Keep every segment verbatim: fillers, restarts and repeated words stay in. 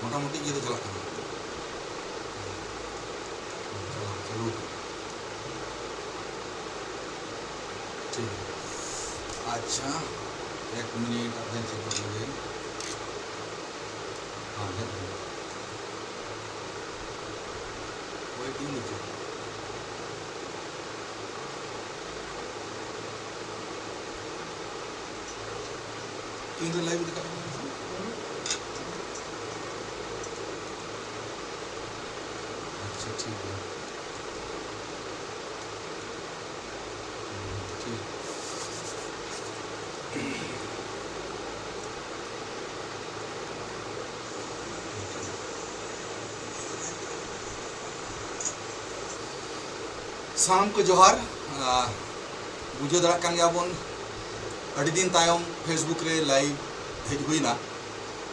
ᱢᱚᱴᱟᱢᱩᱴᱤ ᱤᱭᱟᱹ ᱫᱚ ᱪᱟᱞᱟᱜ ᱠᱟᱱᱟ᱾ ᱪᱟᱞᱟᱜ, ᱪᱟᱹᱞᱩ ᱠᱟᱱᱟ᱾ ᱴᱷᱤᱠ᱾ ᱟᱪᱪᱷᱟ, ᱮᱠ ᱢᱤᱱᱤᱴ, ᱟᱵᱮᱱ ᱪᱮᱠ ᱜᱚᱫ ᱞᱮᱜᱮ᱾ ᱦᱮᱸ, ᱦᱮᱡ ᱮᱱᱟ᱾ ᱳᱭᱮᱴᱤᱝ ᱫᱚ ᱪᱮᱫ? ᱛᱤᱱ ᱨᱮ ᱞᱟᱭᱤᱵᱷ ᱤᱫᱤ ᱠᱟᱜ ᱠᱟᱱᱟ? ᱟᱪᱪᱷᱟ, ᱴᱷᱤᱠ ᱜᱮᱭᱟ᱾ ᱴᱷᱤᱠ᱾ ᱥᱟᱱᱟᱢ ᱠᱚ ᱡᱚᱦᱟᱨ᱾ ᱟᱸ, ᱵᱩᱡᱷᱟᱹᱣ ᱫᱟᱲᱮᱭᱟᱜ ᱠᱟᱱ ᱜᱮᱭᱟ ᱵᱚᱱ, ᱟᱹᱰᱤ ᱫᱤᱱ ᱛᱟᱭᱚᱢ Facebook ᱨᱮ ᱞᱟᱭᱤᱵᱷ ᱦᱮᱡ ᱦᱩᱭᱱᱟ᱾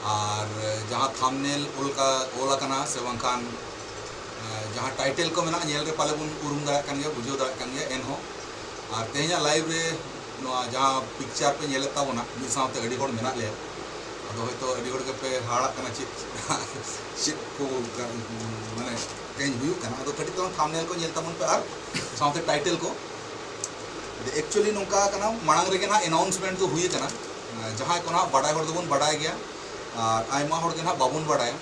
ᱟᱨ ᱡᱟᱦᱟᱸ ᱛᱷᱟᱢᱵᱱᱮᱞ ᱚᱞ ᱠᱟ-, ᱚᱞ ᱟᱠᱟᱱᱟ ᱥᱮ ᱵᱟᱝᱠᱷᱟᱱ, ᱟᱸ, ᱡᱟᱦᱟᱸ ᱴᱟᱭᱴᱮᱞ ᱠᱚ ᱢᱮᱱᱟᱜᱼᱟ, ᱧᱮᱞ ᱨᱮ ᱯᱟᱞᱮ ᱵᱚᱱ ᱩᱨᱩᱢ ᱫᱟᱲᱮᱭᱟᱜ ᱠᱟᱱ ᱜᱮᱭᱟ, ᱵᱩᱡᱷᱟᱹᱣ ᱫᱟᱲᱮᱭᱟᱜ ᱠᱟᱱ ᱜᱮᱭᱟ᱾ ᱮᱱᱦᱚᱸ ᱟᱨ ᱛᱮᱦᱮᱧᱟᱜ ᱞᱟᱭᱤᱵᱷ ᱨᱮ ᱱᱚᱣᱟ ᱡᱟᱦᱟᱸ ᱯᱤᱠᱪᱟᱨ ᱯᱮ ᱧᱮᱞᱮᱫ ᱛᱟᱵᱚᱱᱟ, ᱢᱤᱫ ᱥᱟᱶᱛᱮ ᱟᱹᱰᱤ ᱦᱚᱲ ᱢᱮᱱᱟᱜ ᱞᱮᱭᱟ᱾ ᱟᱫᱚ ᱦᱚᱭᱛᱳ ᱟᱹᱰᱤ ᱦᱚᱲ ᱜᱮᱯᱮ ᱦᱟᱦᱟᱲᱟᱜ ᱠᱟᱱᱟ, ᱪᱮᱫ, ᱪᱮᱫ ᱠᱚ ᱜᱟ-, ᱢᱟᱱᱮ ᱛᱮᱦᱮᱧ ᱦᱩᱭᱩᱜ ᱠᱟᱱᱟ᱾ ᱟᱫᱚ ᱠᱟᱹᱴᱤᱡ ᱛᱟᱞᱟᱝ ᱛᱷᱟᱢᱵᱱᱮᱞ ᱠᱚ ᱧᱮᱞ ᱛᱟᱵᱚᱱ ᱯᱮ ᱟᱨ ᱥᱟᱶᱛᱮ ᱴᱟᱭᱴᱮᱞ ᱠᱚ᱾ ᱮᱠᱪᱩᱭᱮᱞᱤ ᱱᱚᱝᱠᱟ ᱠᱟᱱᱟ, ᱢᱟᱲᱟᱝ ᱨᱮᱜᱮ ᱱᱟᱦᱟᱜ ᱮᱱᱟᱣᱩᱱᱥᱢᱮᱱᱴ ᱫᱚ ᱦᱩᱭ ᱟᱠᱟᱱᱟ᱾ ᱡᱟᱦᱟᱸᱭ ᱠᱚ ᱱᱟᱦᱟᱜ ᱵᱟᱰᱟᱭ ᱦᱚᱲ ᱫᱚᱵᱚᱱ ᱵᱟᱰᱟᱭ ᱜᱮᱭᱟ, ᱟᱨ ᱟᱭᱢᱟ ᱦᱚᱲ ᱜᱮ ᱱᱟᱦᱟᱜ ᱵᱟᱵᱚᱱ ᱵᱟᱰᱟᱭᱟ᱾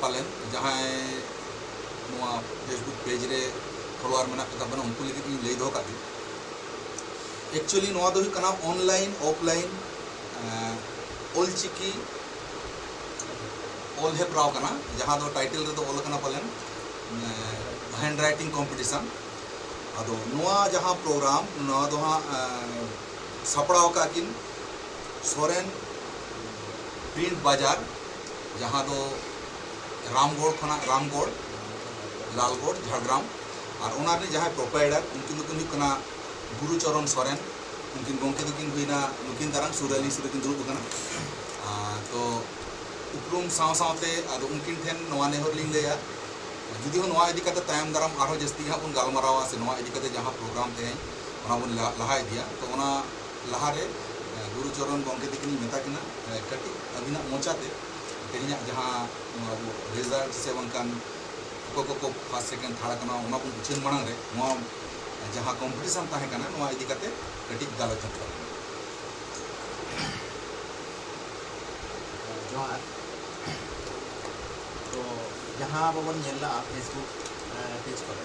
ᱯᱟᱞᱮᱱ ᱡᱟᱦᱟᱸᱭ ᱱᱚᱣᱟ Facebook ᱯᱮᱡᱽ ᱨᱮ ᱯᱷᱚᱞᱳᱣᱟᱨ ᱢᱮᱱᱟᱜ ᱠᱚᱛᱟ ᱵᱚᱱᱟ, ᱩᱱᱠᱩ ᱞᱟᱹᱜᱤᱫ ᱤᱧ ᱞᱟᱹᱭ ᱫᱚᱦᱚ ᱠᱟᱜ ᱜᱮ᱾ ᱮᱠᱪᱩᱭᱮᱞᱤ ᱱᱚᱣᱟ ᱫᱚ ᱦᱩᱭᱩᱜ ᱠᱟᱱᱟ ᱚᱱᱞᱟᱭᱤᱱ ᱚᱯᱷᱞᱟᱭᱤᱱ, ᱮᱸ, ᱚᱞᱪᱤᱠᱤ ᱚᱞ ᱦᱮᱯᱨᱟᱣ ᱠᱟᱱᱟ, ᱡᱟᱦᱟᱸ ᱫᱚ ᱴᱟᱭᱴᱮᱞ ᱨᱮᱫᱚ ᱚᱞ ᱠᱟᱱᱟ ᱯᱟᱞᱮᱱ, ᱮᱸ, ᱦᱮᱱᱰ ᱨᱟᱭᱴᱤᱝ ᱠᱚᱢᱯᱤᱴᱤᱥᱚᱱ᱾ ᱟᱫᱚ ᱱᱚᱣᱟ ᱡᱟᱦᱟᱸ ᱯᱨᱳᱜᱨᱟᱢ, ᱱᱚᱣᱟ ᱫᱚ ᱦᱟᱸᱜ, ᱮᱸ, ᱥᱟᱯᱲᱟᱣ ᱟᱠᱟᱫ ᱠᱤᱱ ᱥᱚᱨᱮᱱ ᱯᱨᱤᱱᱴ ᱵᱟᱡᱟᱨ, ᱡᱟᱦᱟᱸ ᱫᱚ ᱨᱟᱢᱜᱚᱲ ᱠᱷᱚᱱᱟᱜ, ᱨᱟᱢᱜᱚᱲ, ᱞᱟᱞᱜᱚᱲ, ᱡᱷᱟᱲᱜᱨᱟᱢ᱾ ᱟᱨ ᱚᱱᱟ ᱨᱤᱱᱤᱡ ᱡᱟᱦᱟᱸᱭ ᱯᱨᱚᱯᱨᱟᱭᱴᱟᱨ, ᱩᱱᱠᱤᱱ ᱫᱚᱠᱤᱱ ᱦᱩᱭᱩᱜ ᱠᱟᱱᱟ ᱜᱩᱨᱩ ᱪᱚᱨᱚᱱ ᱥᱚᱨᱮᱱ᱾ ᱩᱱᱠᱤᱱ ᱜᱚᱢᱠᱮ ᱫᱚᱠᱤᱱ ᱦᱩᱭᱱᱟ ᱱᱩᱠᱤᱱ ᱫᱟᱨᱟᱝ ᱥᱩᱨ ᱨᱮ, ᱟᱹᱞᱤᱧ ᱥᱩᱨ ᱨᱮᱠᱤᱱ ᱫᱩᱲᱩᱵ ᱟᱠᱟᱱᱟ᱾ ᱟᱨ ᱛᱚ ᱩᱯᱨᱩᱢ ᱥᱟᱶ ᱥᱟᱶᱛᱮ ᱟᱫᱚ ᱩᱱᱠᱤᱱ ᱴᱷᱮᱱ ᱱᱚᱣᱟ ᱱᱮᱦᱚᱨ ᱞᱤᱧ ᱞᱟᱹᱭᱟ, ᱡᱩᱫᱤ ᱦᱚᱸ ᱱᱚᱣᱟ ᱤᱫᱤ ᱠᱟᱛᱮ ᱛᱟᱭᱚᱢ ᱫᱟᱨᱟᱢ ᱟᱨᱦᱚᱸ ᱡᱟᱹᱥᱛᱤ ᱦᱟᱸᱜ ᱵᱚᱱ ᱜᱟᱞᱢᱟᱨᱟᱣᱟ ᱥᱮ ᱱᱚᱣᱟ ᱤᱫᱤ ᱠᱟᱛᱮ ᱡᱟᱦᱟᱸ ᱯᱨᱳᱜᱨᱟᱢ ᱛᱮᱦᱮᱧ ᱚᱱᱟ ᱵᱚᱱ ᱞᱟ-, ᱞᱟᱦᱟ ᱤᱫᱤᱭᱟ, ᱛᱚ ᱚᱱᱟ ᱞᱟᱦᱟᱨᱮ, ᱮ, ᱜᱩᱨᱩ ᱪᱚᱨᱚᱱ ᱜᱚᱢᱠᱮ ᱛᱟᱹᱠᱤᱱ ᱤᱧ ᱢᱮᱛᱟ ᱠᱤᱱᱟ, ᱮ, ᱠᱟᱹᱴᱤᱡ ᱟᱹᱵᱤᱱᱟᱜ ᱢᱚᱪᱟᱛᱮ ᱛᱮᱦᱮᱧᱟᱜ ᱡᱟᱦᱟᱸ ᱱᱚᱣᱟ ᱟᱵᱚ ᱨᱮᱡᱟᱞᱴ ᱥᱮ ᱵᱟᱝᱠᱷᱟᱱ ᱚᱠᱚᱭ ᱠᱚᱠᱚ ᱯᱷᱟᱥᱴ ᱥᱮᱠᱮᱱᱰ ᱛᱷᱟᱨᱰ ᱟᱠᱟᱱᱟ, ᱚᱱᱟ ᱵᱚᱱ ᱩᱪᱷᱟᱹᱱ ᱢᱟᱲᱟᱝ ᱨᱮ ᱱᱚᱣᱟ ᱡᱟᱦᱟᱸ ᱠᱚᱢᱯᱤᱴᱤᱥᱚᱱ ᱛᱟᱦᱮᱸ ᱠᱟᱱᱟ, ᱱᱚᱣᱟ ᱤᱫᱤ ᱠᱟᱛᱮ ᱠᱟᱹᱴᱤᱡ ᱜᱟᱞᱚᱪ ᱧᱚᱜ ᱛᱟᱵᱚᱱ᱾ ᱡᱚᱦᱟᱨ᱾ ᱛᱚ ᱡᱟᱦᱟᱸ ᱟᱵᱚ ᱵᱚᱱ ᱧᱮᱞ ᱞᱟᱜᱼᱟ ᱯᱷᱮᱥᱵᱩᱠ ᱯᱮᱡᱽ ᱠᱚᱨᱮ,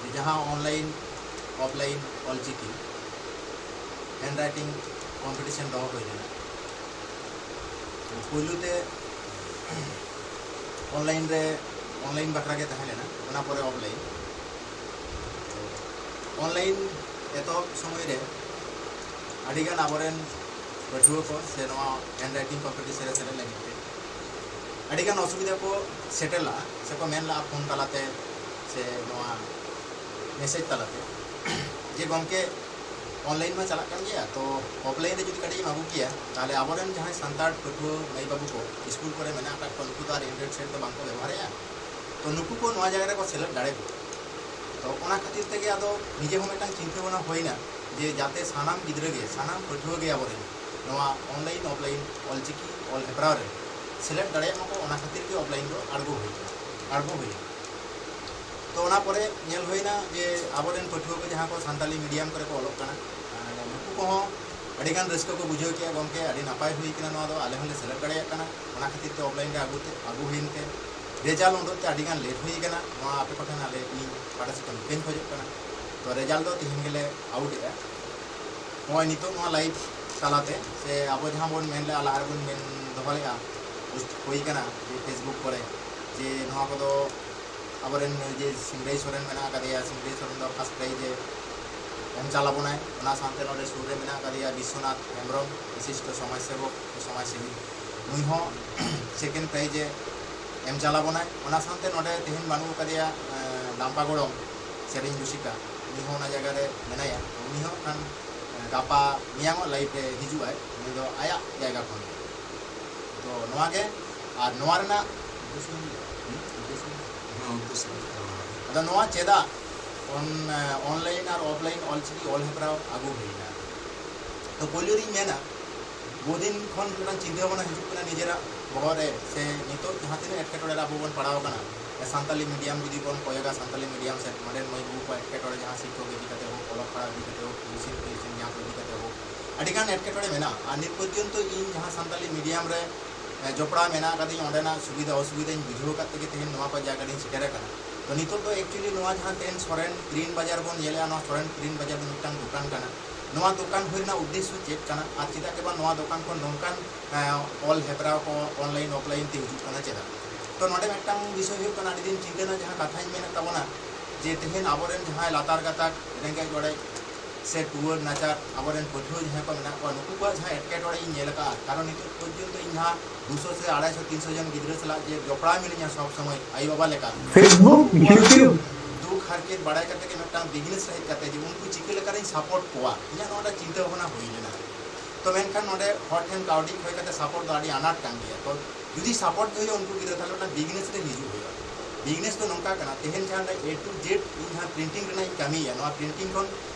ᱡᱮ ᱡᱟᱦᱟᱸ online offline Ol Chiki hand writing competition ᱫᱚᱦᱚ ᱦᱩᱭ ᱞᱮᱱᱟ᱾ ᱛᱚ ᱯᱳᱭᱞᱳ ᱛᱮ ᱚᱱᱞᱟᱭᱤᱱ ᱨᱮ, ᱚᱱᱞᱟᱭᱤᱱ ᱵᱟᱠᱷᱨᱟ ᱜᱮ ᱛᱟᱦᱮᱸ ᱞᱮᱱᱟ, ᱚᱱᱟ ᱯᱚᱨᱮ ᱚᱯᱷᱞᱟᱭᱤᱱ᱾ ᱚᱱᱞᱟᱭᱤᱱ ᱮᱛᱚᱦᱚᱵ ᱥᱚᱢᱚᱭ ᱨᱮ ᱟᱹᱰᱤᱜᱟᱱ ᱟᱵᱚᱨᱮᱱ ᱯᱟᱹᱴᱷᱩᱣᱟᱹ ᱠᱚ ᱥᱮ ᱱᱚᱣᱟ ᱦᱮᱱᱰ ᱨᱟᱭᱴᱤᱝ ᱠᱚᱢᱯᱤᱴᱤᱥᱚᱱ ᱨᱮ ᱥᱮᱞᱮᱫ ᱞᱟᱹᱜᱤᱫ ᱛᱮ ᱟᱹᱰᱤᱜᱟᱱ ᱚᱥᱩᱵᱤᱫᱷᱟ ᱠᱚ ᱥᱮᱴᱮᱨ ᱞᱟᱜᱼᱟ, ᱥᱮᱠᱚ ᱢᱮᱱ ᱞᱟᱜᱼᱟ ᱯᱷᱳᱱ ᱛᱟᱞᱟᱛᱮ ᱥᱮ ᱱᱚᱣᱟ ᱢᱮᱥᱮᱡᱽ ᱛᱟᱞᱟᱛᱮ, ᱡᱮ ᱜᱚᱢᱠᱮ, ᱚᱱᱞᱟᱭᱤᱱ ᱢᱟ ᱪᱟᱞᱟᱜ ᱠᱟᱱ ᱜᱮᱭᱟ, ᱛᱚ ᱚᱯᱷᱞᱟᱭᱤᱱ ᱨᱮ ᱡᱩᱫᱤ ᱠᱟᱹᱴᱤᱡ ᱮᱢ ᱟᱹᱜᱩ ᱠᱮᱭᱟ, ᱛᱟᱦᱚᱞᱮ ᱟᱵᱚᱨᱮᱱ ᱡᱟᱦᱟᱸᱭ ᱥᱟᱱᱛᱟᱲ ᱯᱟᱹᱴᱷᱩᱣᱟᱹ ᱢᱟᱹᱭ ᱵᱟᱹᱵᱩ ᱠᱚ ᱥᱠᱩᱞ ᱠᱚᱨᱮ ᱢᱮᱱᱟᱜ ᱟᱠᱟᱫ ᱠᱚᱣᱟ, ᱱᱩᱠᱩ ᱫᱚ ᱟᱨ ᱮᱱᱰᱨᱚᱭᱮᱰ ᱥᱮᱴ ᱫᱚ ᱵᱟᱝᱠᱚ ᱵᱮᱵᱚᱦᱟᱨᱮᱫᱼᱟ, ᱛᱚ ᱱᱩᱠᱩ ᱠᱚ ᱱᱚᱣᱟ ᱡᱟᱭᱜᱟ ᱨᱮᱠᱚ ᱥᱮᱞᱮᱫ ᱫᱟᱲᱮ ᱠᱚᱣᱟ᱾ ᱛᱚ ᱚᱱᱟ ᱠᱷᱟᱹᱛᱤᱨ ᱛᱮᱜᱮ ᱟᱫᱚ ᱱᱤᱡᱮ ᱦᱚᱸ ᱢᱤᱫᱴᱟᱝ ᱪᱤᱱᱛᱟᱹ ᱵᱷᱟᱵᱽᱱᱟ ᱦᱩᱭᱱᱟ ᱡᱮ ᱡᱟᱛᱮ ᱥᱟᱱᱟᱢ ᱜᱤᱫᱽᱨᱟᱹ ᱜᱮ, ᱥᱟᱱᱟᱢ ᱯᱟᱹᱴᱷᱩᱣᱟᱹ ᱜᱮ ᱟᱵᱚᱨᱮᱱ ᱱᱚᱣᱟ ᱚᱱᱞᱟᱭᱤᱱ ᱚᱯᱷᱞᱟᱭᱤᱱ ᱚᱞᱪᱤᱠᱤ ᱚᱞ ᱦᱮᱯᱨᱟᱣ ᱨᱮ ᱥᱮᱞᱮᱫ ᱫᱟᱲᱮᱭᱟᱜ ᱢᱟᱠᱚ, ᱚᱱᱟ ᱠᱷᱟᱹᱛᱤᱨ ᱜᱮ ᱚᱯᱷᱞᱟᱭᱤᱱ ᱫᱚ ᱟᱬᱜᱚ ᱦᱩᱭ ᱟᱬᱜᱚ ᱦᱩᱭ ᱮᱱᱟ᱾ ᱛᱚ ᱚᱱᱟ ᱯᱚᱨᱮ ᱧᱮᱞ ᱦᱩᱭᱱᱟ ᱡᱮ ᱟᱵᱚᱨᱮᱱ ᱯᱟᱹᱴᱷᱩᱣᱟᱹ ᱠᱚ ᱡᱟᱦᱟᱸ ᱠᱚ ᱥᱟᱱᱛᱟᱞᱤ ᱢᱤᱰᱤᱭᱟᱢ ᱠᱚᱨᱮ ᱠᱚ ᱚᱞᱚᱜ ᱠᱟᱱᱟ, ᱟᱨ ᱱᱩᱠᱩ ᱠᱚᱦᱚᱸ ᱟᱹᱰᱤᱜᱟᱱ ᱨᱟᱹᱥᱠᱟᱹ ᱠᱚ ᱵᱩᱡᱷᱟᱹᱣ ᱠᱮᱜᱼᱟ, "ᱜᱚᱢᱠᱮ, ᱟᱹᱰᱤ ᱱᱟᱯᱟᱭ ᱦᱩᱭ ᱠᱟᱱᱟ, ᱱᱚᱣᱟ ᱫᱚ ᱟᱞᱮ ᱦᱚᱸᱞᱮ ᱥᱮᱞᱮᱫ ᱫᱟᱲᱮᱭᱟᱜ ᱠᱟᱱᱟ, ᱚᱱᱟ ᱠᱷᱟᱹᱛᱤᱨ ᱛᱮ ᱚᱯᱷᱞᱟᱭᱤᱱ ᱨᱮ ᱟᱹᱜᱩ ᱛᱮ ᱟᱹᱜᱩ ᱦᱩᱭᱮᱱ ᱛᱮ ᱨᱮᱡᱟᱞᱴ ᱩᱰᱩᱠ ᱛᱮ ᱟᱹᱰᱤᱜᱟᱱ ᱞᱮᱴ ᱦᱩᱭ ᱠᱟᱱᱟ, ᱱᱚᱣᱟ ᱟᱯᱮ ᱠᱚᱴᱷᱮᱱ ᱟᱞᱮ ᱤᱧ ᱯᱟᱦᱴᱟ ᱥᱮᱫ ᱠᱷᱚᱱ ᱤᱠᱟᱹᱧ ᱠᱷᱚᱡᱚᱜ ᱠᱟᱱᱟ, ᱛᱚ ᱨᱮᱡᱟᱞᱴ ᱫᱚ ᱛᱮᱦᱮᱧ ᱜᱮᱞᱮ ᱟᱣᱩᱴ ᱮᱜᱼᱟ, ᱱᱚᱜᱼᱚᱭ ᱱᱤᱛᱚᱜ ᱱᱚᱣᱟ ᱞᱟᱭᱤᱵᱷ ᱛᱟᱞᱟᱛᱮ ᱥᱮ ᱟᱵᱚ ᱡᱟᱦᱟᱸ ᱵᱚᱱ ᱢᱮᱱ ᱞᱮᱜᱼᱟ, ᱞᱟᱦᱟ ᱨᱮᱵᱚᱱ ᱢᱮᱱ ᱫᱚᱦᱚ ᱞᱮᱜᱼᱟ, ᱯᱳᱥᱴ ᱦᱩᱭ ᱠᱟᱱᱟ ᱡᱮ ᱯᱷᱮᱥᱵᱩᱠ ᱠᱚᱨᱮ ᱡᱮ ᱱᱚᱣᱟ ᱠᱚᱫᱚ ᱟᱵᱚᱨᱮᱱ ᱡᱮ ᱥᱤᱝᱨᱟᱹᱭ ᱥᱚᱨᱮᱱ ᱢᱮᱱᱟᱜ ᱟᱠᱟᱫᱮᱭᱟ, ᱥᱤᱝᱨᱟᱹᱭ ᱥᱚᱨᱮᱱ ᱫᱚ ᱯᱷᱟᱥᱴ ᱯᱨᱟᱭᱤᱡᱽ ᱮ ᱮᱢ ᱪᱟᱞ ᱟᱵᱚᱱᱟᱭ᱾ ᱚᱱᱟ ᱥᱟᱶᱛᱮ ᱱᱚᱰᱮ ᱥᱩᱨ ᱨᱮ ᱢᱮᱱᱟᱜ ᱟᱠᱟᱫᱮᱭᱟ ᱵᱤᱥᱥᱚᱱᱟᱛᱷ ᱦᱮᱢᱵᱨᱚᱢ, ᱵᱤᱥᱤᱥᱴᱚ ᱥᱚᱢᱟᱡᱽ ᱥᱮᱵᱚᱠ, ᱥᱚᱢᱟᱡᱽ ᱥᱮᱵᱤ, ᱱᱩᱭ ᱦᱚᱸ ᱥᱮᱠᱮᱱᱰ ᱯᱨᱟᱭᱤᱡᱽ ᱮ ᱮᱢ ᱪᱟᱞ ᱟᱵᱚᱱᱟᱭ᱾ ᱚᱱᱟ ᱥᱟᱶᱛᱮ ᱱᱚᱰᱮ ᱛᱮᱦᱮᱧ ᱵᱟᱹᱱᱩᱜ ᱟᱠᱟᱫᱮᱭᱟ ᱮᱸ, ᱰᱟᱢᱯᱟ ᱜᱚᱲᱚᱢ ᱥᱮᱨᱮᱧ ᱨᱩᱥᱤᱠᱟ, ᱩᱱᱤ ᱦᱚᱸ ᱚᱱᱟ ᱡᱟᱭᱜᱟ ᱨᱮ ᱢᱮᱱᱟᱭᱟ᱾ ᱩᱱᱤ ᱦᱚᱸ ᱠᱷᱟᱱ ᱮᱸ, ᱜᱟᱯᱟ ᱢᱮᱭᱟᱝᱚᱜ ᱞᱟᱭᱤᱵᱷ ᱨᱮ ᱦᱤᱡᱩᱜ ᱟᱭ, ᱩᱱᱤ ᱫᱚ ᱟᱭᱟᱜ ᱡᱟᱭᱜᱟ ᱠᱷᱚᱱ᱾ ᱛᱚ ᱱᱚᱣᱟ ᱜᱮ, ᱟᱨ ᱱᱚᱣᱟ ᱨᱮᱱᱟᱜ ᱩᱫᱽᱫᱮᱥᱥᱚ ᱵᱤᱱ ᱞᱟᱹᱭᱟ? ᱦᱩᱸ? ᱩᱫᱽᱫᱮᱥᱥᱚ? ᱦᱮᱸ, ᱩᱫᱽᱫᱮᱥᱥᱚ᱾ ᱟᱫᱚ ᱱᱚᱣᱟ ᱪᱮᱫᱟᱜ ᱚᱱ-, ᱚᱱᱞᱟᱭᱤᱱ ᱟᱨ ᱚᱯᱷᱞᱟᱭᱤᱱ ᱚᱞᱪᱤᱠᱤ ᱚᱞ ᱦᱮᱯᱨᱟᱣ ᱟᱹᱜᱩ ᱦᱩᱭᱱᱟ? ᱛᱚ ᱯᱳᱭᱞᱳ ᱨᱤᱧ ᱢᱮᱱᱟ, ᱵᱚᱦᱩᱫᱤᱱ ᱠᱷᱚᱱ ᱢᱤᱫᱴᱟᱝ ᱪᱤᱱᱛᱟᱹ ᱵᱷᱟᱵᱽᱱᱟ ᱦᱤᱡᱩᱜ ᱠᱟᱱᱟ ᱱᱤᱡᱮᱨᱟᱜ, ᱵᱚᱦᱚᱜ ᱨᱮ ᱥᱮ ᱱᱤᱛᱚᱜ ᱡᱟᱦᱟᱸ ᱛᱤᱱᱟᱹᱜ ᱮᱴᱠᱮᱴᱚᱬᱮ ᱨᱮ ᱟᱵᱚ ᱵᱚᱱ ᱯᱟᱲᱟᱣ ᱟᱠᱟᱱᱟ, ᱥᱟᱱᱛᱟᱞᱤ ᱢᱤᱰᱤᱭᱟᱢ ᱡᱩᱫᱤ ᱵᱚᱱ ᱠᱚᱭᱚᱜᱟ, ᱥᱟᱱᱛᱟᱞᱤ ᱢᱤᱰᱤᱭᱟᱢ ᱥᱮᱫ ᱱᱚᱰᱮᱱ ᱢᱟᱹᱭ ᱵᱟᱹᱵᱩ ᱠᱚᱣᱟᱜ ᱮᱴᱠᱮᱴᱚᱬᱮ ᱡᱟᱦᱟᱸ ᱥᱤᱠᱠᱷᱚᱠ ᱤᱫᱤ ᱠᱟᱛᱮ ᱦᱳᱠ, ᱚᱞᱚᱜ ᱯᱟᱲᱦᱟᱣ ᱤᱫᱤ ᱠᱟᱛᱮ ᱦᱳᱠ, ᱴᱤᱭᱩᱥᱤᱱ ᱴᱤᱭᱩᱥᱤᱱ ᱧᱟᱢ ᱤᱫᱤ ᱠᱟᱛᱮ ᱦᱳᱠ, ᱟᱹᱰᱤᱜᱟᱱ ᱮᱴᱠᱮᱴᱚᱬᱮ ᱢᱮᱱᱟᱜᱼᱟ᱾ ᱟᱨ ᱱᱤᱛ ᱯᱚᱨᱡᱚᱱᱛᱚ ᱤᱧ ᱡᱟᱦᱟᱸ ᱥᱟᱱᱛᱟᱞᱤ ᱢᱤᱰᱤᱭᱟᱢ ᱨᱮ ᱮ, ᱡᱚᱯᱲᱟᱣ ᱢᱮᱱᱟᱜ ᱟᱠᱟᱫᱤᱧ, ᱚᱸᱰᱮᱱᱟᱜ ᱥᱩᱵᱤᱫᱷᱟ ᱚᱥᱩᱵᱤᱫᱷᱟᱧ ᱵᱩᱡᱷᱟᱹᱣ ᱟᱠᱟᱫ ᱛᱮᱜᱮ ᱛᱮᱦᱮᱧ ᱱᱚᱣᱟ ᱠᱚ ᱡᱟᱭᱜᱟ ᱨᱤᱧ ᱥᱮᱴᱮᱨ ᱟᱠᱟᱱᱟ᱾ ᱛᱚ ᱱᱤᱛᱚᱜ ᱫᱚ actually ᱱᱚᱣᱟ ᱡᱟᱦᱟᱸ ᱛᱮᱦᱮᱧ ᱥᱚᱨᱮᱱ ᱯᱨᱤᱱᱴ ᱵᱟᱡᱟᱨ ᱵᱚᱱ ᱧᱮᱞᱮᱜᱼᱟ, ᱱᱚᱣᱟ ᱥᱚᱨᱮᱱ ᱯᱨᱤᱱᱴ ᱵᱟᱡᱟᱨ ᱫᱚ ᱢᱤᱫᱴᱟᱝ ᱫᱚᱠᱟᱱ ᱠᱟᱱᱟ᱾ ᱱᱚᱣᱟ ᱫᱚᱠᱟᱱ ᱦᱩᱭ ᱨᱮᱱᱟᱜ ᱩᱫᱽᱫᱮᱥᱥᱚ ᱪᱮᱫ ᱠᱟᱱᱟ ᱟᱨ ᱪᱮᱫᱟᱜ ᱜᱮ ᱵᱟᱝ ᱱᱚᱣᱟ ᱫᱚᱠᱟᱱ ᱠᱷᱚᱱ ᱱᱚᱝᱠᱟᱱ, ᱮ, ᱚᱞ ᱦᱮᱯᱨᱟᱣ ᱠᱚ online offline ᱛᱮ ᱦᱤᱡᱩᱜ ᱠᱟᱱᱟ ᱪᱮᱫᱟᱜ? ᱛᱚ ᱱᱚᱰᱮ ᱢᱤᱫᱴᱟᱝ ᱵᱤᱥᱚᱭ ᱦᱩᱭᱩᱜ ᱠᱟᱱᱟ, ᱟᱹᱰᱤ ᱫᱤᱱ ᱪᱤᱱᱛᱟᱹ ᱨᱮᱱᱟᱜ ᱡᱟᱦᱟᱸ ᱠᱟᱛᱷᱟᱧ ᱢᱮᱱᱮᱫ ᱛᱟᱵᱚᱱᱟ, ᱡᱮ ᱛᱮᱦᱮᱧ ᱟᱵᱚᱨᱮᱱ ᱡᱟᱦᱟᱸᱭ ᱞᱟᱛᱟᱨ ᱜᱟᱛᱟᱠ ᱨᱮᱸᱜᱮᱡ ᱚᱨᱮᱡ ᱥᱮ ᱴᱩᱣᱟᱹᱨ ᱱᱟᱪᱟᱨ ᱟᱵᱚᱨᱮᱱ ᱯᱟᱹᱴᱷᱩᱣᱟᱹ ᱡᱟᱦᱟᱸᱭ ᱠᱚ ᱢᱮᱱᱟᱜ ᱠᱚᱣᱟ, ᱱᱩᱠᱩ ᱠᱚᱣᱟᱜ ᱡᱟᱦᱟᱸ ᱮᱴᱠᱮᱴᱚᱬᱮ ᱤᱧ ᱧᱮᱞ ᱟᱠᱟᱫᱼᱟ, ᱠᱟᱨᱚᱱ ᱱᱤᱛᱚᱜ ᱯᱚᱨᱡᱚᱱᱛᱚ ᱤᱧ ᱡᱟᱦᱟᱸ ᱫᱩᱥᱚ ᱥᱮ ᱟᱲᱟᱭᱥᱚ ᱛᱤᱱᱥᱚ ᱡᱚᱱ ᱜᱤᱫᱽᱨᱟᱹ ᱥᱟᱞᱟᱜ ᱡᱮ ᱡᱚᱯᱲᱟᱣ ᱢᱤᱱᱟᱹᱧᱟ ᱥᱚᱵᱽ ᱥᱚᱢᱚᱭ ᱟᱭᱳᱼᱵᱟᱵᱟ ᱞᱮᱠᱟ, Facebook, YouTube᱾ ᱫᱩᱠ ᱦᱟᱨᱠᱮᱛ ᱵᱟᱲᱟᱭ ᱠᱟᱛᱮ ᱜᱮ ᱢᱤᱫᱴᱟᱝ ᱵᱤᱡᱽᱱᱮᱥ ᱨᱮ ᱦᱮᱡ ᱠᱟᱛᱮ ᱡᱮ ᱩᱱᱠᱩ ᱪᱤᱠᱟᱹ ᱞᱮᱠᱟᱨᱤᱧ ᱥᱟᱯᱳᱨᱴ ᱠᱚᱣᱟ, ᱤᱧᱟᱹᱜ ᱱᱚᱣᱟ ᱢᱤᱫᱴᱟᱝ ᱪᱤᱱᱛᱟᱹ ᱵᱷᱟᱵᱽᱱᱟ ᱦᱩᱭ ᱞᱮᱱᱟ᱾ ᱛᱚ ᱢᱮᱱᱠᱷᱟᱱ ᱱᱚᱰᱮ ᱦᱚᱲ ᱴᱷᱮᱱ ᱠᱟᱹᱣᱰᱤ ᱠᱷᱚᱭ ᱠᱟᱛᱮ ᱥᱟᱯᱳᱨᱴ ᱫᱚ ᱟᱹᱰᱤ ᱟᱱᱟᱴ ᱠᱟᱱ ᱜᱮᱭᱟ᱾ ᱛᱚ ᱡᱩᱫᱤ ᱥᱟᱯᱳᱨᱴ ᱜᱮ ᱦᱩᱭᱩᱜᱼᱟ ᱩᱱᱠᱩ ᱜᱤᱫᱽᱨᱟᱹ, ᱛᱟᱦᱚᱞᱮ ᱚᱱᱟ ᱵᱤᱡᱽᱱᱮᱥ ᱨᱮ ᱦᱤᱡᱩᱜ ᱦᱩᱭᱩᱜᱼᱟ᱾ ᱵᱤᱡᱽᱱᱮᱥ ᱫᱚ ᱱᱚᱝᱠᱟ ᱠᱟᱱᱟ, ᱛᱮᱦᱮᱧ ᱡᱟᱦᱟᱸ ᱚᱸᱰᱮ A to Z ᱤᱧ ᱡᱟᱦᱟᱸ ᱯᱨᱤᱱᱴᱤᱝ ᱨᱮᱱᱟᱜ ᱤᱧ ᱠᱟᱹᱢᱤᱭᱟ, ᱱᱚᱣᱟ ᱯᱨᱤᱱᱴᱤᱝ ᱠᱷᱚᱱ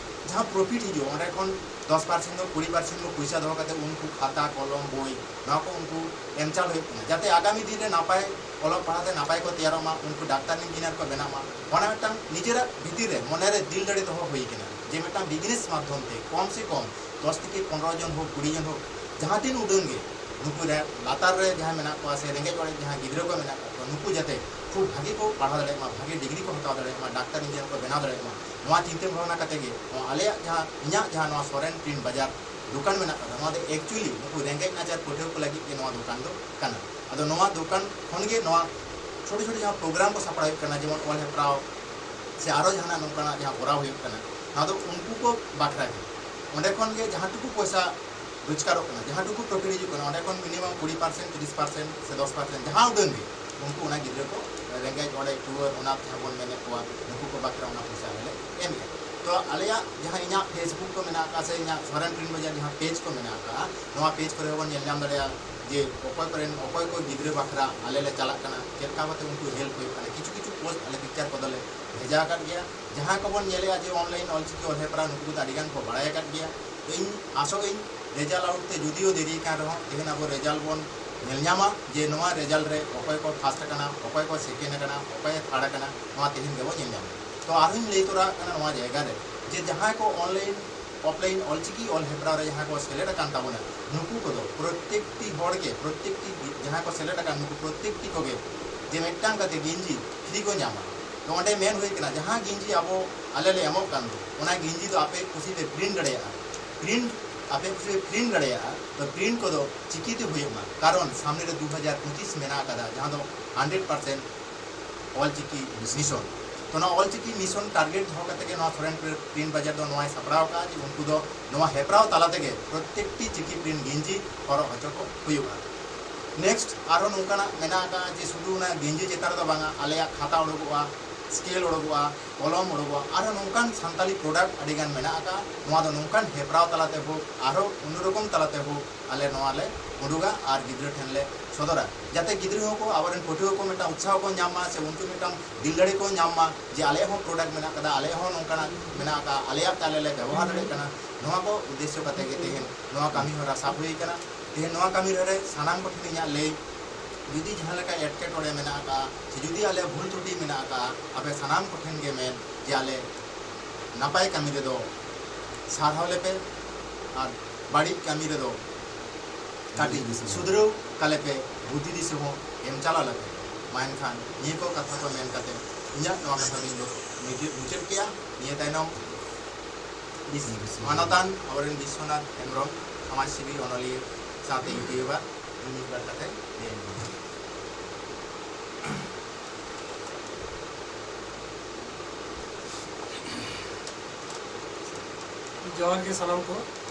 ᱡᱟᱦᱟᱸ ᱯᱨᱚᱯᱷᱤᱴ ᱦᱤᱡᱩᱜᱼᱟ, ᱚᱸᱰᱮ ᱠᱷᱚᱱ ᱫᱚᱥ ᱯᱟᱨᱥᱮᱱᱴ ᱫᱚ, ᱠᱩᱲᱤ ᱯᱟᱨᱥᱮᱱᱴ ᱫᱚ ᱯᱚᱭᱥᱟ ᱫᱚᱦᱚ ᱠᱟᱛᱮ ᱩᱱᱠᱩ ᱠᱷᱟᱛᱟ, ᱠᱚᱞᱚᱢ, ᱵᱳᱭ, ᱱᱚᱣᱟ ᱠᱚ ᱩᱱᱠᱩ ᱮᱢ ᱪᱟᱞ ᱦᱩᱭᱩᱜ ᱠᱟᱱᱟ, ᱡᱟᱛᱮ ᱟᱜᱟᱢᱤ ᱫᱤᱱ ᱨᱮ ᱱᱟᱯᱟᱭ ᱚᱞᱚᱜ ᱯᱟᱲᱦᱟᱣ ᱛᱮ ᱱᱟᱯᱟᱭ ᱠᱚ ᱛᱮᱭᱟᱨᱚᱜ ᱢᱟ, ᱩᱱᱠᱩ ᱰᱟᱠᱛᱟᱨ ᱤᱧᱡᱤᱱᱤᱭᱟᱨ ᱠᱚ ᱵᱮᱱᱟᱜ ᱢᱟ᱾ ᱚᱱᱟ ᱢᱤᱫᱴᱟᱝ ᱱᱤᱡᱮᱨᱟᱜ ᱵᱷᱤᱛᱤᱨ ᱨᱮ ᱢᱚᱱᱮ ᱨᱮ ᱫᱤᱞ ᱫᱟᱲᱮ ᱫᱚᱦᱚ ᱦᱩᱭ ᱠᱟᱱᱟ ᱡᱮ ᱢᱤᱫᱴᱟᱝ ᱵᱤᱡᱽᱱᱮᱥ ᱢᱟᱫᱽᱫᱷᱚᱢ ᱛᱮ ᱠᱚᱢ ᱥᱮ ᱠᱚᱢ ᱫᱚᱥ ᱛᱷᱮᱠᱮ ᱯᱚᱱᱨᱚ ᱡᱚᱱ ᱦᱳᱠ, ᱠᱩᱲᱤ ᱡᱚᱱ ᱦᱳᱠ, ᱡᱟᱦᱟᱸ ᱛᱤᱱ ᱩᱰᱟᱹᱝ ᱜᱮ ᱱᱩᱠᱩ ᱨᱮ ᱞᱟᱛᱟᱨ ᱨᱮ ᱡᱟᱦᱟᱸᱭ ᱢᱮᱱᱟᱜ ᱠᱚᱣᱟ ᱥᱮ ᱨᱮᱸᱜᱮᱡ ᱚᱨᱮᱡ ᱡᱟᱦᱟᱸ ᱜᱤᱫᱽᱨᱟᱹ ᱠᱚ ᱢᱮᱱᱟᱜ ᱠᱚᱣᱟ, ᱱᱩᱠᱩ ᱡᱟᱛᱮ ᱠᱷᱩᱵ ᱵᱷᱟᱜᱮ ᱠᱚ ᱯᱟᱲᱦᱟᱣ ᱫᱟᱲᱮᱭᱟᱜ ᱢᱟ, ᱵᱷᱟᱜᱮ ᱰᱤᱜᱽᱨᱤ ᱠᱚ ᱦᱟᱛᱟᱣ ᱫᱟᱲᱮᱭᱟᱜ ᱢᱟ, ᱰᱟᱠᱛᱟᱨ ᱤᱧᱡᱤᱱᱤᱭᱟᱨ ᱠᱚ ᱵᱮᱱᱟᱣ ᱫᱟᱲᱮᱭᱟᱜ ᱢᱟ, ᱱᱚᱣᱟ ᱪᱤᱱᱛᱟᱹ ᱵᱷᱟᱵᱽᱱᱟ ᱠᱟᱛᱮ ᱜᱮ ᱱᱚᱣᱟ ᱟᱞᱮᱭᱟᱜ ᱡᱟᱦᱟᱸ, ᱤᱧᱟᱹᱜ ᱡᱟᱦᱟᱸ ᱱᱚᱣᱟ ᱥᱚᱨᱮᱱ ᱯᱨᱤᱱᱴ ᱵᱟᱡᱟᱨ ᱫᱚᱠᱟᱱ ᱢᱮᱱᱟᱜ ᱠᱟᱫᱟ, ᱱᱚᱣᱟ ᱫᱚ actually ᱱᱩᱠᱩ ᱨᱮᱸᱜᱮᱡ ᱱᱟᱪᱟᱨ ᱯᱟᱹᱴᱷᱩᱣᱟᱹ ᱠᱚ ᱞᱟᱹᱜᱤᱫ ᱜᱮ ᱱᱚᱣᱟ ᱫᱚᱠᱟᱱ ᱫᱚ ᱠᱟᱱᱟ᱾ ᱟᱫᱚ ᱱᱚᱣᱟ ᱫᱚᱠᱟᱱ ᱠᱷᱚᱱ ᱜᱮ ᱱᱚᱣᱟ ᱪᱷᱳᱴᱳ ᱪᱷᱳᱴᱳ ᱡᱟᱦᱟᱸ ᱯᱨᱳᱜᱨᱟᱢ ᱠᱚ ᱥᱟᱯᱲᱟᱣ ᱦᱩᱭᱩᱜ ᱠᱟᱱᱟ, ᱡᱮᱢᱚᱱ ᱚᱞ ᱦᱮᱯᱨᱟᱣ ᱥᱮ ᱟᱨᱚ ᱡᱟᱦᱟᱱᱟᱜ ᱱᱚᱝᱠᱟᱱᱟᱜ ᱡᱟᱦᱟᱸ ᱠᱚᱨᱟᱣ ᱦᱩᱭᱩᱜ ᱠᱟᱱᱟ, ᱱᱚᱣᱟ ᱫᱚ ᱩᱱᱠᱩ ᱠᱚ ᱵᱟᱠᱷᱨᱟ ᱜᱮ᱾ ᱚᱸᱰᱮ ᱠᱷᱚᱱ ᱜᱮ ᱡᱟᱦᱟᱸ ᱴᱩᱠᱩ ᱯᱚᱭᱥᱟ ᱨᱳᱡᱽᱜᱟᱨᱚᱜ ᱠᱟᱱᱟ, ᱡᱟᱦᱟᱸ ᱴᱩᱠᱩ ᱯᱨᱚᱯᱷᱤᱴ ᱦᱤᱡᱩᱜ ᱠᱟᱱᱟ, ᱚᱸᱰᱮ ᱠᱷᱚᱱ ᱢᱤᱱᱤᱢᱟᱢ ᱠᱩᱲᱤ ᱯᱟᱨᱥᱮᱱᱴ, ᱛᱤᱨᱤᱥ ᱯᱟᱨᱥᱮᱱᱴ ᱥᱮ ᱫᱚᱥ ᱯᱟᱨᱥᱮᱱᱴ, ᱡᱟᱦᱟᱸ ᱩᱰᱟᱹᱝ ᱜᱮ ᱩᱱᱠᱩ ᱚᱱᱟ ᱜᱤᱫᱽᱨᱟᱹ ᱠᱚ, ᱨᱮᱸᱜᱮᱡ ᱚᱨᱮᱡ ᱴᱩᱣᱟᱹᱨ ᱚᱱᱟᱛᱷ ᱡᱟᱦᱟᱸ ᱵᱚᱱ ᱢᱮᱱᱮᱫ ᱠᱚᱣᱟ, ᱩᱱᱠᱩ ᱠᱚ ᱵᱟᱠᱷᱨᱟ ᱚᱱᱟ ᱯᱚᱭᱥᱟ ᱟᱞᱮ ᱞᱮ ᱮᱢᱮᱫᱼᱟ᱾ ᱛᱚ ᱟᱞᱮᱭᱟᱜ ᱡᱟᱦᱟᱸ ᱤᱧᱟᱹᱜ Facebook ᱠᱚ ᱢᱮᱱᱟᱜ ᱟᱠᱟᱫ ᱥᱮ ᱤᱧᱟᱹᱜ ᱥᱚᱨᱮᱱ ᱯᱨᱤᱱᱴ ᱵᱟᱡᱟᱨ ᱡᱟᱦᱟᱸ ᱯᱮᱡᱽ ᱠᱚ ᱢᱮᱱᱟᱜ ᱟᱠᱟᱫᱼᱟ, ᱱᱚᱣᱟ ᱯᱮᱡᱽ ᱠᱚᱨᱮ ᱦᱚᱸᱵᱚᱱ ᱧᱮᱞ ᱧᱟᱢ ᱫᱟᱲᱮᱭᱟᱜᱼᱟ ᱡᱮ ᱚᱠᱚᱭ ᱠᱚᱨᱮᱱ ᱚᱠᱚᱭ ᱠᱚ ᱜᱤᱫᱽᱨᱟᱹ ᱵᱟᱠᱷᱨᱟ ᱟᱞᱮ ᱞᱮ ᱪᱟᱞᱟᱜ ᱠᱟᱱᱟ, ᱪᱮᱫ ᱞᱮᱠᱟ ᱠᱟᱛᱮ ᱩᱱᱠᱩ ᱦᱮᱞᱯ ᱦᱩᱭᱩᱜ ᱠᱟᱱᱟ᱾ ᱠᱤᱪᱷᱩ ᱠᱤᱪᱷᱩ ᱯᱳᱥᱴ ᱟᱞᱮ ᱯᱤᱠᱪᱟᱨ ᱠᱚᱫᱚᱞᱮ ᱵᱷᱮᱡᱟ ᱟᱠᱟᱫ ᱜᱮᱭᱟ᱾ ᱡᱟᱦᱟᱸᱭ ᱠᱚᱵᱚᱱ ᱧᱮᱞᱮᱜᱼᱟ ᱡᱮ online ᱚᱞᱪᱤᱠᱤ ᱚᱞ ᱦᱮᱯᱨᱟᱣ, ᱱᱩᱠᱩ ᱠᱚᱫᱚ ᱟᱹᱰᱤᱜᱟᱱ ᱠᱚ ᱵᱟᱲᱟᱭ ᱟᱠᱟᱫ ᱜᱮᱭᱟ᱾ ᱛᱚ ᱤᱧ ᱟᱥᱚᱜ ᱟᱹᱧ ᱨᱮᱡᱟᱞᱴ ᱟᱣᱩᱴ ᱛᱮ ᱡᱩᱫᱤᱭᱳ ᱫᱮᱨᱤ ᱠᱟᱱ ᱨᱮᱦᱚᱸ, ᱛᱮᱦᱮᱧ ᱟᱵᱚ ᱨᱮᱡᱟᱞᱴ ᱵᱚᱱ ᱧᱮᱞ ᱧᱟᱢᱟ ᱡᱮ ᱱᱚᱣᱟ ᱨᱮᱡᱟᱞᱴ ᱨᱮ ᱚᱠᱚᱭ ᱠᱚ ᱯᱷᱟᱥᱴ ᱟᱠᱟᱱᱟ, ᱚᱠᱚᱭ ᱠᱚ ᱥᱮᱠᱮᱱᱰ ᱟᱠᱟᱱᱟ, ᱚᱠᱚᱭ ᱮ ᱛᱷᱟᱨᱰ ᱟᱠᱟᱱᱟ, ᱱᱚᱣᱟ ᱛᱮᱦᱮᱧ ᱜᱮᱵᱚ ᱧᱮᱞ ᱧᱟᱢᱟ᱾ ᱛᱚ ᱟᱨᱦᱚᱸᱧ ᱞᱟᱹᱭ ᱛᱚᱨᱟ ᱟᱜ ᱠᱟᱱᱟ ᱱᱚᱣᱟ ᱡᱟᱭᱜᱟ ᱨᱮ ᱡᱮ ᱡᱟᱦᱟᱸᱭ ᱠᱚ ᱚᱱᱞᱟᱭᱤᱱ ᱚᱯᱷᱞᱟᱭᱤᱱ ᱚᱞᱪᱤᱠᱤ ᱚᱞ ᱦᱮᱯᱨᱟᱣ ᱨᱮ ᱡᱟᱦᱟᱸᱭ ᱠᱚ ᱥᱮᱞᱮᱫ ᱟᱠᱟᱱ ᱛᱟᱵᱚᱱᱟ, ᱱᱩᱠᱩ ᱠᱚᱫᱚ ᱯᱨᱚᱛᱮᱠᱴᱤ ᱦᱚᱲ ᱜᱮ, ᱯᱨᱚᱛᱮᱠᱴᱤ ᱡᱟᱦᱟᱸᱭ ᱠᱚ ᱥᱮᱞᱮᱫ ᱟᱠᱟᱱ, ᱱᱩᱠᱩ ᱯᱨᱚᱛᱮᱠᱴᱤ ᱠᱚᱜᱮ ᱡᱮ ᱢᱤᱫᱴᱟᱝ ᱠᱟᱛᱮ ᱜᱮᱧᱡᱤ ᱯᱷᱨᱤ ᱠᱚ ᱧᱟᱢᱟ᱾ ᱛᱚ ᱚᱸᱰᱮ ᱢᱮᱱ ᱦᱩᱭ ᱠᱟᱱᱟ, ᱡᱟᱦᱟᱸ ᱜᱮᱧᱡᱤ ᱟᱵᱚ ᱟᱞᱮ ᱞᱮ ᱮᱢᱚᱜ ᱠᱟᱱ ᱫᱚ, ᱚᱱᱟ ᱜᱮᱧᱡᱤ ᱫᱚ ᱟᱯᱮ ᱠᱩᱥᱤ ᱯᱮ ᱯᱨᱤᱱᱴ ᱫᱟᱲᱮᱭᱟᱜᱼᱟ᱾ ᱯᱨᱤᱱᱴ ᱟᱯᱮ ᱠᱩᱥᱤ ᱯᱮ ᱯᱨᱤᱱᱴ ᱫᱟᱲᱮᱭᱟᱜᱼᱟ᱾ ᱛᱚ ᱯᱨᱤᱱᱴ ᱠᱚᱫᱚ ᱪᱤᱠᱤᱛᱮ ᱦᱩᱭᱩᱜ ᱢᱟ, ᱠᱟᱨᱚᱱ ᱥᱟᱢᱱᱮ ᱨᱮ ᱫᱩ ᱦᱟᱡᱟᱨ ᱯᱚᱸᱪᱤᱥ ᱢᱮᱱᱟᱜ ᱟᱠᱟᱫᱟ, ᱡᱟᱦᱟᱸ ᱫᱚ ᱦᱟᱱᱰᱨᱮᱰ ᱯᱟᱨᱥᱮᱱᱴ ᱚᱞᱪᱤᱠᱤ ᱢᱤᱥᱚᱱ᱾ ᱛᱚ ᱱᱚᱣᱟ ᱚᱞᱪᱤᱠᱤ ᱢᱤᱥᱚᱱ ᱴᱟᱨᱜᱮᱴ ᱫᱚᱦᱚ ᱠᱟᱛᱮ ᱜᱮ ᱱᱚᱣᱟ ᱥᱚᱨᱮᱱ ᱯᱨᱤᱱᱴ ᱵᱟᱡᱟᱨ ᱫᱚ ᱱᱚᱣᱟᱭ ᱥᱟᱯᱲᱟᱣ ᱟᱠᱟᱫᱼᱟ ᱡᱮ ᱩᱱᱠᱩ ᱫᱚ ᱱᱚᱣᱟ ᱦᱮᱯᱨᱟᱣ ᱛᱟᱞᱟ ᱛᱮᱜᱮ ᱯᱨᱚᱛᱮᱠᱴᱤ ᱪᱤᱠᱤ ᱯᱨᱤᱱᱴ ᱜᱮᱧᱡᱤ ᱦᱚᱨᱚᱜ ᱦᱚᱪᱚ ᱠᱚ ᱦᱩᱭᱩᱜᱼᱟ᱾ ᱱᱮᱠᱥᱴ ᱟᱨᱦᱚᱸ ᱱᱚᱝᱠᱟᱱᱟᱜ ᱢᱮᱱᱟᱜ ᱟᱠᱟᱫᱼᱟ ᱡᱮ ᱥᱩᱫᱷᱩ ᱚᱱᱟ ᱜᱮᱧᱡᱤ ᱪᱮᱛᱟᱱ ᱨᱮᱫᱚ ᱵᱟᱝᱟ, ᱟᱞᱮᱭᱟᱜ ᱠᱷᱟᱛᱟ ᱩᱰᱩᱠᱚᱜᱼᱟ, ᱥᱠᱮᱞ ᱩᱰᱩᱠᱚᱜᱼᱟ, ᱠᱚᱞᱚᱢ ᱩᱰᱩᱠᱚᱜᱼᱟ, ᱟᱨᱦᱚᱸ ᱱᱚᱝᱠᱟᱱ ᱥᱟᱱᱛᱟᱞᱤ ᱯᱨᱚᱰᱟᱠᱴ ᱟᱹᱰᱤᱜᱟᱱ ᱢᱮᱱᱟᱜ ᱟᱠᱟᱫᱼᱟ᱾ ᱱᱚᱣᱟ ᱫᱚ ᱱᱚᱝᱠᱟᱱ ᱦᱮᱯᱨᱟᱣ ᱛᱟᱞᱟᱛᱮ ᱦᱳᱠ, ᱟᱨᱦᱚᱸ ᱚᱱᱱᱚᱨᱚᱠᱚᱢ ᱛᱟᱞᱟᱛᱮ ᱦᱳᱠ, ᱟᱞᱮ ᱱᱚᱣᱟ ᱞᱮ ᱩᱰᱩᱠᱟ ᱟᱨ ᱜᱤᱫᱽᱨᱟᱹ ᱴᱷᱮᱱ ᱞᱮ ᱥᱚᱫᱚᱨᱟ, ᱡᱟᱛᱮ ᱜᱤᱫᱽᱨᱟᱹ ᱦᱚᱸᱠᱚ, ᱟᱵᱚᱨᱮᱱ ᱯᱟᱹᱴᱷᱩᱣᱟᱹ ᱠᱚ ᱢᱤᱫᱴᱟᱝ ᱩᱛᱥᱟᱦᱚ ᱠᱚ ᱧᱟᱢ ᱢᱟ, ᱥᱮ ᱩᱱᱠᱩ ᱢᱤᱫᱴᱟᱝ ᱫᱤᱞ ᱫᱟᱲᱮ ᱠᱚ ᱧᱟᱢ ᱢᱟ ᱡᱮ ᱟᱞᱮᱭᱟᱜ ᱦᱚᱸ ᱯᱨᱚᱰᱟᱠᱴ ᱢᱮᱱᱟᱜ ᱠᱟᱫᱟ, ᱟᱞᱮᱭᱟᱜ ᱦᱚᱸ ᱱᱚᱝᱠᱟᱱᱟᱜ ᱢᱮᱱᱟᱜ ᱟᱠᱟᱫᱼᱟ, ᱟᱞᱮᱭᱟᱜ ᱛᱮ ᱟᱞᱮ ᱞᱮ ᱵᱮᱵᱚᱦᱟᱨ ᱫᱟᱲᱮᱭᱟᱜ ᱠᱟᱱᱟ᱾ ᱱᱚᱣᱟ ᱠᱚ ᱩᱫᱽᱫᱮᱥᱥᱚ ᱠᱟᱛᱮ ᱜᱮ ᱛᱮᱦᱮᱧ ᱱᱚᱣᱟ ᱠᱟᱹᱢᱤ ᱦᱚᱨᱟ ᱥᱟᱵ ᱦᱩᱭ ᱟᱠᱟᱱᱟ᱾ ᱛᱮᱦᱮᱧ ᱱᱚᱣᱟ ᱠᱟᱹᱢᱤ ᱦᱚᱨᱟ ᱨᱮ ᱥᱟᱱᱟᱢ ᱠᱚᱴᱷᱮᱱ ᱤᱧᱟᱹᱜ ᱞᱟᱹᱭ, ᱡᱩᱫᱤ ᱡᱟᱦᱟᱸ ᱞᱮᱠᱟ ᱮᱴᱠᱮᱴᱚᱬᱮ ᱢᱮᱱᱟᱜ ᱟᱠᱟᱫᱼᱟ, ᱥᱮ ᱡᱩᱫᱤ ᱟᱞᱮᱭᱟᱜ ᱵᱷᱩᱞ ᱛᱨᱩᱴᱤ ᱢᱮᱱᱟᱜ ᱟᱠᱟᱫᱼᱟ, ᱟᱯᱮ ᱥᱟᱱᱟᱢ ᱠᱚᱴᱷᱮᱱ ᱜᱮ ᱢᱮᱱ ᱡᱮ ᱟᱞᱮ ᱱᱟᱯᱟᱭ ᱠᱟᱹᱢᱤ ᱨᱮᱫᱚ ᱥᱟᱨᱦᱟᱣ ᱞᱮᱯᱮ ᱟᱨ ᱵᱟᱹᱲᱤᱡ ᱠᱟᱹᱢᱤ ᱨᱮᱫᱚ ᱠᱟᱹᱴᱤᱡ ᱥᱩᱫᱷᱨᱟᱹᱣ ᱠᱟᱞᱮᱯᱮ, ᱵᱩᱫᱷᱤ ᱫᱤᱥᱟᱹ ᱦᱚᱸ ᱮᱢ ᱪᱟᱞᱟᱣ ᱞᱮᱯᱮ᱾ ᱢᱟ ᱮᱱᱠᱷᱟᱱ ᱱᱤᱭᱟᱹ ᱠᱚ ᱠᱟᱛᱷᱟ ᱠᱚ ᱢᱮᱱ ᱠᱟᱛᱮ ᱤᱧᱟᱹᱜ ᱱᱚᱣᱟ ᱠᱟᱛᱷᱟ ᱫᱚᱧ ᱢᱩᱪᱟᱹᱫ, ᱢᱩᱪᱟᱹᱫ ᱠᱮᱜᱼᱟ᱾ ᱱᱤᱭᱟᱹ ᱛᱟᱭᱱᱚᱢ ᱵᱤᱥ-, ᱢᱟᱱᱚᱛᱟᱱ ᱟᱵᱚᱨᱮᱱ ᱵᱤᱥᱥᱚᱱᱟᱛᱷ ᱦᱮᱢᱵᱨᱚᱢ, ᱥᱚᱢᱟᱡᱽ ᱥᱮᱵᱤ, ᱚᱱᱚᱞᱤᱭᱟᱹ ᱥᱟᱶᱛᱮ ᱤᱭᱩᱴᱤᱭᱩᱵᱟᱨ, ᱩᱱᱤ ᱢᱤᱫ ᱵᱟᱨ ᱠᱟᱛᱷᱟᱭ ᱞᱟᱹᱭ ᱟᱸᱡᱚᱢ ᱟᱵᱚᱱᱟ᱾ ᱡᱚᱦᱟᱨ ᱜᱮ ᱥᱟᱱᱟᱢ ᱠᱚ᱾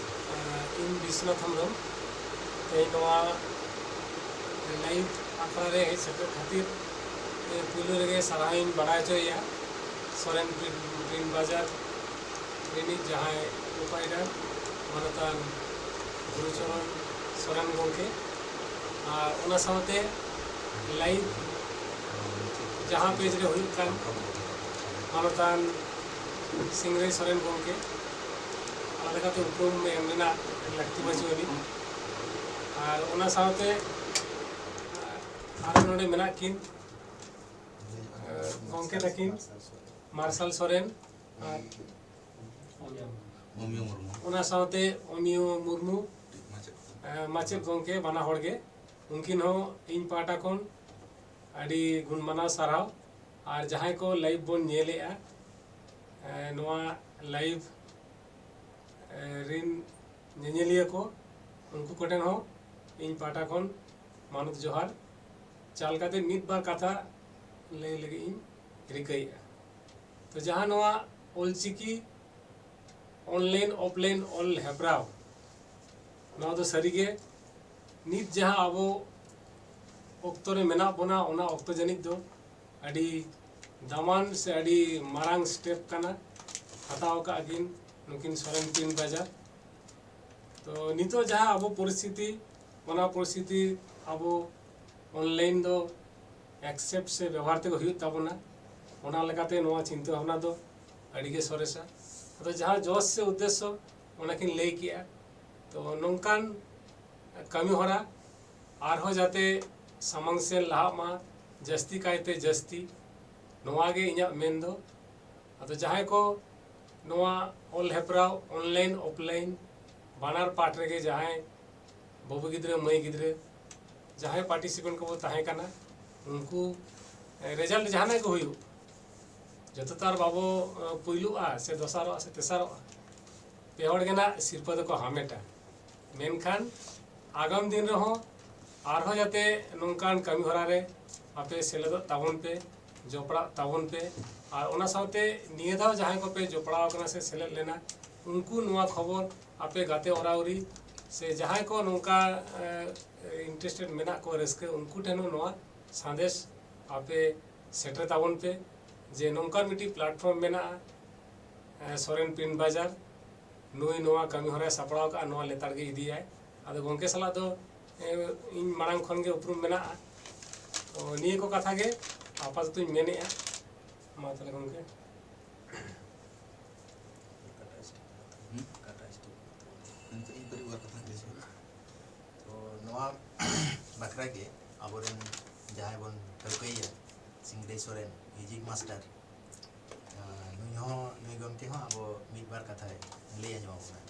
ᱮᱸ, ᱤᱧ ᱵᱤᱥᱥᱚᱱᱟᱛᱷ ᱦᱮᱢᱵᱨᱚᱢ᱾ ᱛᱮᱦᱮᱧ ᱱᱚᱣᱟ ᱞᱟᱭᱤᱵᱷ ᱟᱠᱷᱲᱟ ᱨᱮ ᱦᱮᱡ ᱥᱮᱴᱮᱨ ᱠᱷᱟᱹᱛᱤᱨ, ᱮᱸ, ᱯᱩᱭᱞᱩ ᱨᱮᱜᱮ ᱥᱟᱨᱦᱟᱣ ᱤᱧ ᱵᱟᱲᱟᱭ ᱦᱚᱪᱚᱭᱮᱭᱟ ᱥᱚᱨᱮᱱ ᱯᱨᱤᱱᱴ, ᱯᱨᱤᱱᱴ ᱵᱟᱡᱟᱨ ᱨᱤᱱᱤᱡ ᱡᱟᱦᱟᱸᱭ ᱯᱨᱳᱯᱟᱭᱴᱟᱨ, ᱢᱟᱱᱚᱛᱟᱱ ᱜᱩᱨᱩᱪᱚᱨᱚᱱ ᱥᱚᱨᱮᱱ ᱜᱚᱢᱠᱮ, ᱟᱨ ᱚᱱᱟ ᱥᱟᱶᱛᱮ ᱞᱟᱭᱤᱵᱷ ᱡᱟᱦᱟᱸ ᱯᱮᱡᱽ ᱨᱮ ᱦᱩᱭᱩᱜ ᱠᱟᱱ, ᱢᱟᱱᱚᱛᱟᱱ ᱥᱤᱝᱨᱟᱹᱭ ᱥᱚᱨᱮᱱ ᱜᱚᱢᱠᱮ, ᱟᱞᱟᱫᱟ ᱠᱟᱛᱮ ᱩᱯᱨᱩᱢ ᱮᱢ ᱨᱮᱱᱟᱜ ᱞᱟᱹᱠᱛᱤ ᱵᱟᱹᱪᱩᱜ ᱟᱹᱱᱤᱡ᱾ ᱟᱨ ᱚᱱᱟ ᱥᱟᱶᱛᱮ ᱟᱨ ᱱᱚᱰᱮ ᱢᱮᱱᱟᱜ ᱠᱤᱱ ᱜᱚᱢᱠᱮ ᱛᱟᱹᱠᱤᱱ ᱢᱟᱨᱥᱟᱞ ᱥᱚᱨᱮᱱ ᱟᱨ ᱢᱩᱨᱢᱩ᱾ ᱚᱱᱟ ᱥᱟᱶᱛᱮ ᱚᱢᱤᱭᱚ ᱢᱩᱨᱢᱩ ᱢᱟᱪᱮᱫ ᱜᱚᱢᱠᱮ ᱵᱟᱱᱟ ᱦᱚᱲ ᱜᱮ, ᱩᱱᱠᱤᱱ ᱦᱚᱸ ᱤᱧ ᱯᱟᱦᱴᱟ ᱠᱷᱚᱱ ᱟᱹᱰᱤ ᱜᱩᱱ ᱢᱟᱱᱟᱣ ᱥᱟᱨᱦᱟᱣ᱾ ᱟᱨ ᱡᱟᱦᱟᱸᱭ ᱠᱚ ᱞᱟᱭᱤᱵᱷ ᱵᱚᱱ ᱧᱮᱞᱮᱜᱼᱟ, ᱱᱚᱣᱟ ᱞᱟᱭᱤᱵᱷ ᱨᱤᱱ ᱧᱮᱧᱮᱞᱤᱭᱟᱹ ᱠᱚ, ᱩᱱᱠᱩ ᱠᱚᱴᱷᱮᱱ ᱦᱚᱸ ᱤᱧ ᱯᱟᱦᱴᱟ ᱠᱷᱚᱱ ᱢᱟᱱᱚᱛ ᱡᱚᱦᱟᱨ ᱪᱟᱞ ᱠᱟᱛᱮ ᱢᱤᱫ ᱵᱟᱨ ᱠᱟᱛᱷᱟ ᱞᱟᱹᱭ ᱞᱟᱹᱜᱤᱫ ᱤᱧ ᱨᱤᱠᱟᱹᱭᱮᱫᱼᱟ᱾ ᱛᱚ, ᱡᱟᱦᱟᱸ ᱱᱚᱣᱟ ᱚᱞᱪᱤᱠᱤ online offline ᱚᱞ ᱦᱮᱯᱨᱟᱣ, ᱱᱚᱣᱟ ᱫᱚ ᱥᱟᱹᱨᱤᱜᱮ ᱱᱤᱛ ᱡᱟᱦᱟᱸ ᱟᱵᱚ ᱚᱠᱛᱚ ᱨᱮ ᱢᱮᱱᱟᱜ ᱵᱚᱱᱟ, ᱚᱱᱟ ᱚᱠᱛᱚ ᱡᱟᱹᱱᱤᱡ ᱫᱚ ᱟᱹᱰᱤ ᱫᱟᱢᱟᱱ ᱥᱮ ᱟᱹᱰᱤ ᱢᱟᱨᱟᱝ ᱥᱴᱮᱯ ᱠᱟᱱᱟ, ᱦᱟᱛᱟᱣ ᱟᱠᱟᱫ ᱠᱤᱱ ᱱᱩᱠᱤᱱ ᱥᱚᱨᱮᱱ ᱯᱨᱤᱱᱴ ᱵᱟᱡᱟᱨ᱾ ᱛᱚ, ᱱᱤᱛᱚᱜ ᱡᱟᱦᱟᱸ ᱟᱵᱚ ᱯᱚᱨᱤᱥᱛᱷᱤᱛᱤ, ᱚᱱᱟ ᱯᱚᱨᱤᱥᱛᱷᱤᱛᱤ ᱟᱵᱚ online ᱫᱚ accept ᱥᱮ ᱵᱮᱵᱚᱦᱟᱨ ᱛᱮᱜᱮ ᱦᱩᱭᱩᱜ ᱛᱟᱵᱚᱱᱟ᱾ ᱚᱱᱟ ᱞᱮᱠᱟᱛᱮ ᱱᱚᱣᱟ ᱪᱤᱱᱛᱟᱹ ᱵᱷᱟᱵᱽᱱᱟ ᱫᱚ ᱟᱹᱰᱤ ᱜᱮ ᱥᱚᱨᱮᱥᱟ᱾ ᱟᱫᱚ ᱡᱟᱦᱟᱸ ᱡᱚᱥ ᱥᱮ ᱩᱫᱽᱫᱮᱥᱥᱚ, ᱚᱱᱟ ᱠᱤᱱ ᱞᱟᱹᱭ ᱠᱮᱜᱼᱟ᱾ ᱛᱚ, ᱱᱚᱝᱠᱟᱱ ᱠᱟᱹᱢᱤ ᱦᱚᱨᱟ ᱟᱨᱦᱚᱸ ᱡᱟᱛᱮ ᱥᱟᱢᱟᱝ ᱥᱮᱫ ᱞᱟᱦᱟᱜ ᱢᱟ, ᱡᱟᱹᱥᱛᱤ ᱠᱟᱭᱛᱮ ᱡᱟᱹᱥᱛᱤ, ᱱᱚᱣᱟ ᱜᱮ ᱤᱧᱟᱹᱜ ᱢᱮᱱ ᱫᱚ᱾ ᱟᱫᱚ ᱡᱟᱦᱟᱸᱭ ᱠᱚ ᱱᱚᱣᱟ ᱚᱞ ᱦᱮᱯᱨᱟᱣ online offline ᱵᱟᱱᱟᱨ ᱯᱟᱦᱴ ᱨᱮᱜᱮ ᱡᱟᱦᱟᱸᱭ ᱵᱟᱹᱵᱩ ᱜᱤᱫᱽᱨᱟᱹ, ᱢᱟᱹᱭ ᱜᱤᱫᱽᱨᱟᱹ, ᱡᱟᱦᱟᱸᱭ participant ᱠᱚᱵᱚ ᱛᱟᱦᱮᱸ ᱠᱟᱱᱟ, ᱩᱱᱠᱩ, ᱮ, result ᱡᱟᱦᱟᱱᱟᱜ ᱜᱮ ᱦᱩᱭᱩᱜ, ᱡᱚᱛᱚ ᱛᱚ ᱟᱨ ᱵᱟᱵᱚ, ᱮ, ᱯᱩᱭᱞᱩᱜᱼᱟ ᱥᱮ ᱫᱚᱥᱟᱨᱚᱜᱼᱟ ᱥᱮ ᱛᱮᱥᱟᱨᱚᱜᱼᱟ᱾ ᱯᱮ ᱦᱚᱲ ᱜᱮ ᱱᱟᱜ ᱥᱤᱨᱯᱟᱹ ᱫᱚᱠᱚ ᱦᱟᱢᱮᱴᱟ᱾ ᱢᱮᱱᱠᱷᱟᱱ ᱟᱜᱟᱢ ᱫᱤᱱ ᱨᱮᱦᱚᱸ ᱟᱨᱦᱚᱸ ᱡᱟᱛᱮ ᱱᱚᱝᱠᱟᱱ ᱠᱟᱹᱢᱤ ᱦᱚᱨᱟ ᱨᱮ ᱟᱯᱮ ᱥᱮᱞᱮᱫᱚᱜ ᱛᱟᱵᱚᱱ ᱯᱮ, ᱡᱚᱯᱲᱟᱜ ᱛᱟᱵᱚᱱ ᱯᱮ᱾ ᱟᱨ ᱚᱱᱟ ᱥᱟᱶᱛᱮ ᱱᱤᱭᱟᱹ ᱫᱷᱟᱣ ᱡᱟᱦᱟᱸᱭ ᱠᱚᱯᱮ ᱡᱚᱯᱲᱟᱣ ᱟᱠᱟᱱᱟ ᱥᱮ ᱥᱮᱞᱮᱫ ᱞᱮᱱᱟ, ᱩᱱᱠᱩ ᱱᱚᱣᱟ ᱠᱷᱚᱵᱚᱨ ᱟᱯᱮ ᱜᱟᱛᱮ ᱚᱨᱟᱣᱨᱤ ᱥᱮ ᱡᱟᱦᱟᱸᱭ ᱠᱚ ᱱᱚᱝᱠᱟ, ᱮ, interested ᱢᱮᱱᱟᱜ ᱠᱚᱣᱟ ᱨᱟᱹᱥᱠᱟᱹ, ᱩᱱᱠᱩ ᱴᱷᱮᱱ ᱦᱚᱸ ᱱᱚᱣᱟ ᱥᱟᱸᱫᱮᱥ ᱟᱯᱮ ᱥᱮᱴᱮᱨ ᱛᱟᱵᱚᱱ ᱯᱮ ᱡᱮ ᱱᱚᱝᱠᱟᱱ ᱢᱤᱫᱴᱤᱡ platform ᱢᱮᱱᱟᱜᱼᱟ, ᱮ, ᱥᱚᱨᱮᱱ ᱯᱨᱤᱱᱴ ᱵᱟᱡᱟᱨ, ᱱᱩᱭ ᱱᱚᱣᱟ ᱠᱟᱹᱢᱤ ᱦᱚᱨᱟᱭ ᱥᱟᱯᱲᱟᱣ ᱠᱟᱜᱼᱟ, ᱱᱚᱣᱟ ᱞᱮᱛᱟᱲ ᱜᱮ ᱤᱫᱤᱭᱟᱭ᱾ ᱟᱫᱚ ᱜᱚᱢᱠᱮ ᱥᱟᱞᱟᱜ ᱫᱚ, ᱮ, ᱤᱧ ᱢᱟᱲᱟᱝ ᱠᱷᱚᱱ ᱜᱮ ᱩᱯᱨᱩᱢ ᱢᱮᱱᱟᱜᱼᱟ᱾ ᱛᱚ, ᱱᱤᱭᱟᱹ ᱠᱚ ᱠᱟᱛᱷᱟ ᱜᱮ ᱟᱯᱟᱛᱚᱛᱚᱧ ᱢᱮᱱᱮᱫᱼᱟ᱾ ᱢᱟ ᱛᱟᱦᱚᱞᱮ ᱜᱚᱢᱠᱮ᱾ ᱚᱠᱟᱴᱟᱜ step? ᱦᱩᱸ? ᱚᱠᱟᱴᱟᱜ step? ᱱᱤᱛᱚᱜ ᱤᱧ ᱯᱟᱹᱨᱤ ᱵᱟᱨ ᱠᱟᱛᱷᱟ ᱞᱟᱹᱭ ᱥᱟᱰᱮ᱾ ᱛᱚ, ᱱᱚᱣᱟ ᱵᱟᱠᱷᱨᱟ ᱜᱮ ᱟᱵᱚᱨᱮᱱ ᱡᱟᱦᱟᱸᱭ ᱵᱚᱱ ᱴᱷᱟᱹᱣᱠᱟᱹᱭᱮᱭᱟ, ᱥᱤᱝᱨᱟᱹᱭ ᱥᱚᱨᱮᱱ, ᱢᱤᱭᱩᱡᱤᱠ ᱢᱟᱥᱴᱟᱨ, ᱟᱸ, ᱱᱩᱭ ᱦᱚᱸ, ᱱᱩᱭ ᱜᱚᱢᱠᱮ ᱦᱚᱸ ᱟᱵᱚ ᱢᱤᱫ ᱵᱟᱨ ᱠᱟᱛᱷᱟᱭ ᱞᱟᱹᱭ ᱟᱸᱡᱚᱢ ᱟᱵᱚᱱᱟ᱾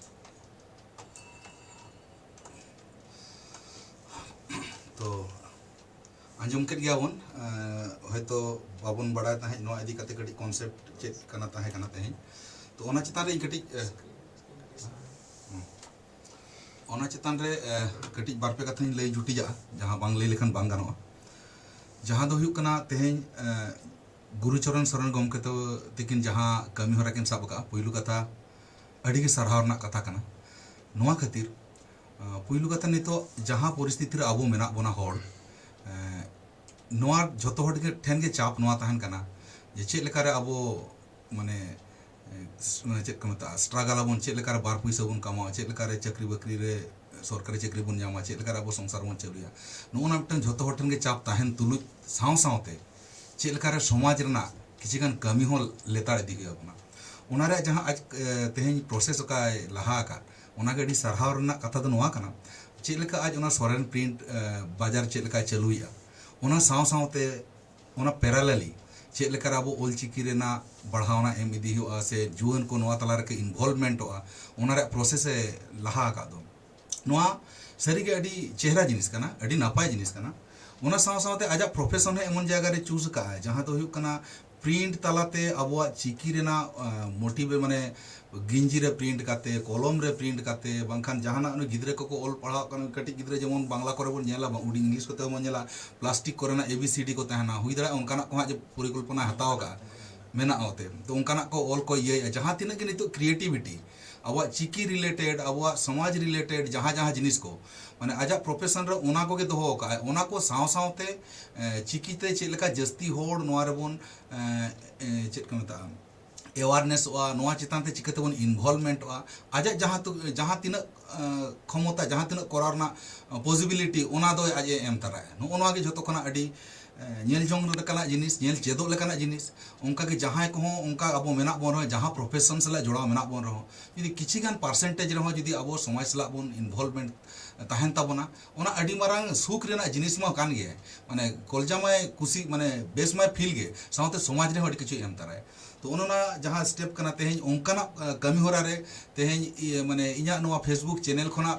ᱛᱚ, ᱟᱸᱡᱚᱢ ᱠᱮᱫ ᱜᱮᱭᱟ ᱵᱚᱱ, ᱮᱸ, ᱦᱚᱭᱛᱚ ᱵᱟᱵᱚᱱ ᱵᱟᱲᱟᱭ ᱛᱟᱦᱮᱸᱫ ᱱᱚᱣᱟ ᱤᱫᱤ ᱠᱟᱛᱮ ᱠᱟᱹᱴᱤᱡ ᱠᱚᱱᱥᱮᱯᱴ ᱪᱮᱫ ᱠᱟᱱᱟ, ᱛᱟᱦᱮᱸ ᱠᱟᱱᱟ ᱛᱮᱦᱮᱧ᱾ ᱛᱚ, ᱚᱱᱟ ᱪᱮᱛᱟᱱ ᱨᱮ ᱤᱧ ᱠᱟᱹᱴᱤᱡ, ᱮ, ᱦᱩᱸ᱾ ᱚᱱᱟ ᱪᱮᱛᱟᱱ ᱨᱮ, ᱮ, ᱠᱟᱹᱴᱤᱡ ᱵᱟᱨ ᱯᱮ ᱠᱟᱛᱷᱟᱧ ᱞᱟᱹᱭ ᱡᱩᱴᱤᱡᱟᱜᱼᱟ, ᱡᱟᱦᱟᱸ ᱵᱟᱝ ᱞᱟᱹᱭ ᱞᱮᱠᱷᱟᱱ ᱵᱟᱝ ᱜᱟᱱᱚᱜᱼᱟ᱾ ᱡᱟᱦᱟᱸ ᱫᱚ ᱦᱩᱭᱩᱜ ᱠᱟᱱᱟ, ᱛᱮᱦᱮᱧ, ᱮ, ᱜᱩᱨᱩ ᱪᱚᱨᱚᱱ ᱥᱚᱨᱮᱱ ᱜᱚᱢᱠᱮ ᱛᱟᱠᱚ ᱛᱤᱠᱤᱱ ᱡᱟᱦᱟᱸ ᱠᱟᱹᱢᱤ ᱦᱚᱨᱟ ᱠᱤᱱ ᱥᱟᱵ ᱟᱠᱟᱫᱼᱟ, ᱯᱩᱭᱞᱩ ᱠᱟᱛᱷᱟ, ᱟᱹᱰᱤ ᱜᱮ ᱥᱟᱨᱦᱟᱣ ᱨᱮᱱᱟᱜ ᱠᱟᱛᱷᱟ ᱠᱟᱱᱟ᱾ ᱱᱚᱣᱟ ᱠᱷᱟᱹᱛᱤᱨ, ᱮ, ᱯᱩᱭᱞᱩ ᱠᱟᱛᱷᱟ, ᱱᱤᱛᱚᱜ ᱡᱟᱦᱟᱸ ᱯᱚᱨᱤᱥᱛᱷᱤᱛᱤ ᱨᱮ ᱟᱵᱚ ᱢᱮᱱᱟᱜ ᱵᱚᱱᱟ ᱦᱚᱲ, ᱮ, ᱱᱚᱣᱟ ᱡᱷᱚᱛᱚ ᱦᱚᱲ ᱜᱮ ᱴᱷᱮᱱ ᱜᱮ ᱪᱟᱯ ᱱᱚᱣᱟ ᱛᱟᱦᱮᱱ ᱠᱟᱱᱟ ᱡᱮ ᱪᱮᱫ ᱞᱮᱠᱟᱨᱮ ᱟᱵᱚ, ᱢᱟᱱᱮ, ᱮ, ᱢᱟᱱᱮ, ᱪᱮᱫ ᱠᱚ ᱢᱮᱛᱟᱜᱼᱟ, ᱥᱴᱨᱟᱜᱟᱞ ᱟᱵᱚᱱ, ᱪᱮᱫ ᱞᱮᱠᱟᱨᱮ ᱵᱟᱨ ᱯᱩᱭᱥᱟᱹ ᱵᱚᱱ ᱠᱟᱢᱟᱣᱟ, ᱪᱮᱫ ᱞᱮᱠᱟᱨᱮ ᱪᱟᱹᱠᱨᱤ ᱵᱟᱹᱠᱨᱤ ᱨᱮ, ᱥᱚᱨᱠᱟᱨᱤ ᱪᱟᱹᱠᱨᱤ ᱵᱚᱱ ᱧᱟᱢᱟ, ᱪᱮᱫ ᱞᱮᱠᱟᱨᱮ ᱟᱵᱚ ᱥᱚᱝᱥᱟᱨ ᱵᱚᱱ ᱪᱟᱹᱞᱩᱭᱟ᱾ ᱱᱚᱜᱼᱚ ᱱᱟ ᱢᱤᱫᱴᱟᱝ ᱡᱷᱚᱛᱚ ᱦᱚᱲ ᱴᱷᱮᱱ ᱜᱮ ᱪᱟᱯ ᱛᱟᱦᱮᱱ ᱛᱩᱞᱩᱡ, ᱥᱟᱶ ᱥᱟᱶᱛᱮ ᱪᱮᱫ ᱞᱮᱠᱟᱨᱮ ᱥᱚᱢᱟᱡᱽ ᱨᱮᱱᱟᱜ ᱠᱤᱪᱷᱤ ᱜᱟᱱ ᱠᱟᱹᱢᱤ ᱦᱚᱸ ᱞᱮᱛᱟᱲ ᱤᱫᱤ ᱦᱩᱭ ᱟᱵᱚᱱᱟ᱾ ᱚᱱᱟ ᱨᱮᱭᱟᱜ ᱡᱟᱦᱟᱸ ᱟᱡ, ᱮ, ᱛᱮᱦᱮᱧ ᱯᱨᱚᱥᱮᱥ ᱚᱠᱟᱭ ᱞᱟᱦᱟ ᱟᱠᱟᱫ, ᱚᱱᱟᱜᱮ ᱟᱹᱰᱤ ᱥᱟᱨᱦᱟᱣ ᱨᱮᱱᱟᱜ ᱠᱟᱛᱷᱟ ᱫᱚ ᱱᱚᱣᱟ ᱠᱟᱱᱟ, ᱪᱮᱫ ᱞᱮᱠᱟ ᱟᱡ ᱚᱱᱟ ᱥᱚᱨᱮᱱ ᱯᱨᱤᱱᱴ, ᱮ, ᱵᱟᱡᱟᱨ ᱪᱮᱫ ᱞᱮᱠᱟᱭ ᱪᱟᱹᱞᱩᱭᱮᱫᱼᱟ, ᱚᱱᱟ ᱥᱟᱶ ᱥᱟᱶᱛᱮ ᱚᱱᱟ ᱯᱮᱨᱟᱞᱮᱞᱤ ᱪᱮᱫ ᱞᱮᱠᱟᱨᱮ ᱟᱵᱚ ᱚᱞᱪᱤᱠᱤ ᱨᱮᱱᱟᱜ ᱵᱟᱲᱦᱟᱣᱱᱟ ᱮᱢ ᱤᱫᱤ ᱦᱩᱭᱩᱜᱼᱟ, ᱥᱮ ᱡᱩᱣᱟᱹᱱ ᱠᱚ ᱱᱚᱣᱟ ᱛᱟᱞᱟ ᱨᱮᱠᱚ ᱤᱱᱵᱷᱚᱞᱵᱷᱢᱮᱱᱴᱚᱜᱼᱟ, ᱚᱱᱟ ᱨᱮᱭᱟᱜ ᱯᱨᱚᱥᱮᱥ ᱮ ᱞᱟᱦᱟ ᱟᱠᱟᱫ ᱫᱚ᱾ ᱱᱚᱣᱟ ᱥᱟᱹᱨᱤᱜᱮ ᱟᱹᱰᱤ ᱪᱮᱦᱨᱟ ᱡᱤᱱᱤᱥ ᱠᱟᱱᱟ, ᱟᱹᱰᱤ ᱱᱟᱯᱟᱭ ᱡᱤᱱᱤᱥ ᱠᱟᱱᱟ᱾ ᱚᱱᱟ ᱥᱟᱶ ᱥᱟᱶᱛᱮ ᱟᱡᱟᱜ ᱯᱨᱚᱯᱷᱮᱥᱚᱱ ᱦᱚᱸ ᱮᱢᱚᱱ ᱡᱟᱭᱜᱟ ᱨᱮ ᱪᱩᱡᱽ ᱟᱠᱟᱫᱼᱟᱭ, ᱡᱟᱦᱟᱸ ᱫᱚ ᱦᱩᱭᱩᱜ ᱠᱟᱱᱟ ᱯᱨᱤᱱᱴ ᱛᱟᱞᱟᱛᱮ ᱟᱵᱚᱣᱟᱜ ᱪᱤᱠᱤ ᱨᱮᱱᱟᱜ, ᱟᱸ, ᱢᱳᱴᱤᱵᱷ ᱮ, ᱢᱟᱱᱮ, ᱜᱤᱧᱡᱤ ᱨᱮ ᱯᱨᱤᱱᱴ ᱠᱟᱛᱮ, ᱠᱚᱞᱚᱢ ᱨᱮ ᱯᱨᱤᱱᱴ ᱠᱟᱛᱮ, ᱵᱟᱝᱠᱷᱟᱱ ᱡᱟᱦᱟᱱᱟᱜ ᱱᱩᱭ ᱜᱤᱫᱽᱨᱟᱹ ᱠᱚᱠᱚ ᱚᱞ ᱯᱟᱲᱦᱟᱣ ᱠᱟᱱᱟ, ᱠᱟᱹᱴᱤᱡ ᱜᱤᱫᱽᱨᱟᱹ ᱡᱮᱢᱚᱱ ᱵᱟᱝᱞᱟ ᱠᱚᱨᱮ ᱵᱚᱱ ᱧᱮᱞᱟ, ᱵᱟᱝ, ᱩᱰᱤ ᱤᱝᱞᱤᱥ ᱠᱚᱛᱮ ᱵᱚᱱ ᱧᱮᱞᱟ, ᱯᱞᱟᱥᱴᱤᱠ ᱠᱚᱨᱮᱱᱟᱜ ᱮ ᱵᱤ ᱥᱤ ᱰᱤ ᱠᱚ ᱛᱟᱦᱮᱱᱟ, ᱦᱩᱭ ᱫᱟᱲᱮᱭᱟᱜᱼᱟ ᱚᱱᱠᱟᱱᱟᱜ ᱠᱚᱦᱚᱸ ᱡᱮ ᱯᱚᱨᱤᱠᱚᱞᱯᱚᱱᱟᱭ ᱦᱟᱛᱟᱣ ᱟᱠᱟᱫᱼᱟ, ᱢᱮᱱᱟᱜᱼᱟ ᱚᱛᱮ᱾ ᱛᱚ, ᱚᱱᱠᱟᱱᱟᱜ ᱠᱚ ᱚᱞ ᱠᱚ ᱤᱭᱟᱹᱭᱮᱫᱼᱟ, ᱡᱟᱦᱟᱸ ᱛᱤᱱᱟᱹᱜ ᱜᱮ ᱱᱤᱛᱚᱜ ᱠᱨᱤᱭᱮᱴᱤᱵᱷᱤᱴᱤ, ᱟᱵᱚᱣᱟᱜ ᱪᱤᱠᱤ ᱨᱤᱞᱮᱴᱮᱰ, ᱟᱵᱚᱣᱟᱜ ᱥᱚᱢᱟᱡᱽ ᱨᱤᱞᱮᱴᱮᱰ ᱡᱟᱦᱟᱸ ᱡᱟᱦᱟᱸ ᱡᱤᱱᱤᱥ ᱠᱚ, ᱢᱟᱱᱮ, ᱟᱡᱟᱜ ᱯᱨᱚᱯᱷᱮᱥᱚᱱ ᱨᱮ ᱚᱱᱟ ᱠᱚᱜᱮ ᱫᱚᱦᱚ ᱟᱠᱟᱫᱼᱟᱭ᱾ ᱚᱱᱟ ᱠᱚ ᱥᱟᱶ ᱥᱟᱶᱛᱮ, ᱮ, ᱪᱤᱠᱤᱛᱮ ᱪᱮᱫ ᱞᱮᱠᱟ ᱡᱟᱹᱥᱛᱤ ᱦᱚᱲ ᱱᱚᱣᱟ ᱨᱮᱵᱚᱱ, ᱮ, ᱮ, ᱪᱮᱫ ᱠᱚ ᱢᱮᱛᱟᱜᱼᱟ, ᱮᱣᱟᱨᱱᱮᱥᱚᱜᱼᱟ, ᱱᱚᱣᱟ ᱪᱮᱛᱟᱱ ᱛᱮ ᱪᱤᱠᱟᱹ ᱛᱮᱵᱚᱱ ᱤᱱᱵᱷᱚᱞᱵᱷᱢᱮᱱᱴᱚᱜᱼᱟ, ᱟᱡᱟᱜ ᱡᱟᱦᱟᱸ ᱛᱩ-, ᱡᱟᱦᱟᱸ ᱛᱤᱱᱟᱹᱜ, ᱮ, ᱠᱷᱚᱢᱚᱛᱟ, ᱡᱟᱦᱟᱸ ᱛᱤᱱᱟᱹᱜ ᱠᱚᱨᱟᱣ ᱨᱮᱱᱟᱜ ᱯᱚᱥᱤᱵᱤᱞᱤᱴᱤ, ᱚᱱᱟ ᱫᱚ ᱟᱡ ᱮ ᱮᱢ ᱛᱟᱨᱟᱭᱟ᱾ ᱱᱚᱜᱼᱚ ᱱᱚᱣᱟ ᱜᱮ ᱡᱷᱚᱛᱚ ᱠᱷᱚᱱᱟᱜ ᱟᱹᱰᱤ, ᱧᱮᱞ ᱡᱚᱝ ᱞᱮᱠᱟᱱᱟᱜ ᱡᱤᱱᱤᱥ, ᱧᱮᱞ ᱪᱮᱫᱚᱜ ᱞᱮᱠᱟᱱᱟᱜ ᱡᱤᱱᱤᱥ᱾ ᱚᱱᱠᱟᱜᱮ ᱡᱟᱦᱟᱸᱭ ᱠᱚᱦᱚᱸ ᱚᱱᱠᱟ ᱟᱵᱚ ᱢᱮᱱᱟᱜ ᱵᱚᱱ ᱨᱮᱦᱚᱸ, ᱡᱟᱦᱟᱸ ᱯᱨᱚᱯᱷᱮᱥᱚᱱ ᱥᱟᱞᱟᱜ ᱡᱚᱲᱟᱣ ᱢᱮᱱᱟᱜ ᱵᱚᱱ ᱨᱮᱦᱚᱸ, ᱡᱩᱫᱤ ᱠᱤᱪᱷᱤ ᱜᱟᱱ ᱯᱟᱨᱥᱮᱱᱴᱮᱡᱽ ᱨᱮᱦᱚᱸ ᱡᱩᱫᱤ ᱟᱵᱚ ᱥᱚᱢᱟᱡᱽ ᱥᱟᱞᱟᱜ ᱵᱚᱱ ᱤᱱᱵᱷᱚᱞᱵᱷᱢᱮᱱᱴ ᱛᱟᱦᱮᱱ ᱛᱟᱵᱚᱱᱟ, ᱚᱱᱟ ᱟᱹᱰᱤ ᱢᱟᱨᱟᱝ ᱥᱩᱠ ᱨᱮᱱᱟᱜ ᱡᱤᱱᱤᱥ ᱢᱟ ᱠᱟᱱ ᱜᱮ᱾ ᱢᱟᱱᱮ ᱠᱚᱞᱡᱟ ᱢᱟᱭ ᱠᱩᱥᱤ, ᱢᱟᱱᱮ ᱵᱮᱥ ᱢᱟᱭ ᱯᱷᱤᱞ ᱜᱮ, ᱥᱟᱶᱛᱮ ᱥᱚᱢᱟᱡᱽ ᱨᱮᱦᱚᱸ ᱟᱹᱰᱤ ᱠᱤᱪᱷᱩᱭ ᱮᱢ ᱛᱟᱨᱟᱭᱟ᱾ ᱛᱚ ᱚᱱᱟ ᱡᱟᱦᱟᱸ ᱥᱴᱮᱯ ᱠᱟᱱᱟ ᱛᱮᱦᱮᱧ ᱚᱱᱠᱟᱱᱟᱜ ᱠᱟᱹᱢᱤ ᱦᱚᱨᱟ ᱨᱮ ᱛᱮᱦᱮᱧ ᱤᱭᱟᱹ ᱢᱟᱱᱮ ᱤᱧᱟᱹᱜ ᱱᱚᱣᱟ ᱯᱷᱮᱥᱵᱩᱠ ᱪᱮᱱᱮᱞ ᱠᱷᱚᱱᱟᱜ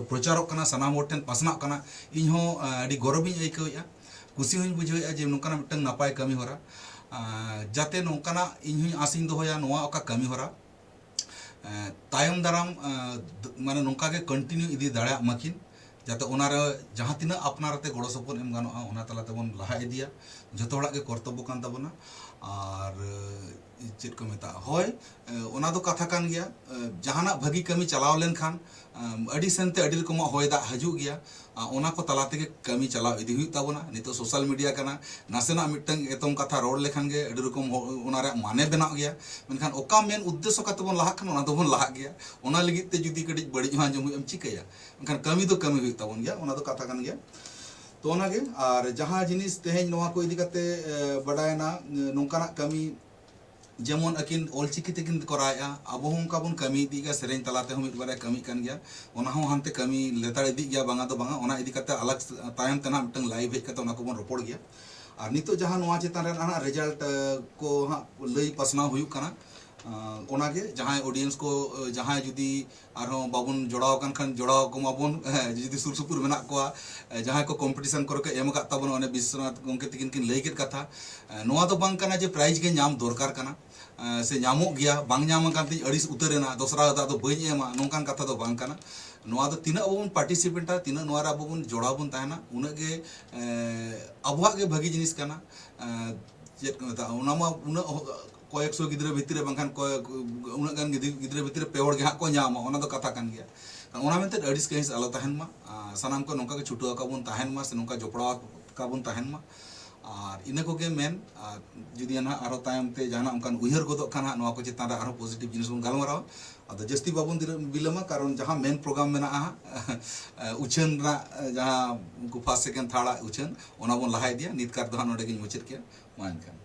ᱯᱨᱚᱪᱟᱨᱚᱜ ᱠᱟᱱᱟ, ᱥᱟᱱᱟᱢ ᱦᱚᱲ ᱴᱷᱮᱱ ᱯᱟᱥᱱᱟᱜ ᱠᱟᱱᱟ, ᱤᱧ ᱦᱚᱸ ᱟᱹᱰᱤ ᱜᱚᱨᱚᱵᱤᱧ ᱟᱹᱭᱠᱟᱹᱣᱮᱫᱼᱟ, ᱠᱩᱥᱤ ᱦᱚᱸᱧ ᱵᱩᱡᱷᱟᱹᱣᱮᱫᱼᱟ ᱡᱮ ᱱᱚᱝᱠᱟᱱᱟᱜ ᱢᱤᱫᱴᱟᱝ ᱱᱟᱯᱟᱭ ᱠᱟᱹᱢᱤ ᱦᱚᱨᱟ᱾ ᱡᱟᱛᱮ ᱱᱚᱝᱠᱟᱱᱟᱜ ᱤᱧ ᱦᱚᱸᱧ ᱟᱥᱤᱧ ᱫᱚᱦᱚᱭᱟ ᱱᱚᱣᱟ ᱚᱠᱟ ᱠᱟᱹᱢᱤ ᱦᱚᱨᱟ ᱛᱟᱭᱚᱢ ᱫᱟᱨᱟᱢ ᱢᱟᱱᱮ ᱱᱚᱝᱠᱟ ᱜᱮ ᱠᱚᱱᱴᱤᱱᱤᱭᱩ ᱤᱫᱤ ᱫᱟᱲᱮᱭᱟᱜ ᱢᱟᱹᱠᱤᱱ, ᱡᱟᱛᱮ ᱚᱱᱟᱨᱮ ᱡᱟᱦᱟᱸ ᱛᱤᱱᱟᱹᱜ ᱟᱯᱱᱟᱨ ᱛᱮ ᱜᱚᱲᱚ ᱥᱚᱯᱚᱦᱚᱫ ᱮᱢ ᱜᱟᱱᱚᱜᱼᱟ ᱚᱱᱟ ᱛᱟᱞᱟ ᱛᱮᱵᱚᱱ ᱞᱟᱦᱟ ᱤᱫᱤᱭᱟ᱾ ᱡᱷᱚᱛᱚ ᱦᱚᱲᱟᱜ ᱜᱮ ᱠᱚᱨᱛᱚᱵᱵᱚ ᱠᱟᱱ ᱛᱟᱵᱚᱱᱟ᱾ ᱟᱨ ᱪᱮᱫ ᱠᱚ ᱢᱮᱛᱟᱜᱼᱟ, ᱦᱳᱭ, ᱚᱱᱟ ᱫᱚ ᱠᱟᱛᱷᱟ ᱠᱟᱱ ᱜᱮᱭᱟ᱾ ᱡᱟᱦᱟᱱᱟᱜ ᱵᱷᱟᱹᱜᱤ ᱠᱟᱹᱢᱤ ᱪᱟᱞᱟᱣ ᱞᱮᱱᱠᱷᱟᱱ ᱟᱹᱰᱤ ᱥᱮᱱᱛᱮ ᱟᱹᱰᱤ ᱨᱚᱠᱚᱢᱟᱜ ᱦᱚᱭ ᱫᱟᱜ ᱦᱤᱡᱩᱜ ᱜᱮᱭᱟ᱾ ᱚᱱᱟ ᱠᱚ ᱛᱟᱞᱟ ᱛᱮᱜᱮ ᱠᱟᱹᱢᱤ ᱪᱟᱞᱟᱣ ᱤᱫᱤ ᱦᱩᱭᱩᱜ ᱛᱟᱵᱚᱱᱟ᱾ ᱱᱤᱛᱚᱜ ᱥᱳᱥᱟᱞ ᱢᱤᱰᱤᱭᱟ ᱠᱟᱱᱟ, ᱱᱟᱥᱮᱱᱟᱜ ᱢᱤᱫᱴᱟᱝ ᱮᱛᱚᱢ ᱠᱟᱛᱷᱟ ᱨᱚᱲ ᱞᱮᱠᱷᱟᱱ ᱜᱮ ᱟᱹᱰᱤ ᱨᱚᱠᱚᱢ ᱚᱱᱟ ᱨᱮᱭᱟᱜ ᱢᱟᱱᱮ ᱵᱮᱱᱟᱜ ᱜᱮᱭᱟ᱾ ᱢᱮᱱᱠᱷᱟᱱ ᱚᱠᱟ ᱢᱮᱱ ᱩᱫᱽᱫᱮᱥᱥᱚ ᱠᱟᱛᱮ ᱵᱚᱱ ᱞᱟᱦᱟᱜ ᱠᱟᱱᱟ ᱚᱱᱟ ᱫᱚᱵᱚᱱ ᱞᱟᱦᱟᱜ ᱜᱮᱭᱟ᱾ ᱚᱱᱟ ᱞᱟᱹᱜᱤᱫ ᱛᱮ ᱡᱩᱫᱤ ᱠᱟᱹᱴᱤᱡ ᱵᱟᱹᱲᱤᱡ ᱦᱚᱸ ᱟᱸᱡᱚᱢ ᱦᱩᱭᱩᱜᱼᱟ, ᱮᱢ ᱪᱤᱠᱟᱹᱭᱟ? ᱢᱮᱱᱠᱷᱟᱱ ᱠᱟᱹᱢᱤ ᱫᱚ ᱠᱟᱹᱢᱤ ᱦᱩᱭᱩᱜ ᱛᱟᱵᱚᱱ ᱜᱮᱭᱟ, ᱚᱱᱟ ᱫᱚ ᱠᱟᱛᱷᱟ ᱠᱟᱱ ᱜᱮᱭᱟ᱾ ᱛᱚ ᱚᱱᱟᱜᱮ, ᱟᱨ ᱡᱟᱦᱟᱸ ᱡᱤᱱᱤᱥ ᱛᱮᱦᱮᱧ ᱱᱚᱣᱟ ᱠᱚ ᱤᱫᱤ ᱠᱟᱛᱮ ᱵᱟᱰᱟᱭᱮᱱᱟ, ᱱᱚᱝᱠᱟᱱᱟᱜ ᱠᱟᱹᱢᱤ ᱡᱮᱢᱚᱱ ᱟᱹᱠᱤᱱ ᱚᱞᱪᱤᱠᱤ ᱛᱮᱠᱤᱱ ᱠᱚᱨᱟᱣᱮᱫᱼᱟ, ᱟᱵᱚ ᱦᱚᱸ ᱚᱱᱠᱟ ᱵᱚᱱ ᱠᱟᱹᱢᱤ ᱤᱫᱤᱭᱮᱫ ᱜᱮᱭᱟ, ᱥᱮᱨᱮᱧ ᱛᱟᱞᱟ ᱛᱮᱦᱚᱸ ᱢᱤᱫ ᱵᱟᱨᱭᱟ ᱠᱟᱹᱢᱤᱜ ᱠᱟᱱ ᱜᱮᱭᱟ, ᱚᱱᱟ ᱦᱚᱸ ᱦᱟᱱᱛᱮ ᱠᱟᱹᱢᱤ ᱞᱮᱛᱟᱲ ᱤᱫᱤᱜ ᱜᱮᱭᱟ, ᱵᱟᱝᱟ ᱫᱚ ᱵᱟᱝᱟ, ᱚᱱᱟ ᱤᱫᱤ ᱠᱟᱛᱮ ᱟᱞᱟᱜᱽ ᱛᱟᱭᱚᱢ ᱛᱮ ᱱᱟᱦᱟᱜ ᱢᱤᱫᱴᱟᱝ ᱞᱟᱭᱤᱵᱷ ᱦᱮᱡ ᱠᱟᱛᱮ ᱚᱱᱟ ᱠᱚᱵᱚᱱ ᱨᱚᱯᱚᱲ ᱜᱮᱭᱟ᱾ ᱟᱨ ᱱᱤᱛᱚᱜ ᱡᱟᱦᱟᱸ ᱱᱚᱣᱟ ᱪᱮᱛᱟᱱ ᱨᱮ ᱱᱟᱦᱟᱜ ᱨᱮᱡᱟᱞᱴ ᱠᱚ ᱦᱟᱸᱜ ᱞᱟᱹᱭ ᱯᱟᱥᱱᱟᱣ ᱦᱩᱭᱩᱜ ᱠᱟᱱᱟ, ᱚᱱᱟᱜᱮ ᱡᱟᱦᱟᱸᱭ ᱚᱰᱤᱭᱮᱱᱥ ᱠᱚ, ᱡᱟᱦᱟᱸᱭ ᱡᱩᱫᱤ ᱟᱨᱦᱚᱸ ᱵᱟᱵᱚᱱ ᱡᱚᱲᱟᱣ ᱟᱠᱟᱱ ᱠᱷᱟᱱ ᱡᱚᱲᱟᱣ ᱠᱚᱢᱟ ᱵᱚᱱ, ᱦᱮᱸ, ᱡᱩᱫᱤ ᱥᱩᱨ ᱥᱩᱯᱩᱨ ᱢᱮᱱᱟᱜ ᱠᱚᱣᱟ, ᱡᱟᱦᱟᱸᱭ ᱠᱚ ᱠᱚᱢᱯᱤᱴᱤᱥᱚᱱ ᱠᱚᱨᱮ ᱠᱚ ᱮᱢ ᱟᱠᱟᱫ ᱛᱟᱵᱚᱱᱟ, ᱚᱱᱮ ᱵᱤᱥᱥᱚᱱᱟᱛᱷ ᱜᱚᱢᱠᱮ ᱛᱤᱠᱤᱱ ᱠᱤᱱ ᱞᱟᱹᱭ ᱠᱮᱫ ᱠᱟᱛᱷᱟ, ᱱᱚᱣᱟ ᱫᱚ ᱵᱟᱝ ᱠᱟᱱᱟ ᱡᱮ ᱯᱨᱟᱭᱤᱡᱽ ᱜᱮ ᱧᱟᱢ ᱫᱚᱨᱠᱟᱨ ᱠᱟᱱᱟ ᱥᱮ ᱧᱟᱢᱚᱜ ᱜᱮᱭᱟ, ᱵᱟᱝ ᱧᱟᱢ ᱟᱠᱟᱱ ᱛᱤᱧ ᱟᱹᱲᱤᱥ ᱩᱛᱟᱹᱨ ᱮᱱᱟ, ᱫᱚᱥᱨᱟ ᱫᱷᱟᱣ ᱫᱚ ᱵᱟᱹᱧ ᱮᱢᱟ, ᱱᱚᱝᱠᱟᱱ ᱠᱟᱛᱷᱟ ᱫᱚ ᱵᱟᱝ ᱠᱟᱱᱟ᱾ ᱱᱚᱣᱟ ᱫᱚ ᱛᱤᱱᱟᱹᱜ ᱟᱵᱚ ᱵᱚᱱ ᱯᱟᱨᱴᱤᱥᱤᱯᱮᱴᱟ, ᱛᱤᱱᱟᱹᱜ ᱱᱚᱣᱟ ᱨᱮ ᱟᱵᱚ ᱵᱚᱱ ᱡᱚᱲᱟᱣ ᱵᱚᱱ ᱛᱟᱦᱮᱱᱟ, ᱩᱱᱟᱹᱜ ᱜᱮ ᱟᱵᱚᱣᱟᱜ ᱜᱮ ᱵᱷᱟᱹᱜᱤ ᱡᱤᱱᱤᱥ ᱠᱟᱱᱟ᱾ ᱪᱮᱫ ᱠᱚ ᱢᱮᱛᱟᱜᱼᱟ, ᱚᱱᱟ ᱢᱟ ᱩᱱᱟᱹᱜ ᱠᱚᱭᱮᱠ ᱥᱚ ᱜᱤᱫᱽᱨᱟᱹ ᱵᱷᱤᱛᱤᱨ ᱨᱮ ᱵᱟᱝᱠᱷᱟᱱ ᱠᱚᱭᱮᱠ, ᱩᱱᱟᱹᱜ ᱜᱟᱱ ᱜᱤᱫᱽᱨᱟᱹ ᱵᱷᱤᱛᱤᱨ ᱨᱮ ᱯᱮ ᱦᱚᱲ ᱜᱮ ᱦᱟᱸᱜ ᱠᱚ ᱧᱟᱢᱟ, ᱚᱱᱟ ᱫᱚ ᱠᱟᱛᱷᱟ ᱠᱟᱱ ᱜᱮᱭᱟ᱾ ᱚᱱᱟ ᱢᱮᱱᱛᱮ ᱟᱹᱲᱤᱥ ᱠᱟᱹᱦᱤᱥ ᱟᱞᱚ ᱛᱟᱦᱮᱱ ᱢᱟ᱾ ᱥᱟᱱᱟᱢ ᱠᱚ ᱱᱚᱝᱠᱟ ᱜᱮ ᱪᱷᱩᱴᱟᱹᱣ ᱟᱠᱟ ᱵᱚᱱ ᱛᱟᱦᱮᱱ ᱢᱟ ᱥᱮ ᱱᱚᱝᱠᱟ ᱡᱚᱯᱲᱟᱣ ᱟᱠᱟ ᱵᱚᱱ ᱛᱟᱦᱮᱱ ᱢᱟ᱾ ᱟᱨ ᱤᱱᱟᱹ ᱠᱚᱜᱮ ᱢᱮᱱ, ᱟᱨ ᱡᱩᱫᱤ ᱱᱟᱦᱟᱜ ᱟᱨᱦᱚᱸ ᱛᱟᱭᱚᱢ ᱛᱮ ᱡᱟᱦᱟᱱᱟᱜ ᱚᱱᱠᱟᱱ ᱩᱭᱦᱟᱹᱨ ᱜᱚᱫᱚᱜ ᱠᱷᱟᱱ ᱦᱟᱸᱜ ᱱᱚᱣᱟ ᱠᱚ ᱪᱮᱛᱟᱱ ᱨᱮ ᱟᱨᱦᱚᱸ ᱯᱚᱡᱤᱴᱤᱵᱷ ᱡᱤᱱᱤᱥ ᱵᱚᱱ ᱜᱟᱞᱢᱟᱨᱟᱣᱟ᱾ ᱟᱫᱚ ᱡᱟᱹᱥᱛᱤ ᱵᱟᱵᱚᱱ ᱫᱤᱨᱟᱹ-, ᱵᱤᱞᱚᱢᱟ, ᱠᱟᱨᱚᱱ ᱡᱟᱦᱟᱸ ᱢᱮᱱ ᱯᱨᱳᱜᱨᱟᱢ ᱢᱮᱱᱟᱜᱼᱟ ᱦᱟᱸᱜ, ᱩᱪᱷᱟᱹᱱ ᱨᱮᱱᱟᱜ, ᱡᱟᱦᱟᱸ ᱩᱱᱠᱩ ᱯᱷᱟᱥᱴ, ᱥᱮᱠᱮᱱᱰ, ᱛᱷᱟᱨᱰ ᱟᱜ ᱩᱪᱷᱟᱹᱱ, ᱚᱱᱟ ᱵᱚᱱ ᱞᱟᱦᱟ ᱤᱫᱤᱭᱟ᱾ ᱱᱤᱛ ᱠᱟᱨ ᱫᱚ ᱦᱟᱸᱜ ᱱᱚᱰᱮ ᱜᱤᱧ ᱢᱩᱪᱟᱹᱫ ᱠᱮᱫᱼᱟ᱾ ᱢᱟ ᱮᱱᱠᱷᱟᱱ᱾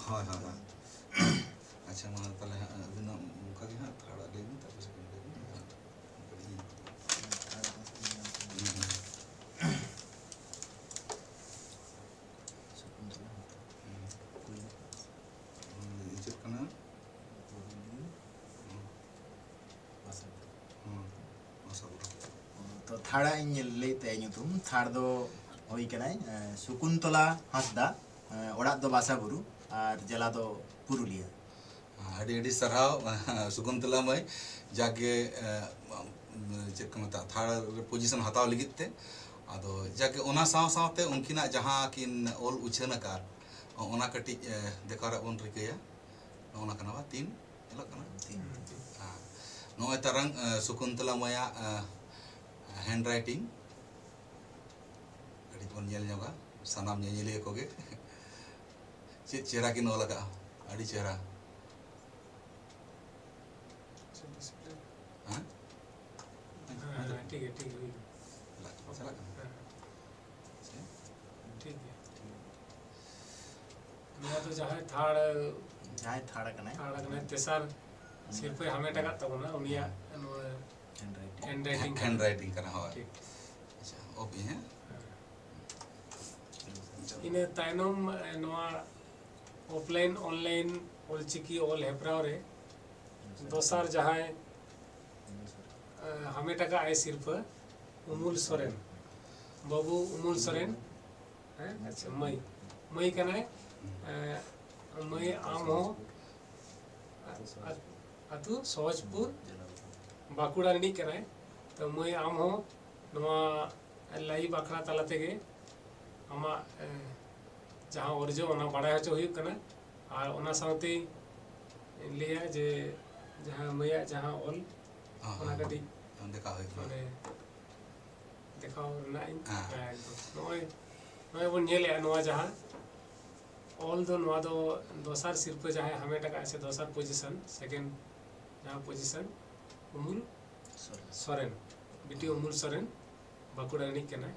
ᱦᱳᱭ, ᱦᱳᱭ, ᱦᱳᱭ᱾ ᱟᱪᱪᱷᱟ, ᱢᱟ ᱛᱟᱦᱚᱞᱮ ᱦᱟᱸᱜ ᱟᱹᱵᱤᱱ ᱦᱚᱸ ᱚᱱᱠᱟ ᱜᱮ ᱦᱟᱸᱜ ᱛᱷᱟᱨᱰ ᱟᱜ ᱞᱟᱹᱭ ᱵᱤᱱ, ᱛᱟᱨᱯᱚᱨ ᱥᱮᱠᱮᱱᱰ ᱞᱟᱹᱭ ᱵᱤᱱ᱾ ᱦᱩᱸ᱾ ᱦᱩᱸ, ᱪᱮᱫ ᱠᱟᱱᱟ? ᱦᱩᱸ᱾ ᱦᱩᱸ, ᱟᱥᱟ ᱠᱚᱨᱮ᱾ ᱛᱚ, ᱛᱷᱟᱲ ᱟᱜ ᱤᱧ ᱞᱟᱹᱭ ᱛᱟᱭᱟ ᱧᱩᱛᱩᱢ᱾ ᱛᱷᱟᱲ ᱫᱚ ᱦᱩᱭ ᱠᱟᱱᱟᱭ, ᱮ, ᱥᱩᱠᱩᱱᱛᱚᱞᱟ ᱦᱟᱸᱥᱫᱟ, ᱮ, ᱚᱲᱟᱜ ᱫᱚ ᱵᱟᱥᱟᱵᱩᱨᱩ ᱟᱨ ᱡᱮᱞᱟ ᱫᱚ ᱯᱩᱨᱩᱞᱤᱭᱟᱹ᱾ ᱟᱹᱰᱤ ᱟᱹᱰᱤ ᱥᱟᱨᱦᱟᱣ, ᱥᱩᱠᱩᱱᱛᱚᱞᱟ ᱢᱟᱹᱭ, ᱡᱟᱜᱮ, ᱮ, ᱪᱮᱫ ᱠᱚ ᱢᱮᱛᱟᱜᱼᱟ, ᱛᱷᱟᱲ ᱨᱮ ᱯᱚᱡᱤᱥᱚᱱ ᱦᱟᱛᱟᱣ ᱞᱟᱹᱜᱤᱫ ᱛᱮ᱾ ᱟᱫᱚ ᱡᱟᱜᱮ ᱚᱱᱟ ᱥᱟᱶ ᱥᱟᱶᱛᱮ ᱩᱱᱠᱤᱱᱟᱜ ᱡᱟᱦᱟᱸ ᱠᱤᱱ ᱚᱞ ᱩᱪᱷᱟᱹᱱ ᱟᱠᱟᱫ, ᱚᱱᱟ ᱠᱟᱹᱴᱤᱡ, ᱮ, ᱫᱮᱠᱷᱟᱣ ᱨᱮᱭᱟᱜ ᱵᱚᱱ ᱨᱤᱠᱟᱹᱭᱟ᱾ ᱱᱚᱜᱼᱚ ᱱᱟ ᱠᱟᱱᱟ ᱵᱟ, ᱛᱤᱱ ᱧᱮᱞᱚᱜ ᱠᱟᱱᱟ? ᱛᱤᱱ᱾ ᱦᱮᱸ᱾ ᱱᱚᱜᱼᱚᱭ ᱛᱟᱨᱟᱝ, ᱮ, ᱥᱩᱠᱩᱱᱛᱚᱞᱟ ᱢᱟᱹᱭᱟᱜ, ᱮ, ᱦᱮᱱᱰ ᱨᱟᱭᱴᱤᱝ᱾ ᱠᱟᱹᱴᱤᱡ ᱵᱚᱱ ᱧᱮᱞ ᱧᱚᱜᱟ, ᱥᱟᱱᱟᱢ ᱧᱮᱧᱮᱞᱤᱭᱟᱹ ᱠᱚᱜᱮ᱾ ᱪᱮᱫ ᱪᱮᱦᱨᱟ ᱠᱤᱱ ᱚᱞ ᱟᱠᱟᱫᱼᱟ, ᱟᱹᱰᱤ ᱪᱮᱦᱨᱟ᱾ ᱦᱮᱸ? ᱦᱮᱸ, ᱦᱮᱸ, ᱴᱷᱤᱠ ᱜᱮᱭᱟ, ᱴᱷᱤᱠ ᱜᱮᱭᱟ, ᱦᱩᱭ ᱮᱱᱟ᱾ ᱪᱟᱞᱟᱜ, ᱪᱟᱞᱟᱜ ᱠᱟᱱᱟ᱾ ᱦᱮᱸ᱾ ᱴᱷᱤᱠ ᱜᱮᱭᱟ᱾ ᱱᱚᱣᱟ ᱫᱚ ᱡᱟᱦᱟᱸᱭ ᱛᱷᱟᱨᱰ, ᱡᱟᱦᱟᱸᱭ ᱛᱷᱟᱨᱰ ᱠᱟᱱᱟᱭ᱾ ᱛᱷᱟᱨᱰ ᱠᱟᱱᱟᱭ, ᱛᱮᱥᱟᱨ ᱥᱤᱨᱯᱟᱹᱭ ᱦᱟᱢᱮᱴ ᱟᱠᱟᱫ ᱛᱟᱵᱚᱱᱟ, ᱩᱱᱤᱭᱟᱜ ᱱᱚᱣᱟ ᱦᱮᱱᱰ ᱨᱟᱭᱴᱤᱝ᱾ ᱦᱮᱱᱰ ᱨᱟᱭᱴᱤᱝ ᱠᱟᱱᱟ᱾ ᱦᱮᱱᱰ ᱨᱟᱭᱴᱤᱝ ᱠᱟᱱᱟ, ᱦᱳᱭ᱾ ᱴᱷᱤᱠ᱾ ᱟᱪᱪᱷᱟ, ᱚᱯᱷ ᱤᱧ, ᱦᱮᱸ? ᱦᱮᱸ᱾ ᱤᱱᱟᱹ ᱛᱟᱭᱱᱚᱢ, ᱮ, ᱱᱚᱣᱟ ᱚᱯᱷᱞᱟᱭᱤᱱ ᱚᱱᱞᱟᱭᱤᱱ ᱚᱞᱪᱤᱠᱤ ᱚᱞ ᱦᱮᱯᱨᱟᱣ ᱨᱮ ᱫᱚᱥᱟᱨ ᱡᱟᱦᱟᱸᱭ, ᱮ, ᱦᱟᱢᱮᱴ ᱟᱠᱟᱫ ᱟᱭ ᱥᱤᱨᱯᱟᱹ, ᱩᱢᱩᱞ ᱥᱚᱨᱮᱱ, ᱵᱟᱹᱵᱩ ᱩᱢᱩᱞ ᱥᱚᱨᱮᱱ, ᱦᱮᱸ, ᱟᱪᱪᱷᱟ, ᱢᱟᱹᱭ, ᱢᱟᱹᱭ ᱠᱟᱱᱟᱭ, ᱮ, ᱢᱟᱹᱭ ᱟᱢ ᱦᱚᱸ, ᱟ-, ᱟᱹᱛᱩ ᱥᱚᱦᱚᱡᱽᱯᱩᱨ, ᱵᱟᱸᱠᱩᱲᱟ ᱨᱤᱱᱤᱡ ᱠᱟᱱᱟᱭ᱾ ᱛᱚ ᱢᱟᱹᱭ ᱟᱢ ᱦᱚᱸ ᱱᱚᱣᱟ ᱞᱟᱭᱤᱵᱷ ᱟᱠᱷᱲᱟ ᱛᱟᱞᱟ ᱛᱮᱜᱮ ᱟᱢᱟᱜ, ᱮ, ᱡᱟᱦᱟᱸ ᱚᱨᱡᱚ, ᱚᱱᱟ ᱵᱟᱲᱟᱭ ᱦᱚᱪᱚ ᱦᱩᱭᱩᱜ ᱠᱟᱱᱟ᱾ ᱟᱨ ᱚᱱᱟ ᱥᱟᱶᱛᱮᱧ ᱞᱟᱹᱭᱟ ᱡᱮ ᱡᱟᱦᱟᱸ ᱢᱟᱹᱭᱟᱜ ᱡᱟᱦᱟᱸ ᱚᱞ, ᱦᱚᱸ, ᱚᱱᱟ ᱦᱚᱸ᱾ ᱠᱟᱹᱴᱤᱡ ᱫᱮᱠᱷᱟᱣ ᱦᱩᱭᱩᱜ ᱠᱟᱱᱟ᱾ ᱢᱟᱱᱮ ᱫᱮᱠᱷᱟᱣ ᱨᱮᱱᱟᱜ ᱤᱧ ᱦᱮᱸ᱾ ᱨᱤᱠᱟᱹᱭᱟ ᱮᱠᱫᱚᱢ᱾ ᱱᱚᱜᱼᱚᱭ, ᱱᱚᱜᱼᱚᱭ ᱵᱚᱱ ᱧᱮᱞᱮᱜᱼᱟ ᱱᱚᱣᱟ ᱡᱟᱦᱟᱸ ᱚᱞ ᱫᱚ ᱱᱚᱣᱟ ᱫᱚ ᱫᱚᱥᱟᱨ ᱥᱤᱨᱯᱟᱹ ᱡᱟᱦᱟᱸᱭ ᱦᱟᱢᱮᱴ ᱟᱠᱟᱫ ᱥᱮ ᱫᱚᱥᱟᱨ ᱯᱚᱡᱤᱥᱚᱱ, ᱥᱮᱠᱮᱱᱰ ᱡᱟᱦᱟᱸ ᱯᱚᱡᱤᱥᱚᱱ, ᱩᱢᱩᱞ ᱥᱚᱨᱮᱱ᱾ ᱥᱚᱨᱮᱱ, ᱵᱤᱴᱤ ᱩᱢᱩᱞ ᱥᱚᱨᱮᱱ, ᱵᱟᱸᱠᱩᱲᱟ ᱨᱤᱱᱤᱡ ᱠᱟᱱᱟᱭ᱾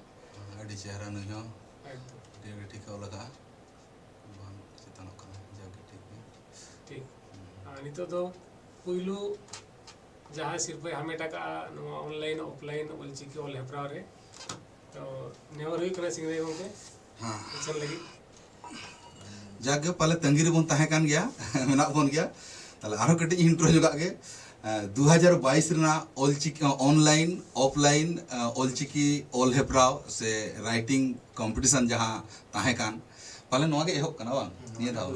ᱟᱹᱰᱤ ᱪᱮᱦᱨᱟ ᱱᱩᱭ ᱦᱚᱸ᱾ ᱮᱠᱫᱚᱢ᱾ ᱟᱹᱰᱤ, ᱟᱹᱰᱤ ᱴᱷᱤᱠ ᱮ ᱚᱞ ᱟᱠᱟᱫᱼᱟ᱾ ᱵᱟᱝ ᱪᱮᱛᱟᱱᱚᱜ ᱠᱟᱱᱟ, ᱡᱟᱜᱮ ᱴᱷᱤᱠ ᱜᱮᱭᱟ᱾ ᱴᱷᱤᱠ᱾ ᱦᱩᱸ᱾ ᱟᱨ ᱱᱤᱛᱚᱜ ᱫᱚ ᱯᱩᱭᱞᱩ ᱡᱟᱦᱟᱸ ᱥᱤᱨᱯᱟᱹᱭ ᱦᱟᱢᱮᱴ ᱟᱠᱟᱫᱼᱟ ᱱᱚᱣᱟ ᱚᱱᱞᱟᱭᱤᱱ ᱚᱯᱷᱞᱟᱭᱤᱱ ᱚᱞᱪᱤᱠᱤ ᱚᱞ ᱦᱮᱯᱨᱟᱣ ᱨᱮ, ᱛᱚ ᱱᱮᱦᱚᱨ ᱦᱩᱭᱩᱜ ᱠᱟᱱᱟ ᱥᱤᱝᱨᱟᱹᱭ ᱜᱚᱢᱠᱮ ᱦᱮᱸ᱾ ᱩᱪᱷᱟᱹᱱ ᱞᱟᱹᱜᱤᱫ᱾ ᱡᱟᱠ ᱜᱮ, ᱯᱟᱞᱮ ᱛᱟᱺᱜᱤ ᱨᱮᱵᱚᱱ ᱛᱟᱦᱮᱸ ᱠᱟᱱ ᱜᱮᱭᱟ, ᱢᱮᱱᱟᱜ ᱵᱚᱱ ᱜᱮᱭᱟ᱾ ᱛᱟᱦᱞᱮ ᱟᱨᱦᱚᱸ ᱠᱟᱹᱴᱤᱡ ᱤᱧ ᱤᱱᱴᱨᱳ ᱧᱚᱜᱟᱜ ᱜᱮ᱾ ᱮᱸ, ᱫᱩ ᱦᱟᱡᱟᱨ ᱵᱟᱭᱤᱥ ᱨᱮᱱᱟᱜ ᱚᱞᱪᱤᱠᱤ, ᱚᱱᱞᱟᱭᱤᱱ, ᱚᱯᱷᱞᱟᱭᱤᱱ, ᱮᱸ, ᱚᱞᱪᱤᱠᱤ ᱚᱞ ᱦᱮᱯᱨᱟᱣ ᱥᱮ ᱨᱟᱭᱴᱤᱝ ᱠᱚᱢᱯᱤᱴᱤᱥᱚᱱ ᱡᱟᱦᱟᱸ ᱛᱟᱦᱮᱸ ᱠᱟᱱ, ᱯᱟᱞᱮ ᱱᱚᱣᱟ ᱜᱮ ᱮᱦᱚᱵ ᱠᱟᱱᱟ ᱵᱟᱝ? ᱱᱤᱭᱟᱹ ᱫᱷᱟᱣ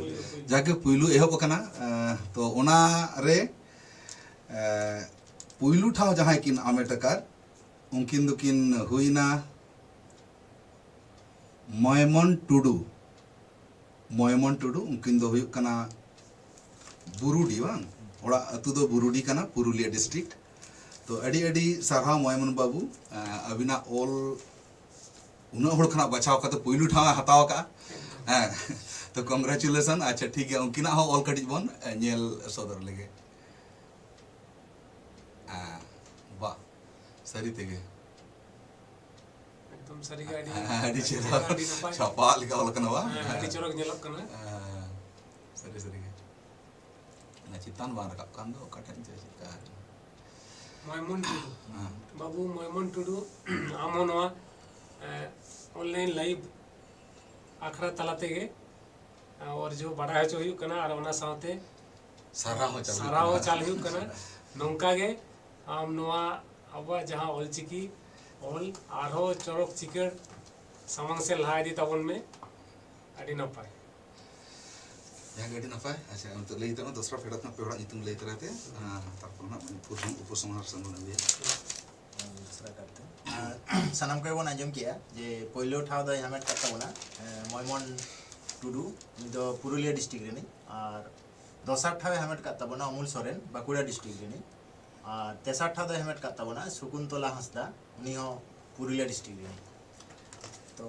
ᱡᱟᱠ ᱜᱮ ᱯᱩᱭᱞᱩ ᱮᱦᱚᱵ ᱟᱠᱟᱱᱟ᱾ ᱮᱸ, ᱛᱚ ᱚᱱᱟ ᱨᱮ, ᱮᱸ, ᱯᱩᱭᱞᱩ ᱴᱷᱟᱶ ᱡᱟᱦᱟᱸᱭ ᱠᱤᱱ ᱦᱟᱢᱮᱴ ᱟᱠᱟᱫ, ᱩᱱᱠᱤᱱ ᱫᱚᱠᱤᱱ ᱦᱩᱭᱱᱟ ᱢᱚᱭᱢᱚᱱ ᱴᱩᱰᱩ᱾ ᱢᱚᱭᱢᱚᱱ ᱴᱩᱰᱩ, ᱩᱱᱠᱤᱱ ᱫᱚ ᱦᱩᱭᱩᱜ ᱠᱟᱱᱟ ᱵᱩᱨᱩᱰᱤ, ᱵᱟᱝ? ᱚᱲᱟᱜ ᱟᱹᱛᱩ ᱫᱚ ᱵᱩᱨᱩᱰᱤ ᱠᱟᱱᱟ, ᱯᱩᱨᱩᱞᱤᱭᱟᱹ ᱰᱤᱥᱴᱨᱤᱠᱴ᱾ ᱛᱚ ᱟᱹᱰᱤ ᱟᱹᱰᱤ ᱥᱟᱨᱦᱟᱣ ᱢᱚᱭᱢᱚᱱ ᱵᱟᱹᱵᱩ, ᱮᱸ, ᱟᱹᱵᱤᱱᱟᱜ ᱚᱞ ᱩᱱᱟᱹᱜ ᱦᱚᱲ ᱠᱷᱚᱱᱟᱜ ᱵᱟᱪᱷᱟᱣ ᱠᱟᱛᱮ ᱯᱩᱭᱞᱩ ᱴᱷᱟᱶ ᱮ ᱦᱟᱛᱟᱣ ᱟᱠᱟᱫᱼᱟ᱾ ᱦᱮᱸ, ᱛᱚ ᱠᱚᱝᱜᱨᱮᱪᱩᱞᱮᱥᱚᱱ᱾ ᱟᱪᱪᱷᱟ, ᱴᱷᱤᱠ ᱜᱮᱭᱟ, ᱩᱱᱠᱤᱱᱟᱜ ᱦᱚᱸ ᱚᱞ ᱠᱟᱹᱴᱤᱡ ᱵᱚᱱ, ᱮᱸ, ᱧᱮᱞ ᱥᱚᱫᱚᱨ ᱞᱮᱜᱮ᱾ ᱦᱮᱸ, ᱵᱟᱦ, ᱥᱟᱹᱨᱤ ᱛᱮᱜᱮ᱾ ᱮᱠᱫᱚᱢ ᱥᱟᱹᱨᱤᱜᱮ ᱟᱹᱰᱤ ᱦᱮᱸ, ᱟᱹᱰᱤ ᱪᱮᱦᱨᱟ᱾ ᱟᱹᱰᱤ ᱱᱟᱯᱟᱭ᱾ ᱪᱷᱟᱯᱟ ᱞᱮᱠᱟ ᱚᱞ ᱠᱟᱱᱟ, ᱵᱟᱝ? ᱦᱮᱸ, ᱟᱹᱰᱤ ᱪᱚᱨᱚᱠ ᱧᱮᱞᱚᱜ ᱠᱟᱱᱟ᱾ ᱦᱮᱸ, ᱥᱟᱹᱨᱤ, ᱥᱟᱹᱨᱤᱜᱮ᱾ ᱚᱱᱟ ᱪᱮᱛᱟᱱ ᱵᱟᱝ ᱨᱟᱠᱟᱵ ᱠᱟᱱ ᱫᱚ, ᱚᱠᱟ ᱴᱷᱮᱱ ᱪᱚ ᱪᱮᱫᱠᱟ ᱟᱠᱟᱱᱟ᱾ ᱢᱚᱭᱢᱚᱱ ᱴᱩᱰᱩ᱾ ᱦᱮᱸ᱾ ᱵᱟᱹᱵᱩ ᱢᱚᱭᱢᱚᱱ ᱴᱩᱰᱩ, ᱟᱢ ᱦᱚᱸ ᱱᱚᱣᱟ, ᱮ, ᱚᱱᱞᱟᱭᱤᱱ ᱞᱟᱭᱤᱵᱷ ᱟᱠᱷᱲᱟ ᱛᱟᱞᱟ ᱛᱮᱜᱮ, ᱮ, ᱚᱨᱡᱚ ᱵᱟᱰᱟᱭ ᱦᱚᱪᱚ ᱦᱩᱭᱩᱜ ᱠᱟᱱᱟ ᱟᱨ ᱚᱱᱟ ᱥᱟᱶᱛᱮ ᱥᱟᱨᱦᱟᱣ ᱦᱚᱸ ᱪᱟᱞ ᱦᱩᱭᱩᱜ ᱥᱟᱨᱦᱟᱣ ᱠᱟᱱᱟ᱾ ᱪᱟᱞ ᱦᱩᱭᱩᱜ ᱠᱟᱱᱟ᱾ ᱱᱚᱝᱠᱟ ᱜᱮ ᱟᱢ ᱱᱚᱣᱟ ᱟᱵᱚᱣᱟᱜ ᱡᱟᱦᱟᱸ ᱚᱞᱪᱤᱠᱤ ᱚᱞ ᱟᱨᱦᱚᱸ ᱪᱚᱨᱚᱠ ᱪᱤᱠᱟᱹᱲ ᱥᱟᱢᱟᱝ ᱥᱮᱫ ᱞᱟᱦᱟ ᱤᱫᱤ ᱛᱟᱵᱚᱱ ᱢᱮ᱾ ᱟᱹᱰᱤ ᱱᱟᱯᱟᱭ᱾ ᱡᱟᱦᱟᱸ ᱜᱮ ᱟᱹᱰᱤ ᱱᱟᱯᱟᱭ᱾ ᱟᱪᱪᱷᱟ, ᱱᱤᱛᱚᱜ ᱞᱟᱹᱭ ᱛᱟᱵᱚᱱ ᱫᱚᱥᱨᱟ ᱯᱷᱮᱰᱟᱛ ᱨᱮᱱᱟᱜ ᱯᱮ ᱦᱚᱲᱟᱜ ᱧᱩᱛᱩᱢ ᱞᱟᱹᱭ ᱛᱚᱨᱟᱭ ᱛᱮ, ᱟᱨ ᱛᱟᱨᱯᱚᱨ ᱱᱟᱜ ᱩᱯᱚᱥᱚᱝᱦᱟᱨ ᱥᱮᱱ ᱵᱚᱱ ᱟᱹᱜᱩᱭᱟ᱾ ᱫᱚᱥᱨᱟ ᱠᱟᱨᱛᱮ᱾ ᱟᱨ ᱥᱟᱱᱟᱢ ᱠᱚᱜᱮ ᱵᱚᱱ ᱟᱸᱡᱚᱢ ᱠᱮᱜᱼᱟ ᱡᱮ ᱯᱳᱭᱞᱳ ᱴᱷᱟᱶ ᱫᱚᱭ ᱦᱟᱢᱮᱴ ᱠᱟᱫ ᱛᱟᱵᱚᱱᱟ, ᱮ, ᱢᱚᱭᱢᱚᱱ ᱴᱩᱰᱩ, ᱩᱱᱤ ᱫᱚ ᱯᱩᱨᱩᱞᱤᱭᱟᱹ ᱰᱤᱥᱴᱨᱤᱠᱴ ᱨᱤᱱᱤᱡ, ᱟᱨ ᱫᱚᱥᱟᱨ ᱴᱷᱟᱶ ᱮ ᱦᱟᱢᱮᱴ ᱠᱟᱫ ᱛᱟᱵᱚᱱᱟ ᱩᱢᱩᱞ ᱥᱚᱨᱮᱱ, ᱵᱟᱸᱠᱩᱲᱟ ᱰᱤᱥᱴᱨᱤᱠᱴ ᱨᱤᱱᱤᱡ, ᱟᱨ ᱛᱮᱥᱟᱨ ᱴᱷᱟᱶ ᱫᱚᱭ ᱦᱟᱢᱮᱴ ᱠᱟᱫ ᱛᱟᱵᱚᱱᱟ ᱥᱩᱠᱩᱱᱛᱚᱞᱟ ᱦᱟᱸᱥᱫᱟ, ᱩᱱᱤ ᱦᱚᱸ ᱯᱩᱨᱩᱞᱤᱭᱟᱹ ᱰᱤᱥᱴᱨᱤᱠᱴ ᱨᱤᱱᱤᱡ᱾ ᱛᱚ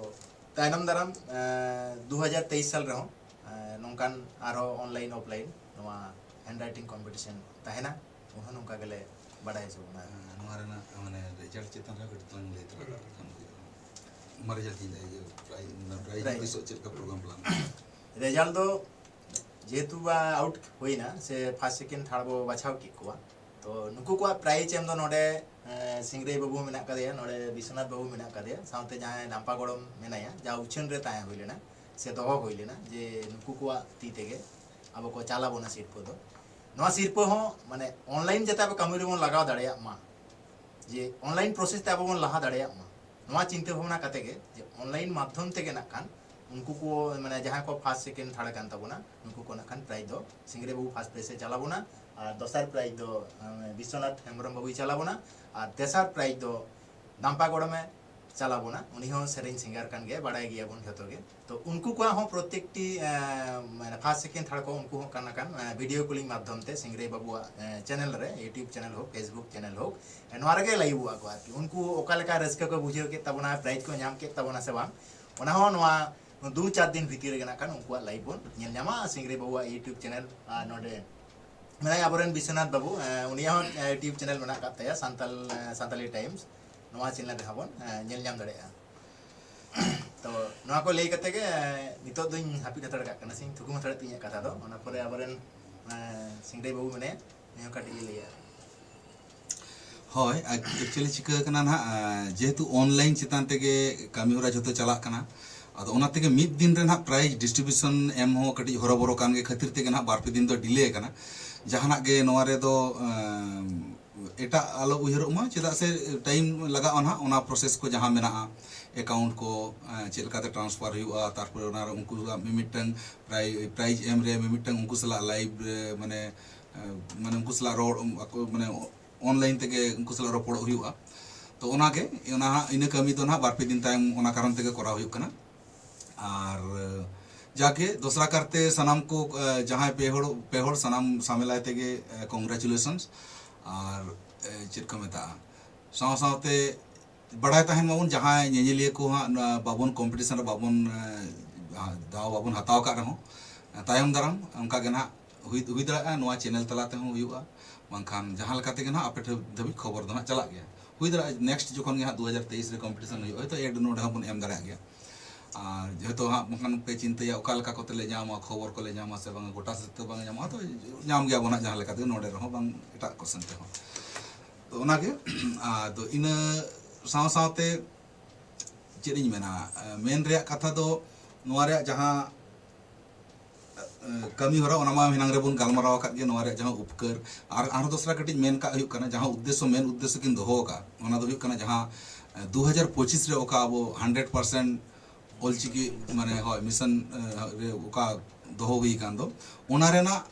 ᱛᱟᱭᱱᱚᱢ ᱫᱟᱨᱟᱢ, ᱮ, ᱫᱩ ᱦᱟᱡᱟᱨ ᱛᱮᱭᱤᱥ ᱥᱟᱞ ᱨᱮᱦᱚᱸ ᱱᱚᱝᱠᱟᱱ ᱟᱨᱦᱚᱸ online offline ᱱᱚᱣᱟ handwriting competition ᱛᱟᱦᱮᱱᱟ, ᱩᱱᱦᱚᱸ ᱱᱚᱝᱠᱟ ᱜᱮᱞᱮ ᱵᱟᱰᱟᱭ ᱦᱚᱪᱚ ᱵᱚᱱᱟ᱾ ᱱᱚᱣᱟ ᱨᱮᱱᱟᱜ ᱢᱟᱱᱮ ᱨᱮᱡᱟᱞᱴ ᱪᱮᱛᱟᱱ ᱨᱮ ᱠᱟᱹᱴᱤᱡ ᱛᱟᱞᱟᱝ ᱞᱟᱹᱭ ᱛᱟᱞᱟᱝ ᱠᱷᱟᱱ ᱦᱩᱭᱩᱜᱼᱟ᱾ ᱢᱟᱨᱮ ᱡᱟᱦᱟᱸ ᱤᱭᱟᱹ ᱯᱨᱟᱭ ᱯᱨᱟᱭ Right. ᱛᱤᱥᱚᱜ ᱪᱮᱫ ᱞᱮᱠᱟ ᱯᱨᱳᱜᱨᱟᱢ ᱯᱞᱟᱱ? ᱨᱮᱡᱟᱞᱴ ᱫᱚ ᱡᱮᱦᱮᱛᱩ ᱵᱟ ᱟᱣᱩᱴ ᱦᱩᱭᱱᱟ, ᱥᱮ ᱯᱷᱟᱥᱴ ᱥᱮᱠᱮᱱᱰ ᱛᱷᱟᱨᱰ ᱵᱚ ᱵᱟᱪᱷᱟᱣ ᱠᱮᱫ ᱠᱚᱣᱟ, ᱛᱚ ᱱᱩᱠᱩ ᱠᱚᱣᱟᱜ ᱯᱨᱟᱭᱤᱡᱽ ᱮᱢ ᱫᱚ ᱱᱚᱰᱮ ᱮᱸ, ᱥᱤᱝᱨᱟᱹᱭ ᱵᱟᱹᱵᱩ ᱢᱮᱱᱟᱜ ᱠᱟᱫᱮᱭᱟ, ᱱᱚᱰᱮ ᱵᱤᱥᱥᱚᱱᱟᱛᱷ ᱵᱟᱹᱵᱩ ᱢᱮᱱᱟᱜ ᱠᱟᱫᱮᱭᱟ, ᱥᱟᱶᱛᱮ ᱡᱟᱦᱟᱸᱭ ᱫᱟᱢᱯᱟ ᱜᱚᱲᱚᱢ ᱢᱮᱱᱟᱭᱟ, ᱡᱟ ᱩᱪᱷᱟᱹᱱ ᱨᱮ ᱛᱟᱦᱮᱸ ᱦᱩᱭ ᱞᱮᱱᱟ ᱥᱮ ᱫᱚᱦᱚ ᱦᱩᱭ ᱞᱮᱱᱟ ᱡᱮ ᱱᱩᱠᱩ ᱠᱚᱣᱟᱜ ᱛᱤ ᱛᱮᱜᱮ ᱟᱵᱚ ᱠᱚ ᱪᱟᱞ ᱟᱵᱚᱱᱟ ᱥᱤᱨᱯᱟᱹ ᱫᱚ᱾ ᱱᱚᱣᱟ ᱥᱤᱨᱯᱟᱹ ᱦᱚᱸ ᱢᱟᱱᱮ online ᱡᱟᱛᱮ ᱟᱵᱚ ᱠᱟᱹᱢᱤ ᱨᱮᱵᱚᱱ ᱞᱟᱜᱟᱣ ᱫᱟᱲᱮᱭᱟᱜ ᱢᱟ, ᱡᱮ online process ᱛᱮ ᱟᱵᱚ ᱵᱚᱱ ᱞᱟᱦᱟ ᱫᱟᱲᱮᱭᱟᱜ ᱢᱟ, ᱱᱚᱣᱟ ᱪᱤᱱᱛᱟᱹ ᱵᱷᱟᱵᱽᱱᱟ ᱠᱟᱛᱮ ᱜᱮ ᱡᱮ online ᱢᱟᱫᱽᱫᱷᱚᱢ ᱛᱮᱜᱮ ᱱᱟᱜ ᱠᱷᱟᱱ ᱩᱱᱠᱩ ᱠᱚ ᱢᱟᱱᱮ ᱡᱟᱦᱟᱸᱭ ᱠᱚ ᱯᱷᱟᱥᱴ ᱥᱮᱠᱮᱱᱰ ᱛᱷᱟᱨᱰ ᱠᱟᱱ ᱛᱟᱵᱚᱱᱟ, ᱱᱩᱠᱩ ᱠᱚ ᱱᱟᱜ ᱠᱷᱟᱱ ᱯᱨᱟᱭᱤᱡᱽ ᱫᱚ ᱥᱤᱝᱨᱟᱹᱭ ᱵᱟᱹᱵᱩ ᱯᱷᱟᱥᱴ ᱯᱨᱟᱭᱤᱡᱽ ᱮ ᱪᱟᱞ ᱟᱵᱚᱱᱟ, ᱟᱨ ᱫᱚᱥᱟᱨ ᱯᱨᱟᱭᱤᱡᱽ ᱫᱚ ᱮᱸ, ᱵᱤᱥᱥᱚᱱᱟᱛᱷ ᱦᱮᱢᱵᱨᱚᱢ ᱵᱟᱹᱵᱩᱭ ᱪᱟᱞ ᱟᱵᱚᱱᱟ, ᱟᱨ ᱛᱮᱥᱟᱨ ᱯᱨᱟᱭᱤᱡᱽ ᱫᱚ ᱫᱟᱢᱯᱟ ᱜᱚᱲᱚᱢᱮ ᱪᱟᱞ ᱟᱵᱚᱱᱟ᱾ ᱩᱱᱤ ᱦᱚᱸ ᱥᱮᱨᱮᱧ ᱥᱤᱝᱜᱟᱨ ᱠᱟᱱ ᱜᱮᱭᱟ, ᱵᱟᱲᱟᱭ ᱜᱮᱭᱟᱵᱚᱱ ᱡᱷᱚᱛᱚ ᱜᱮ᱾ ᱛᱚ ᱩᱱᱠᱩ ᱠᱚᱣᱟᱜ ᱦᱚᱸ ᱯᱨᱚᱛᱮᱠᱴᱤ ᱮᱸ, ᱢᱟᱱᱮ ᱯᱷᱟᱥᱴ ᱥᱮᱠᱮᱱᱰ ᱛᱷᱟᱨᱰ ᱠᱚ ᱩᱱᱠᱩ ᱦᱚᱸ ᱠᱟᱱᱟ ᱠᱟᱱ ᱮᱸ, ᱵᱷᱤᱰᱤᱭᱳ ᱠᱚᱞᱤᱝ ᱢᱟᱫᱽᱫᱷᱚᱢ ᱛᱮ ᱥᱤᱝᱨᱟᱹᱭ ᱵᱟᱹᱵᱩᱣᱟᱜ ᱮᱸ, ᱪᱮᱱᱮᱞ ᱨᱮ, YouTube ᱪᱮᱱᱮᱞ ᱦᱳᱠ, Facebook ᱪᱮᱱᱮᱞ ᱦᱳᱠ, ᱮᱸ, ᱱᱚᱣᱟ ᱨᱮᱜᱮ ᱞᱟᱭᱤᱵᱷᱚᱜᱼᱟ ᱠᱚ ᱟᱨᱠᱤ᱾ ᱩᱱᱠᱩ ᱚᱠᱟ ᱞᱮᱠᱟ ᱨᱟᱹᱥᱠᱟᱹ ᱠᱚ ᱵᱩᱡᱷᱟᱹᱣ ᱠᱮᱫ ᱛᱟᱵᱚᱱᱟ, ᱯᱨᱟᱭᱤᱡᱽ ᱠᱚ ᱧᱟᱢ ᱠᱮᱫ ᱛᱟᱵᱚᱱᱟ ᱥᱮ ᱵᱟᱝ, ᱚᱱᱟ ᱦᱚᱸ ᱱᱚᱣᱟ ᱫᱩ ᱪᱟᱨ ᱫᱤᱱ ᱵᱷᱤᱛᱤᱨ ᱨᱮᱜᱮ ᱱᱟᱜ ᱠᱷᱟᱱ ᱩᱱᱠᱩᱣᱟᱜ ᱞᱟᱭᱤᱵᱷ ᱵᱚᱱ ᱧᱮᱞ ᱧᱟᱢᱟ ᱥᱤᱝᱨᱟᱹᱭ ᱵᱟᱹᱵᱩᱣᱟᱜ YouTube ᱪᱮᱱᱮᱞ᱾ ᱟᱨ ᱱᱚᱰᱮ ᱢᱮᱱᱟᱭᱟ ᱟᱵᱚᱨᱮᱱ ᱵᱤᱥᱥᱚᱱᱟᱛᱷ ᱵᱟᱹᱵᱩ, ᱮᱸ, ᱩᱱᱤᱭᱟᱜ ᱦᱚᱸ YouTube ᱪᱮᱱᱮᱞ ᱢᱮᱱᱟᱜ ᱟᱠᱟᱫ ᱛᱟᱭᱟ, ᱥᱟᱱᱛᱟᱞ ᱮᱸ, ᱥᱟᱱᱛᱟᱞᱤ ᱴᱟᱭᱤᱢᱥ, ᱱᱚᱣᱟ ᱪᱮᱱᱮᱞ ᱨᱮᱦᱚᱸ ᱵᱚᱱ ᱮᱸ, ᱧᱮᱞ ᱧᱟᱢ ᱫᱟᱲᱮᱭᱟᱜᱼᱟ᱾ ᱛᱚ ᱱᱚᱣᱟ ᱠᱚ ᱞᱟᱹᱭ ᱠᱟᱛᱮ ᱜᱮ ᱱᱤᱛᱚᱜ ᱫᱚᱧ ᱦᱟᱹᱯᱤᱫ ᱦᱟᱛᱟᱲ ᱠᱟᱜ ᱠᱟᱱᱟ, ᱥᱮᱧ ᱛᱷᱩᱠᱩᱢ ᱦᱟᱛᱟᱲᱮᱫ ᱛᱤᱧᱟᱹ ᱠᱟᱛᱷᱟ ᱫᱚ᱾ ᱚᱱᱟ ᱯᱚᱨᱮ ᱟᱵᱚᱨᱮᱱ ᱮᱸ, ᱥᱤᱝᱨᱟᱹᱭ ᱵᱟᱹᱵᱩ ᱢᱮᱱᱟᱭᱟ, ᱩᱱᱤ ᱦᱚᱸ ᱠᱟᱹᱴᱤᱡ ᱮ ᱞᱟᱹᱭᱟ᱾ ᱦᱳᱭ, ᱮᱠᱪᱩᱭᱮᱞᱤ ᱪᱤᱠᱟᱹ ᱠᱟᱱᱟ ᱱᱟᱦᱟᱜ, ᱮᱸ, ᱡᱮᱦᱮᱛᱩ ᱚᱱᱞᱟᱭᱤᱱ ᱪᱮᱛᱟᱱ ᱛᱮᱜᱮ ᱠᱟᱹᱢᱤ ᱦᱚᱨᱟ ᱡᱷᱚᱛᱚ ᱪᱟᱞᱟᱜ ᱠᱟᱱᱟ, ᱟᱫᱚ ᱚᱱᱟ ᱛᱮᱜᱮ ᱢᱤᱫ ᱫᱤᱱ ᱨᱮ ᱱᱟᱦᱟᱜ ᱯᱨᱟᱭᱤᱡᱽ ᱰᱤᱥᱴᱨᱤᱵᱤᱭᱩᱥᱚᱱ ᱮᱢ ᱦᱚᱸ ᱠᱟᱹᱴᱤᱡ ᱦᱚᱨᱚᱵᱚᱨᱚ ᱠᱟᱱ ᱜᱮ ᱠᱷᱟᱹᱛᱤᱨ ᱛᱮᱜᱮ ᱱᱟᱦᱟᱜ ᱵᱟᱨ ᱯᱮ ᱫᱤᱱ ᱫᱚ ᱰᱤᱞᱮ ᱠᱟᱱᱟ᱾ ᱡᱟᱦᱟᱱᱟᱜ ᱜᱮ ᱱᱚᱣᱟ ᱨᱮᱫᱚ, ᱮᱸ, ᱮᱴᱟᱜ ᱟᱞᱚ ᱩᱭᱦᱟᱹᱨᱚᱜ ᱢᱟ, ᱪᱮᱫᱟᱜ ᱥᱮ ᱴᱟᱭᱤᱢ ᱞᱟᱜᱟᱜᱼᱟ ᱱᱟᱦᱟᱜ ᱚᱱᱟ ᱯᱨᱚᱥᱮᱥ ᱠᱚ ᱡᱟᱦᱟᱸ ᱢᱮᱱᱟᱜᱼᱟ, ᱮᱠᱟᱣᱩᱱᱴ ᱠᱚ, ᱮᱸ, ᱪᱮᱫ ᱞᱮᱠᱟᱛᱮ ᱴᱨᱟᱱᱥᱯᱷᱟᱨ ᱦᱩᱭᱩᱜᱼᱟ, ᱛᱟᱨᱯᱚᱨᱮ ᱚᱱᱟ ᱨᱮ ᱩᱱᱠᱩᱣᱟᱜ ᱢᱤᱢᱤᱫᱴᱟᱝ ᱯᱨᱟᱭ-, ᱯᱨᱟᱭᱤᱡᱽ ᱮᱢ ᱨᱮ ᱢᱤᱢᱤᱫᱴᱟᱝ ᱩᱱᱠᱩ ᱥᱟᱞᱟᱜ ᱞᱟᱭᱤᱵᱷ ᱨᱮ, ᱢᱟᱱᱮ, ᱮᱸ, ᱢᱟᱱᱮ ᱩᱱᱠᱩ ᱥᱟᱞᱟᱜ ᱨᱚᱲ, ᱟᱠᱚ, ᱢᱟᱱᱮ, ᱚᱱᱞᱟᱭᱤᱱ ᱛᱮᱜᱮ ᱩᱱᱠᱩ ᱥᱟᱞᱟᱜ ᱨᱚᱯᱚᱲᱚᱜ ᱦᱩᱭᱩᱜᱼᱟ᱾ ᱛᱚ ᱚᱱᱟᱜᱮ, ᱚᱱᱟ ᱦᱟᱸᱜ, ᱤᱱᱟᱹ ᱠᱟᱹᱢᱤ ᱫᱚ ᱱᱟᱦᱟᱜ ᱵᱟᱨ ᱯᱮ ᱫᱤᱱ ᱛᱟᱭᱚᱢ ᱚᱱᱟ ᱠᱟᱨᱚᱱ ᱛᱮᱜᱮ ᱠᱚᱨᱟᱣ ᱦᱩᱭᱩᱜ ᱠᱟᱱᱟ᱾ ᱟᱨ ᱡᱟᱜᱮ ᱫᱚᱥᱨᱟ ᱠᱟᱨᱛᱮ ᱥᱟᱱᱟᱢ ᱠᱚ, ᱮ, ᱡᱟᱦᱟᱸᱭ ᱯᱮ ᱦᱚᱲ, ᱯᱮ ᱦᱚᱲ ᱥᱟᱱᱟᱢ ᱥᱟᱢᱮᱞᱟᱭ ᱛᱮᱜᱮ, ᱮ, ᱠᱚᱝᱜᱨᱟᱪᱩᱞᱮᱥᱚᱱᱥ᱾ ᱟᱨ, ᱮ, ᱪᱮᱫ ᱠᱚ ᱢᱮᱛᱟᱜᱼᱟ, ᱥᱟᱶ ᱥᱟᱶᱛᱮ ᱵᱟᱲᱟᱭ ᱛᱟᱦᱮᱱ ᱢᱟᱵᱚᱱ, ᱡᱟᱦᱟᱸᱭ ᱧᱮᱧᱮᱞᱤᱭᱟᱹ ᱠᱚ ᱦᱟᱸᱜ ᱱᱚᱣᱟ ᱵᱟᱵᱚᱱ ᱠᱚᱢᱯᱤᱴᱤᱥᱚᱱ ᱨᱮ ᱵᱟᱵᱚᱱ, ᱮ, ᱫᱟᱣ ᱵᱟᱵᱚᱱ ᱦᱟᱛᱟᱣ ᱟᱠᱟᱫ ᱨᱮᱦᱚᱸ, ᱛᱟᱭᱚᱢ ᱫᱟᱨᱟᱢ ᱚᱱᱠᱟ ᱜᱮ ᱱᱟᱦᱟᱜ ᱦᱩᱭ ᱦᱩᱭ ᱫᱟᱲᱮᱭᱟᱜᱼᱟ, ᱱᱚᱣᱟ ᱪᱮᱱᱮᱞ ᱛᱟᱞᱟ ᱛᱮᱦᱚᱸ ᱦᱩᱭᱩᱜᱼᱟ, ᱵᱟᱝᱠᱷᱟᱱ ᱡᱟᱦᱟᱸ ᱞᱮᱠᱟ ᱛᱮᱜᱮ ᱱᱟᱦᱟᱜ ᱟᱯᱮ ᱴᱷᱮᱱ ᱫᱷᱟᱹᱵᱤᱡ ᱠᱷᱚᱵᱚᱨ ᱫᱚ ᱱᱟᱦᱟᱜ ᱪᱟᱞᱟᱜ ᱜᱮᱭᱟ᱾ ᱦᱩᱭ ᱫᱟᱲᱮᱭᱟᱜᱼᱟ ᱱᱮᱠᱥᱴ ᱡᱚᱠᱷᱚᱱ ᱜᱮ ᱦᱟᱸᱜ ᱫᱩ ᱦᱟᱡᱟᱨ ᱛᱮᱭᱤᱥ ᱨᱮ ᱠᱚᱢᱯᱤᱴᱤᱥᱚᱱ ᱦᱩᱭᱩᱜᱼᱟ, ᱦᱚᱭᱛᱳ ᱮᱰ ᱱᱚᱰᱮ ᱦᱚᱸᱵᱚᱱ ᱮᱢ ᱫᱟᱲᱮᱭᱟᱜ ᱜᱮᱭᱟ᱾ ᱟᱨ ᱡᱮᱦᱮᱛᱩ ᱦᱟᱸᱜ ᱵᱟᱝᱠᱷᱟᱱ ᱯᱮ ᱪᱤᱱᱛᱟᱹᱭᱟ ᱚᱠᱟ ᱞᱮᱠᱟ ᱠᱚᱛᱮ ᱞᱮ ᱧᱟᱢᱟ, ᱠᱷᱚᱵᱚᱨ ᱠᱚᱞᱮ ᱧᱟᱢᱟ ᱥᱮ ᱵᱟᱝᱟ, ᱜᱚᱴᱟ ᱥᱮᱫ ᱛᱮ ᱵᱟᱝ ᱧᱟᱢᱚᱜᱼᱟ, ᱛᱚ ᱧᱟᱢ ᱜᱮᱭᱟᱵᱚᱱ ᱦᱟᱸᱜ ᱡᱟᱦᱟᱸ ᱞᱮᱠᱟ ᱛᱮᱜᱮ, ᱱᱚᱰᱮ ᱨᱮᱦᱚᱸ ᱵᱟᱝ ᱮᱴᱟᱜ ᱠᱚ ᱥᱮᱱ ᱛᱮᱦᱚᱸ᱾ ᱛᱚ ᱚᱱᱟᱜᱮ ᱟᱫᱚ ᱤᱱᱟᱹ ᱥᱟᱶ ᱥᱟᱶᱛᱮ ᱪᱮᱫ ᱤᱧ ᱢᱮᱱᱟ, ᱢᱮᱱ ᱨᱮᱭᱟᱜ ᱠᱟᱛᱷᱟ ᱫᱚ ᱱᱚᱣᱟ ᱨᱮᱭᱟᱜ ᱡᱟᱦᱟᱸ ᱠᱟᱹᱢᱤ ᱦᱚᱨᱟ, ᱚᱱᱟ ᱢᱟ ᱮᱱᱟᱝ ᱨᱮᱵᱚᱱ ᱜᱟᱞᱢᱟᱨᱟᱣ ᱟᱠᱟᱫ ᱜᱮ, ᱱᱚᱣᱟ ᱨᱮᱭᱟᱜ ᱡᱟᱦᱟᱸ ᱩᱯᱠᱟᱹᱨ᱾ ᱟᱨ ᱟᱨᱦᱚᱸ ᱫᱚᱥᱨᱟ ᱠᱟᱹᱴᱤᱡ ᱢᱮᱱ ᱠᱟᱜ ᱦᱩᱭᱩᱜ ᱠᱟᱱᱟ, ᱡᱟᱦᱟᱸ ᱩᱫᱽᱫᱮᱥᱥᱚ, ᱢᱮᱱ ᱩᱫᱽᱫᱮᱥᱥᱚ ᱠᱤᱱ ᱫᱚᱦᱚ ᱟᱠᱟᱫ, ᱚᱱᱟ ᱫᱚ ᱦᱩᱭᱩᱜ ᱠᱟᱱᱟ ᱡᱟᱦᱟᱸ ᱫᱩ ᱦᱟᱡᱟᱨ ᱯᱚᱸᱪᱤᱥ ᱨᱮ ᱚᱠᱟ ᱟᱵᱚ ᱦᱟᱱᱰᱨᱮᱰ ᱯᱟᱨᱥᱮᱱᱴ ᱚᱞᱪᱤᱠᱤ ᱢᱟᱱᱮ ᱦᱳᱭ ᱢᱤᱥᱚᱱ ᱨᱮ ᱚᱠᱟ ᱫᱚᱦᱚ ᱦᱩᱭ ᱟᱠᱟᱱ ᱫᱚ, ᱚᱱᱟ ᱨᱮᱱᱟᱜ,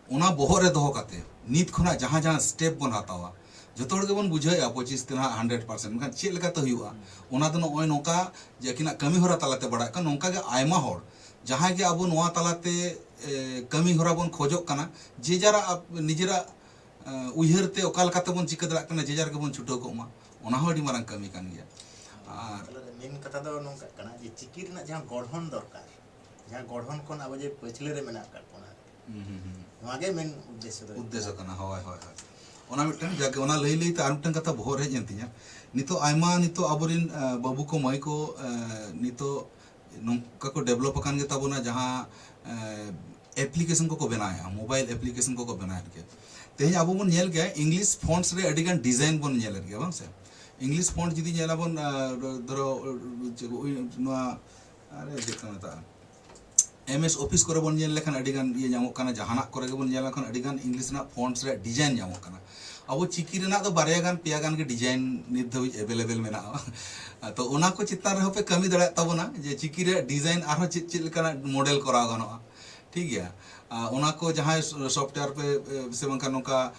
ᱚᱱᱟ ᱵᱚᱦᱚᱜ ᱨᱮ ᱫᱚᱦᱚ ᱠᱟᱛᱮ ᱱᱤᱛ ᱠᱷᱚᱱᱟᱜ ᱡᱟᱦᱟᱸ ᱡᱟᱦᱟᱸ ᱥᱴᱮᱯ ᱵᱚᱱ ᱦᱟᱛᱟᱣᱟ, ᱡᱚᱛᱚ ᱦᱚᱲ ᱜᱮᱵᱚᱱ ᱵᱩᱡᱷᱟᱹᱣᱮᱫᱼᱟ ᱯᱚᱸᱪᱤᱥ ᱛᱮ ᱱᱟᱦᱟᱜ ᱦᱟᱱᱰᱨᱮᱰ ᱯᱟᱨᱥᱮᱱᱴ, ᱢᱮᱱᱠᱷᱟᱱ ᱪᱮᱫ ᱞᱮᱠᱟᱛᱮ ᱦᱩᱭᱩᱜᱼᱟ? ᱚᱱᱟ ᱫᱚ ᱱᱚᱜᱼᱚᱭ ᱱᱚᱝᱠᱟ ᱡᱮ ᱟᱹᱠᱤᱱᱟᱜ ᱠᱟᱹᱢᱤ ᱦᱚᱨᱟ ᱛᱟᱞᱟᱛᱮ ᱵᱟᱲᱟᱭ ᱠᱟᱱᱟ, ᱱᱚᱝᱠᱟ ᱜᱮ ᱟᱭᱢᱟ ᱦᱚᱲ ᱡᱟᱦᱟᱸᱭ ᱜᱮ ᱟᱵᱚ ᱱᱚᱣᱟ ᱛᱟᱞᱟᱛᱮ ᱮ, ᱠᱟᱹᱢᱤ ᱦᱚᱨᱟ ᱵᱚᱱ ᱠᱷᱚᱡᱚᱜ ᱠᱟᱱᱟ, ᱡᱮ ᱡᱟᱨᱟᱜ ᱟᱯ-, ᱱᱤᱡᱮᱨᱟᱜ ᱮ, ᱩᱭᱦᱟᱹᱨ ᱛᱮ ᱚᱠᱟ ᱞᱮᱠᱟᱛᱮ ᱵᱚᱱ ᱪᱤᱠᱟᱹ ᱫᱟᱲᱮᱭᱟᱜ ᱠᱟᱱᱟ, ᱡᱮ ᱡᱟᱨ ᱜᱮᱵᱚᱱ ᱪᱷᱩᱴᱟᱹᱣ ᱠᱚᱜ ᱢᱟ, ᱚᱱᱟ ᱦᱚᱸ ᱟᱹᱰᱤ ᱢᱟᱨᱟᱝ ᱠᱟᱹᱢᱤ ᱠᱟᱱ ᱜᱮᱭᱟ᱾ ᱟᱨ ᱛᱟᱦᱞᱮ ᱢᱮᱱ ᱠᱟᱛᱷᱟ ᱫᱚ ᱱᱚᱝᱠᱟᱜ ᱠᱟᱱᱟ ᱡᱮ ᱪᱤᱠᱤ ᱨᱮᱱᱟᱜ ᱡᱟᱦᱟᱸ ᱜᱚᱲᱦᱚᱱ ᱫᱚᱨᱠᱟᱨ, ᱡᱟᱦᱟᱸ ᱜᱚᱲᱦᱚᱱ ᱠᱷᱚᱱ ᱟᱵᱚ ᱡᱮ ᱯᱟᱹᱪᱷᱞᱟᱹ ᱨᱮ ᱢᱮᱱᱟᱜ ᱟᱠᱟᱫ ᱵᱚᱱᱟ, ᱦᱩᱸ, ᱦᱩᱸ, ᱦᱩᱸ᱾ ᱱᱚᱣᱟ ᱜᱮ ᱢᱮᱱ ᱩᱫᱽᱫᱮᱥᱥᱚ ᱫᱚ ᱦᱩᱭᱩᱜ ᱩᱫᱽᱫᱮᱥᱥᱚ ᱠᱟᱱᱟ᱾ ᱦᱳᱭ, ᱦᱳᱭ, ᱦᱳᱭ᱾ ᱚᱱᱟ ᱢᱤᱫᱴᱟᱝ, ᱡᱟᱠ, ᱚᱱᱟ ᱞᱟᱹᱭ ᱞᱟᱹᱭ ᱛᱮ ᱟᱨ ᱢᱤᱫᱴᱟᱝ ᱠᱟᱛᱷᱟ ᱵᱚᱦᱚᱜ ᱨᱮ ᱦᱮᱡ ᱮᱱ ᱛᱤᱧᱟ᱾ ᱱᱤᱛᱚᱜ ᱟᱭᱢᱟ, ᱱᱤᱛᱚᱜ ᱟᱵᱚᱨᱮᱱ, ᱮ, ᱵᱟᱹᱵᱩ ᱠᱚ, ᱢᱟᱹᱭ ᱠᱚ, ᱮ, ᱱᱤᱛᱚᱜ ᱱᱚᱝᱠᱟ ᱠᱚ ᱰᱮᱵᱷᱞᱚᱯ ᱟᱠᱟᱱ ᱜᱮᱛᱟ ᱵᱚᱱᱟ, ᱡᱟᱦᱟᱸ, ᱮ, ᱮᱯᱞᱤᱠᱮᱥᱚᱱ ᱠᱚᱠᱚ ᱵᱮᱱᱟᱣᱮᱫᱼᱟ, ᱢᱳᱵᱟᱭᱤᱞ ᱮᱯᱞᱤᱠᱮᱥᱚᱱ ᱠᱚᱠᱚ ᱵᱮᱱᱟᱣᱮᱫ ᱜᱮᱭᱟ᱾ ᱛᱮᱦᱮᱧ ᱟᱵᱚ ᱵᱚᱱ ᱧᱮᱞ ᱜᱮᱭᱟ, ᱤᱝᱞᱤᱥ ᱯᱷᱚᱱᱴᱥ ᱨᱮ ᱟᱹᱰᱤᱜᱟᱱ ᱰᱤᱡᱟᱭᱤᱱ ᱵᱚᱱ ᱧᱮᱞᱮᱫ ᱜᱮᱭᱟ, ᱵᱟᱝ ᱥᱮ? ᱤᱝᱞᱤᱥ ᱯᱷᱚᱱᱴ ᱡᱩᱫᱤ ᱧᱮᱞᱟᱵᱚᱱ, ᱮ, ᱫᱷᱚᱨᱚ, ᱪᱮᱫ ᱠᱚ, ᱱᱚᱣᱟ, ᱟᱨᱮ, ᱪᱮᱫ ᱠᱚ ᱢᱮᱛᱟᱜᱼᱟ? ᱮᱢ ᱮᱥ ᱚᱯᱷᱤᱥ ᱠᱚᱨᱮ ᱵᱚᱱ ᱧᱮᱞ ᱞᱮᱠᱷᱟᱱ ᱟᱹᱰᱤᱜᱟᱱ ᱤᱭᱟᱹ ᱧᱟᱢᱚᱜ ᱠᱟᱱᱟ, ᱡᱟᱦᱟᱱᱟᱜ ᱠᱚᱨᱮ ᱜᱮᱵᱚᱱ ᱧᱮᱞ ᱞᱮᱠᱷᱟᱱ ᱟᱹᱰᱤᱜᱟᱱ ᱤᱝᱞᱤᱥ ᱨᱮᱱᱟᱜ ᱯᱷᱚᱱᱴᱥ ᱨᱮᱭᱟᱜ ᱰᱤᱡᱟᱭᱤᱱ ᱧᱟᱢᱚᱜ ᱠᱟᱱᱟ᱾ ᱟᱵᱚ ᱪᱤᱠᱤ ᱨᱮᱱᱟᱜ ᱫᱚ ᱵᱟᱨᱭᱟ ᱜᱟᱱ, ᱯᱮᱭᱟ ᱜᱟᱱ ᱜᱮ ᱰᱤᱡᱟᱭᱤᱱ ᱱᱤᱛ ᱫᱷᱟᱹᱵᱤᱡ ᱮᱵᱮᱞᱮᱵᱮᱞ ᱢᱮᱱᱟᱜᱼᱟ᱾ ᱛᱚ ᱚᱱᱟ ᱠᱚ ᱪᱮᱛᱟᱱ ᱨᱮᱦᱚᱸ ᱯᱮ ᱠᱟᱹᱢᱤ ᱫᱟᱲᱮᱭᱟᱜ ᱛᱟᱵᱚᱱᱟ, ᱡᱮ ᱪᱤᱠᱤ ᱨᱮᱭᱟᱜ ᱰᱤᱡᱟᱭᱤᱱ ᱟᱨᱦᱚᱸ ᱪᱮᱫ ᱪᱮᱫ ᱞᱮᱠᱟᱱᱟᱜ ᱢᱚᱰᱮᱞ ᱠᱚᱨᱟᱣ ᱜᱟᱱᱚᱜᱼᱟ, ᱴᱷᱤᱠ ᱜᱮᱭᱟ᱾ ᱟᱨ ᱚᱱᱟ ᱠᱚ ᱡᱟᱦᱟᱸᱭ ᱥᱚᱯᱷᱴᱣᱮᱭᱟᱨ ᱯᱮ, ᱮ, ᱥᱮ ᱵᱟᱝᱠᱷᱟᱱ ᱱᱚᱝᱠᱟ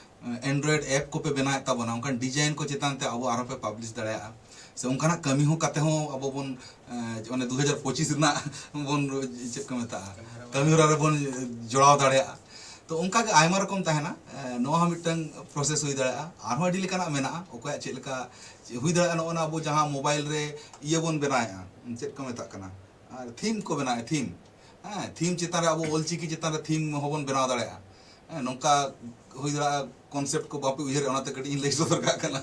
ᱮᱱᱰᱨᱚᱭᱮᱰ ᱮᱯ ᱠᱚᱯᱮ ᱵᱮᱱᱟᱣᱮᱫ ᱛᱟᱵᱚᱱᱟ, ᱚᱱᱠᱟᱱ ᱰᱤᱡᱟᱭᱤᱱ ᱠᱚ ᱪᱮᱛᱟᱱ ᱛᱮ ᱟᱵᱚ ᱟᱨᱦᱚᱸ ᱯᱮ ᱯᱟᱵᱽᱞᱤᱥ ᱫᱟᱲᱮᱭᱟᱜᱼᱟ, ᱥᱮ ᱚᱱᱠᱟᱱᱟᱜ ᱠᱟᱹᱢᱤ ᱦᱚᱸ ᱠᱟᱛᱮ ᱦᱚᱸ ᱟᱵᱚ ᱵᱚᱱ, ᱮ, ᱚᱱᱮ ᱫᱩ ᱦᱟᱡᱟᱨ ᱯᱚᱸᱪᱤᱥ ᱨᱮᱱᱟᱜ ᱵᱚᱱ, ᱪᱮᱫ ᱠᱚ ᱢᱮᱛᱟᱜᱼᱟ, ᱠᱟᱹᱢᱤ ᱦᱚᱨᱟ ᱨᱮᱵᱚᱱ ᱡᱚᱲᱟᱣ ᱫᱟᱲᱮᱭᱟᱜᱼᱟ᱾ ᱛᱚ ᱚᱱᱠᱟ ᱜᱮ ᱟᱭᱢᱟ ᱨᱚᱠᱚᱢ ᱛᱟᱦᱮᱱᱟ᱾ ᱮ, ᱱᱚᱣᱟ ᱦᱚᱸ ᱢᱤᱫᱴᱟᱝ ᱯᱨᱚᱥᱮᱥ ᱦᱩᱭ ᱫᱟᱲᱮᱭᱟᱜᱼᱟ, ᱟᱨᱦᱚᱸ ᱟᱹᱰᱤ ᱞᱮᱠᱟᱱᱟᱜ ᱢᱮᱱᱟᱜᱼᱟ, ᱚᱠᱚᱭᱟᱜ ᱪᱮᱫ ᱞᱮᱠᱟ ᱪᱮᱫ ᱦᱩᱭ ᱫᱟᱲᱮᱭᱟᱜᱼᱟ᱾ ᱱᱚᱜᱼᱚ ᱱᱟ ᱟᱵᱚ ᱡᱟᱦᱟᱸ ᱢᱳᱵᱟᱭᱤᱞ ᱨᱮ ᱤᱭᱟᱹ ᱵᱚᱱ ᱵᱮᱱᱟᱣᱮᱫᱼᱟ, ᱪᱮᱫ ᱠᱚ ᱢᱮᱛᱟᱜ ᱠᱟᱱᱟ, ᱟᱨ ᱛᱷᱤᱢ ᱠᱚ ᱵᱮᱱᱟᱣᱮᱫᱼᱟ, ᱛᱷᱤᱢ, ᱦᱮᱸ, ᱛᱷᱤᱢ ᱪᱮᱛᱟᱱ ᱨᱮ, ᱟᱵᱚ ᱚᱞᱪᱤᱠᱤ ᱪᱮᱛᱟᱱ ᱨᱮ ᱛᱷᱤᱢ ᱦᱚᱸᱵᱚᱱ ᱵᱮᱱᱟᱣ ᱫᱟᱲᱮᱭᱟᱜᱼᱟ᱾ ᱦᱮᱸ, ᱱᱚᱝᱠᱟ ᱦᱩᱭ ᱫᱟᱲᱮᱭᱟᱜᱼᱟ ᱠᱚᱱᱥᱮᱯᱴ ᱠᱚ ᱵᱟᱯᱮ ᱩᱭᱦᱟᱹᱨᱮᱫᱼᱟ, ᱚᱱᱟᱛᱮ ᱠᱟᱹᱴᱤᱡ ᱤᱧ ᱞᱟᱹᱭ ᱥᱚᱫᱚᱨ ᱠᱟᱜ ᱠᱟᱱᱟ᱾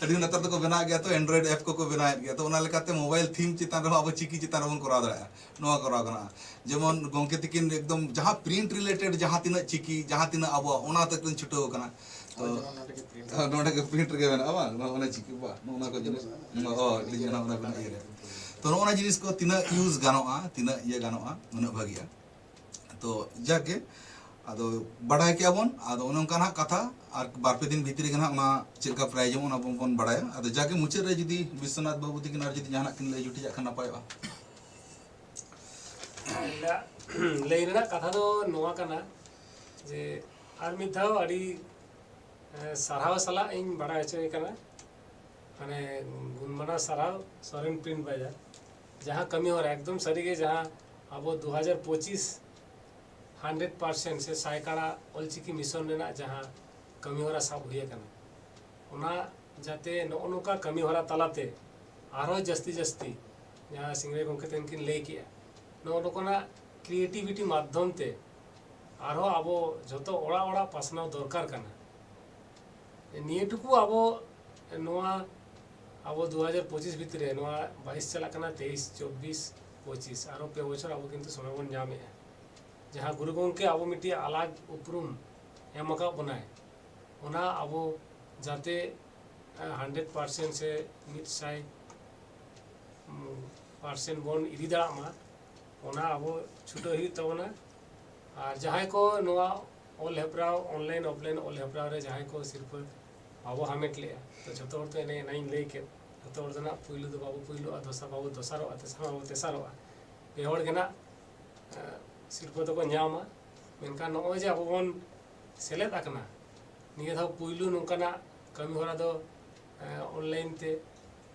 ᱟᱹᱰᱤ ᱱᱮᱛᱟᱨ ᱫᱚᱠᱚ ᱵᱮᱱᱟᱣ ᱜᱮᱭᱟ ᱛᱚ, ᱮᱱᱰᱨᱚᱭᱮᱰ ᱮᱯ ᱠᱚᱠᱚ ᱵᱮᱱᱟᱣᱮᱫ ᱜᱮᱭᱟ, ᱛᱚ ᱚᱱᱟ ᱞᱮᱠᱟᱛᱮ ᱢᱳᱵᱟᱭᱤᱞ ᱛᱷᱤᱢ ᱪᱮᱛᱟᱱ ᱨᱮᱦᱚᱸ ᱟᱵᱚ ᱪᱤᱠᱤ ᱪᱮᱛᱟᱱ ᱨᱮᱵᱚᱱ ᱠᱚᱨᱟᱣ ᱫᱟᱲᱮᱭᱟᱜᱼᱟ᱾ ᱱᱚᱣᱟ ᱠᱚᱨᱟᱣ ᱜᱟᱱᱚᱜᱼᱟ᱾ ᱡᱮᱢᱚᱱ ᱜᱚᱢᱠᱮ ᱛᱤᱠᱤᱱ ᱮᱠᱫᱚᱢ ᱡᱟᱦᱟᱸ ᱯᱨᱤᱱᱴ ᱨᱤᱞᱮᱴᱮᱰ ᱡᱟᱦᱟᱸ ᱛᱤᱱᱟᱹᱜ ᱪᱤᱠᱤ, ᱡᱟᱦᱟᱸ ᱛᱤᱱᱟᱹᱜ ᱟᱵᱚᱣᱟᱜ, ᱚᱱᱟ ᱛᱮᱠᱤᱱ ᱪᱷᱩᱴᱟᱹᱣ ᱟᱠᱟᱱᱟ᱾ ᱛᱚ ᱦᱳᱭ, ᱡᱮᱢᱚᱱ ᱱᱚᱰᱮ ᱜᱮ ᱯᱨᱤᱱᱴ ᱦᱳᱭ, ᱱᱚᱰᱮ ᱜᱮ ᱯᱨᱤᱱᱴ ᱨᱮᱜᱮ ᱢᱮᱱᱟᱜᱼᱟ ᱵᱟᱝ? ᱱᱚᱜᱼᱚ ᱱᱟ ᱪᱤᱠᱤ ᱵᱟᱝ, ᱱᱚᱜᱼᱚ ᱱᱟ ᱠᱚ ᱡᱤᱱᱤᱥ, ᱢᱮᱱᱟᱜᱼᱟ᱾ ᱚ, ᱞᱤᱧ ᱢᱮᱱᱟ ᱚᱱᱟ ᱠᱚ ᱤᱭᱟᱹ ᱨᱮ᱾ ᱛᱚ ᱱᱚᱜᱼᱚ ᱱᱟ ᱡᱤᱱᱤᱥ ᱠᱚ ᱛᱤᱱᱟᱹᱜ ᱤᱭᱩᱡᱽ ᱜᱟᱱᱚᱜᱼᱟ, ᱛᱤᱱᱟᱹᱜ ᱤᱭᱟᱹ ᱜᱟᱱᱚᱜᱼᱟ, ᱩᱱᱟᱹᱜ ᱵᱷᱟᱹᱜᱤᱜᱼᱟ᱾ ᱛᱚ ᱡᱟᱠ ᱜᱮ, ᱟᱫᱚ ᱵᱟᱰᱟᱭ ᱠᱮᱜᱼᱟ ᱵᱚᱱ, ᱟᱫᱚ ᱚᱱᱮ ᱚᱱᱠᱟ ᱱᱟᱦᱟᱜ ᱠᱟᱛᱷᱟ, ᱟᱨ ᱵᱟᱨ ᱯᱮ ᱫᱤᱱ ᱵᱷᱤᱛᱨᱤ ᱜᱮ ᱱᱟᱦᱟᱜ ᱚᱱᱟ ᱪᱮᱫ ᱞᱮᱠᱟ ᱯᱨᱟᱭᱤᱡᱽ ᱧᱟᱢᱚᱜᱼᱟ, ᱚᱱᱟ ᱵᱚᱱ, ᱵᱚᱱ ᱵᱟᱰᱟᱭᱟ᱾ ᱟᱫᱚ ᱡᱟᱠ ᱜᱮ, ᱢᱩᱪᱟᱹᱫ ᱨᱮ ᱡᱩᱫᱤ ᱵᱤᱥᱥᱚᱱᱟᱛᱷ ᱵᱟᱹᱵᱩ ᱛᱟᱹᱠᱤᱱ ᱟᱨ ᱡᱩᱫᱤ ᱡᱟᱦᱟᱱᱟᱜ ᱠᱤᱱ ᱞᱟᱹᱭ ᱡᱩᱴᱤᱡᱟᱜ ᱠᱷᱟᱱ ᱱᱟᱯᱟᱭᱚᱜᱼᱟ᱾ ᱤᱧᱟᱹᱜ ᱞᱟᱹᱭ ᱨᱮᱱᱟᱜ ᱠᱟᱛᱷᱟ ᱫᱚ ᱱᱚᱣᱟ ᱠᱟᱱᱟ ᱡᱮ ᱟᱨ ᱢᱤᱫ ᱫᱷᱟᱣ ᱟᱹᱰᱤ, ᱮ, ᱥᱟᱨᱦᱟᱣ ᱥᱟᱞᱟᱜ ᱤᱧ ᱵᱟᱲᱟᱭ ᱦᱚᱪᱚᱭᱮ ᱠᱟᱱᱟ, ᱢᱟᱱᱮ ᱜᱩᱱᱢᱟᱱᱟᱣ ᱥᱟᱨᱦᱟᱣ ᱥᱚᱨᱮᱱ ᱯᱨᱤᱱᱴ ᱵᱟᱡᱟᱨ᱾ ᱡᱟᱦᱟᱸ ᱠᱟᱹᱢᱤ ᱦᱚᱨᱟ ᱮᱠᱫᱚᱢ ᱥᱟᱹᱨᱤᱜᱮ, ᱡᱟᱦᱟᱸ ᱟᱵᱚ ᱫᱩ ᱦᱟᱡᱟᱨ ᱯᱚᱸᱪᱤᱥ ᱦᱟᱱᱰᱨᱮᱰ ᱯᱟᱨᱥᱮᱱᱴ ᱥᱮ ᱥᱟᱭᱠᱟᱲᱟ ᱚᱞᱪᱤᱠᱤ ᱢᱤᱥᱚᱱ ᱨᱮᱱᱟᱜ ᱡᱟᱦᱟᱸ ᱠᱟᱹᱢᱤ ᱦᱚᱨᱟ ᱥᱟᱵ ᱦᱩᱭ ᱟᱠᱟᱱᱟ, ᱚᱱᱟ ᱡᱟᱛᱮ ᱱᱚᱜᱼᱚ ᱱᱚᱝᱠᱟ ᱠᱟᱹᱢᱤ ᱦᱚᱨᱟ ᱛᱟᱞᱟᱛᱮ ᱟᱨᱦᱚᱸ ᱡᱟᱹᱥᱛᱤ ᱡᱟᱹᱥᱛᱤ, ᱡᱟᱦᱟᱸ ᱥᱤᱝᱨᱟᱹᱭ ᱜᱚᱢᱠᱮ ᱛᱟᱹᱠᱤᱱ ᱠᱤᱱ ᱞᱟᱹᱭ ᱠᱮᱜᱼᱟ, ᱱᱚᱜᱼᱚ ᱱᱚᱝᱠᱟᱱᱟᱜ ᱠᱨᱤᱭᱮᱴᱤᱵᱷᱤᱴᱤ ᱢᱟᱫᱽᱫᱷᱚᱢ ᱛᱮ ᱟᱨᱦᱚᱸ ᱟᱵᱚ ᱡᱷᱚᱛᱚ ᱚᱲᱟᱜ ᱚᱲᱟᱜ ᱯᱟᱥᱱᱟᱣ ᱫᱚᱨᱠᱟᱨ ᱠᱟᱱᱟ᱾ ᱱᱤᱭᱟᱹ ᱴᱩᱠᱩ ᱟᱵᱚ ᱱᱚᱣᱟ, ᱟᱵᱚ ᱫᱩ ᱦᱟᱡᱟᱨ ᱯᱚᱸᱪᱤᱥ ᱵᱷᱤᱛᱨᱤ ᱨᱮ, ᱱᱚᱣᱟ ᱵᱟᱭᱤᱥ ᱪᱟᱞᱟᱜ ᱠᱟᱱᱟ, ᱛᱮᱭᱤᱥ, ᱪᱚᱵᱵᱤᱥ, ᱯᱚᱸᱪᱤᱥ, ᱟᱨᱚ ᱯᱮ ᱵᱚᱪᱷᱚᱨ ᱟᱵᱚ ᱠᱤᱱᱛᱩ ᱥᱚᱢᱚᱭ ᱵᱚᱱ ᱧᱟᱢᱮᱜᱼᱟ᱾ ᱡᱟᱦᱟᱸ ᱜᱩᱨᱩ ᱜᱚᱢᱠᱮ ᱟᱵᱚ ᱢᱤᱫᱴᱤᱡ ᱟᱞᱟᱜᱽ ᱩᱯᱨᱩᱢ ᱮᱢ ᱟᱠᱟᱫ ᱵᱚᱱᱟᱭ, ᱚᱱᱟ ᱟᱵᱚ ᱡᱟᱛᱮ ᱦᱟᱱᱰᱨᱮᱰ ᱯᱟᱨᱥᱮᱱᱴ ᱥᱮ ᱢᱤᱫ ᱥᱟᱭ ᱯᱟᱨᱥᱮᱱᱴ ᱵᱚᱱ ᱤᱫᱤ ᱫᱟᱲᱮᱭᱟᱜ ᱢᱟ, ᱚᱱᱟ ᱟᱵᱚ ᱪᱷᱩᱴᱟᱹᱣ ᱦᱩᱭᱩᱜ ᱛᱟᱵᱚᱱᱟ᱾ ᱟᱨ ᱡᱟᱦᱟᱸᱭ ᱠᱚ ᱱᱚᱣᱟ ᱚᱞ ᱦᱮᱯᱨᱟᱣ, ᱚᱱᱞᱟᱭᱤᱱ ᱚᱯᱷᱞᱟᱭᱤᱱ ᱚᱞ ᱦᱮᱯᱨᱟᱣ ᱨᱮ ᱡᱟᱦᱟᱸᱭ ᱠᱚ ᱥᱤᱨᱯᱟᱹ ᱵᱟᱵᱚ ᱦᱟᱢᱮᱴ ᱞᱮᱜᱼᱟ, ᱛᱚ ᱡᱷᱚᱛᱚ ᱦᱚᱲ ᱛᱚ ᱮᱱᱮ-, ᱮᱱᱟᱝᱤᱧ ᱞᱟᱹᱭ ᱠᱮᱫ, ᱡᱷᱚᱛᱚ ᱦᱚᱲ ᱫᱚ ᱱᱟᱜ ᱯᱩᱭᱞᱩ ᱫᱚ ᱵᱟᱵᱚ ᱯᱩᱭᱞᱩᱜᱼᱟ, ᱫᱚᱥᱟᱨ ᱵᱟᱵᱚ ᱫᱚᱥᱟᱨᱚᱜᱼᱟ, ᱛᱮᱥᱟᱨ ᱵᱟᱵᱚ ᱛᱮᱥᱟᱨᱚᱜᱼᱟ᱾ ᱯᱮ ᱦᱚᱲ ᱜᱮ ᱱᱟᱜ, ᱮᱸ, ᱥᱤᱨᱯᱟᱹ ᱫᱚᱠᱚ ᱧᱟᱢᱟ᱾ ᱢᱮᱱᱠᱷᱟᱱ ᱱᱚᱜᱼᱚᱭ ᱡᱮ ᱟᱵᱚ ᱵᱚᱱ ᱥᱮᱞᱮᱫ ᱟᱠᱟᱱᱟ, ᱱᱤᱭᱟᱹ ᱫᱷᱟᱣ ᱯᱩᱭᱞᱩ ᱱᱚᱝᱠᱟᱱᱟᱜ ᱠᱟᱹᱢᱤ ᱦᱚᱨᱟ ᱫᱚ, ᱮᱸ, ᱚᱱᱞᱟᱭᱤᱱ ᱛᱮ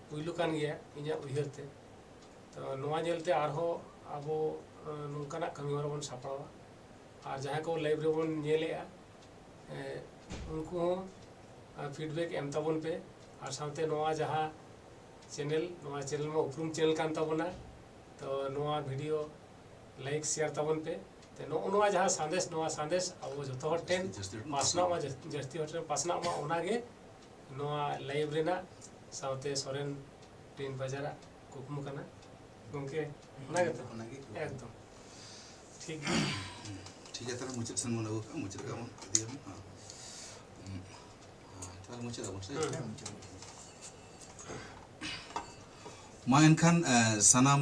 ᱯᱩᱭᱞᱩ ᱠᱟᱱ ᱜᱮᱭᱟ ᱤᱧᱟᱹᱜ ᱩᱭᱦᱟᱹᱨ ᱛᱮ᱾ ᱛᱚ ᱱᱚᱣᱟ ᱧᱮᱞᱛᱮ ᱟᱨᱦᱚᱸ ᱟᱵᱚ, ᱮᱸ, ᱱᱚᱝᱠᱟᱱᱟᱜ ᱠᱟᱹᱢᱤ ᱦᱚᱨᱟ ᱵᱚᱱ ᱥᱟᱯᱲᱟᱣᱟ᱾ ᱟᱨ ᱡᱟᱦᱟᱸᱭ ᱠᱚ ᱞᱟᱭᱤᱵᱷ ᱨᱮᱵᱚᱱ ᱧᱮᱞᱮᱜᱼᱟ, ᱮᱸ, ᱩᱱᱠᱩ ᱦᱚᱸ, ᱮᱸ, ᱯᱷᱤᱰᱵᱮᱠ ᱮᱢ ᱛᱟᱵᱚᱱ ᱯᱮ᱾ ᱟᱨ ᱥᱟᱶᱛᱮ ᱱᱚᱣᱟ ᱡᱟᱦᱟᱸ ᱪᱮᱱᱮᱞ, ᱱᱚᱣᱟ ᱪᱮᱱᱮᱞ ᱢᱟ ᱩᱯᱨᱩᱢ ᱪᱮᱱᱮᱞ ᱠᱟᱱ ᱛᱟᱵᱚᱱᱟ᱾ ᱛᱚ ᱱᱚᱣᱟ ᱵᱷᱤᱰᱤᱭᱳ ᱞᱟᱭᱤᱠ ᱥᱮᱭᱟᱨ ᱛᱟᱵᱚᱱ ᱯᱮ᱾ ᱛᱮ ᱱᱚᱜᱼᱚ ᱱᱚᱣᱟ ᱡᱟᱦᱟᱸ ᱥᱟᱸᱫᱮᱥ, ᱱᱚᱣᱟ ᱥᱟᱸᱫᱮᱥ ᱟᱵᱚ ᱡᱚᱛᱚ ᱦᱚᱲ ᱴᱷᱮᱱ ᱡᱟᱹᱥᱛᱤ ᱦᱚᱲ ᱴᱷᱮᱱ ᱯᱟᱥᱱᱟᱜ ᱢᱟ, ᱡᱟᱹᱥ- ᱡᱟᱹᱥᱛᱤ ᱦᱚᱲ ᱴᱷᱮᱱ ᱯᱟᱥᱱᱟᱜ ᱢᱟ, ᱚᱱᱟᱜᱮ ᱱᱚᱣᱟ ᱞᱟᱭᱤᱵᱷ ᱨᱮᱱᱟᱜ ᱥᱟᱶᱛᱮ ᱥᱚᱨᱮᱱ ᱴᱤᱱ ᱵᱟᱡᱟᱨᱟᱜ ᱠᱩᱠᱢᱩ ᱠᱟᱱᱟ ᱜᱚᱢᱠᱮ, ᱚᱱᱟ ᱜᱮᱛᱚ? ᱚᱱᱟᱜᱮ ᱠᱩᱠᱢᱩ᱾ ᱮᱠᱫᱚᱢ ᱴᱷᱤᱠ ᱜᱮᱭᱟ᱾ ᱴᱷᱤᱠ ᱜᱮᱭᱟ, ᱛᱟᱦᱞᱮ ᱢᱩᱪᱟᱹᱫ ᱥᱮᱱ ᱵᱚᱱ ᱟᱹᱜᱩ ᱠᱟᱜᱼᱟ, ᱢᱩᱪᱟᱹᱫ ᱠᱟᱜᱼᱟ ᱵᱚᱱ, ᱤᱫᱤᱭᱟᱵᱚᱱ᱾ ᱦᱮᱸ᱾ ᱦᱮᱸ, ᱛᱟᱦᱞᱮ ᱢᱩᱪᱟᱹᱫ ᱟᱵᱚᱱ ᱥᱮ? ᱦᱮᱸ, ᱢᱩᱪᱟᱹᱫ ᱟᱵᱚᱱ᱾ ᱢᱟ ᱮᱱᱠᱷᱟᱱ, ᱮ, ᱥᱟᱱᱟᱢ,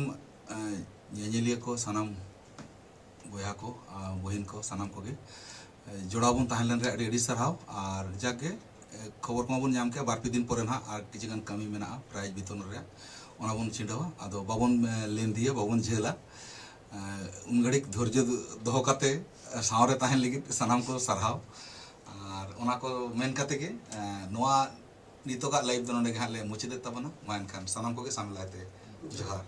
ᱮ, ᱧᱮᱧᱮᱞᱤᱭᱟᱹ ᱠᱚ, ᱥᱟᱱᱟᱢ ᱵᱚᱭᱦᱟ ᱠᱚ, ᱟ, ᱵᱚᱦᱤᱱ ᱠᱚ, ᱥᱟᱱᱟᱢ ᱠᱚᱜᱮ, ᱮ, ᱡᱚᱲᱟᱣ ᱵᱚᱱ ᱛᱟᱦᱮᱸ ᱞᱮᱱ ᱨᱮ ᱟᱹᱰᱤ ᱟᱹᱰᱤ ᱥᱟᱨᱦᱟᱣ᱾ ᱟᱨ ᱡᱟᱠ ᱜᱮ, ᱮ, ᱠᱷᱚᱵᱚᱨ ᱠᱚᱢᱟ ᱵᱚᱱ ᱧᱟᱢ ᱠᱮᱜᱼᱟ, ᱵᱟᱨ ᱯᱮ ᱫᱤᱱ ᱯᱚᱨᱮ ᱱᱟᱦᱟᱜ ᱟᱨ ᱠᱤᱪᱷᱩ ᱜᱟᱱ ᱠᱟᱹᱢᱤ ᱢᱮᱱᱟᱜᱼᱟ ᱯᱨᱟᱭᱤᱡᱽ ᱵᱤᱛᱚᱨᱚᱱ ᱨᱮᱭᱟᱜ, ᱚᱱᱟ ᱵᱚᱱ ᱪᱷᱤᱰᱟᱹᱣᱟ᱾ ᱟᱫᱚ ᱵᱟᱵᱚᱱ, ᱮ, ᱞᱮᱱᱫᱤᱭᱟ, ᱵᱟᱵᱚᱱ ᱡᱷᱟᱹᱞᱟ᱾ ᱮ, ᱩᱱ ᱜᱷᱟᱹᱲᱤᱡ ᱫᱷᱳᱨᱡᱚ ᱫᱚᱦᱚ ᱠᱟᱛᱮ, ᱮ, ᱥᱟᱶᱨᱮ ᱛᱟᱦᱮᱱ ᱞᱟᱹᱜᱤᱫ ᱥᱟᱱᱟᱢ ᱠᱚ ᱥᱟᱨᱦᱟᱣ᱾ ᱟᱨ ᱚᱱᱟ ᱠᱚ ᱢᱮᱱ ᱠᱟᱛᱮ ᱜᱮ, ᱮ, ᱱᱚᱣᱟ ᱱᱤᱛᱚᱜᱟᱜ ᱞᱟᱭᱤᱵᱷ ᱫᱚ ᱱᱚᱰᱮ ᱜᱮ ᱦᱟᱸᱜ ᱞᱮ ᱢᱩᱪᱟᱹᱫᱮᱫ ᱛᱟᱵᱚᱱᱟ᱾ ᱢᱟ ᱮᱱᱠᱷᱟᱱ ᱥᱟᱱᱟᱢ ᱠᱚᱜᱮ ᱥᱟᱢᱮᱞᱟᱭ ᱛᱮ ᱡᱚᱦᱟᱨ᱾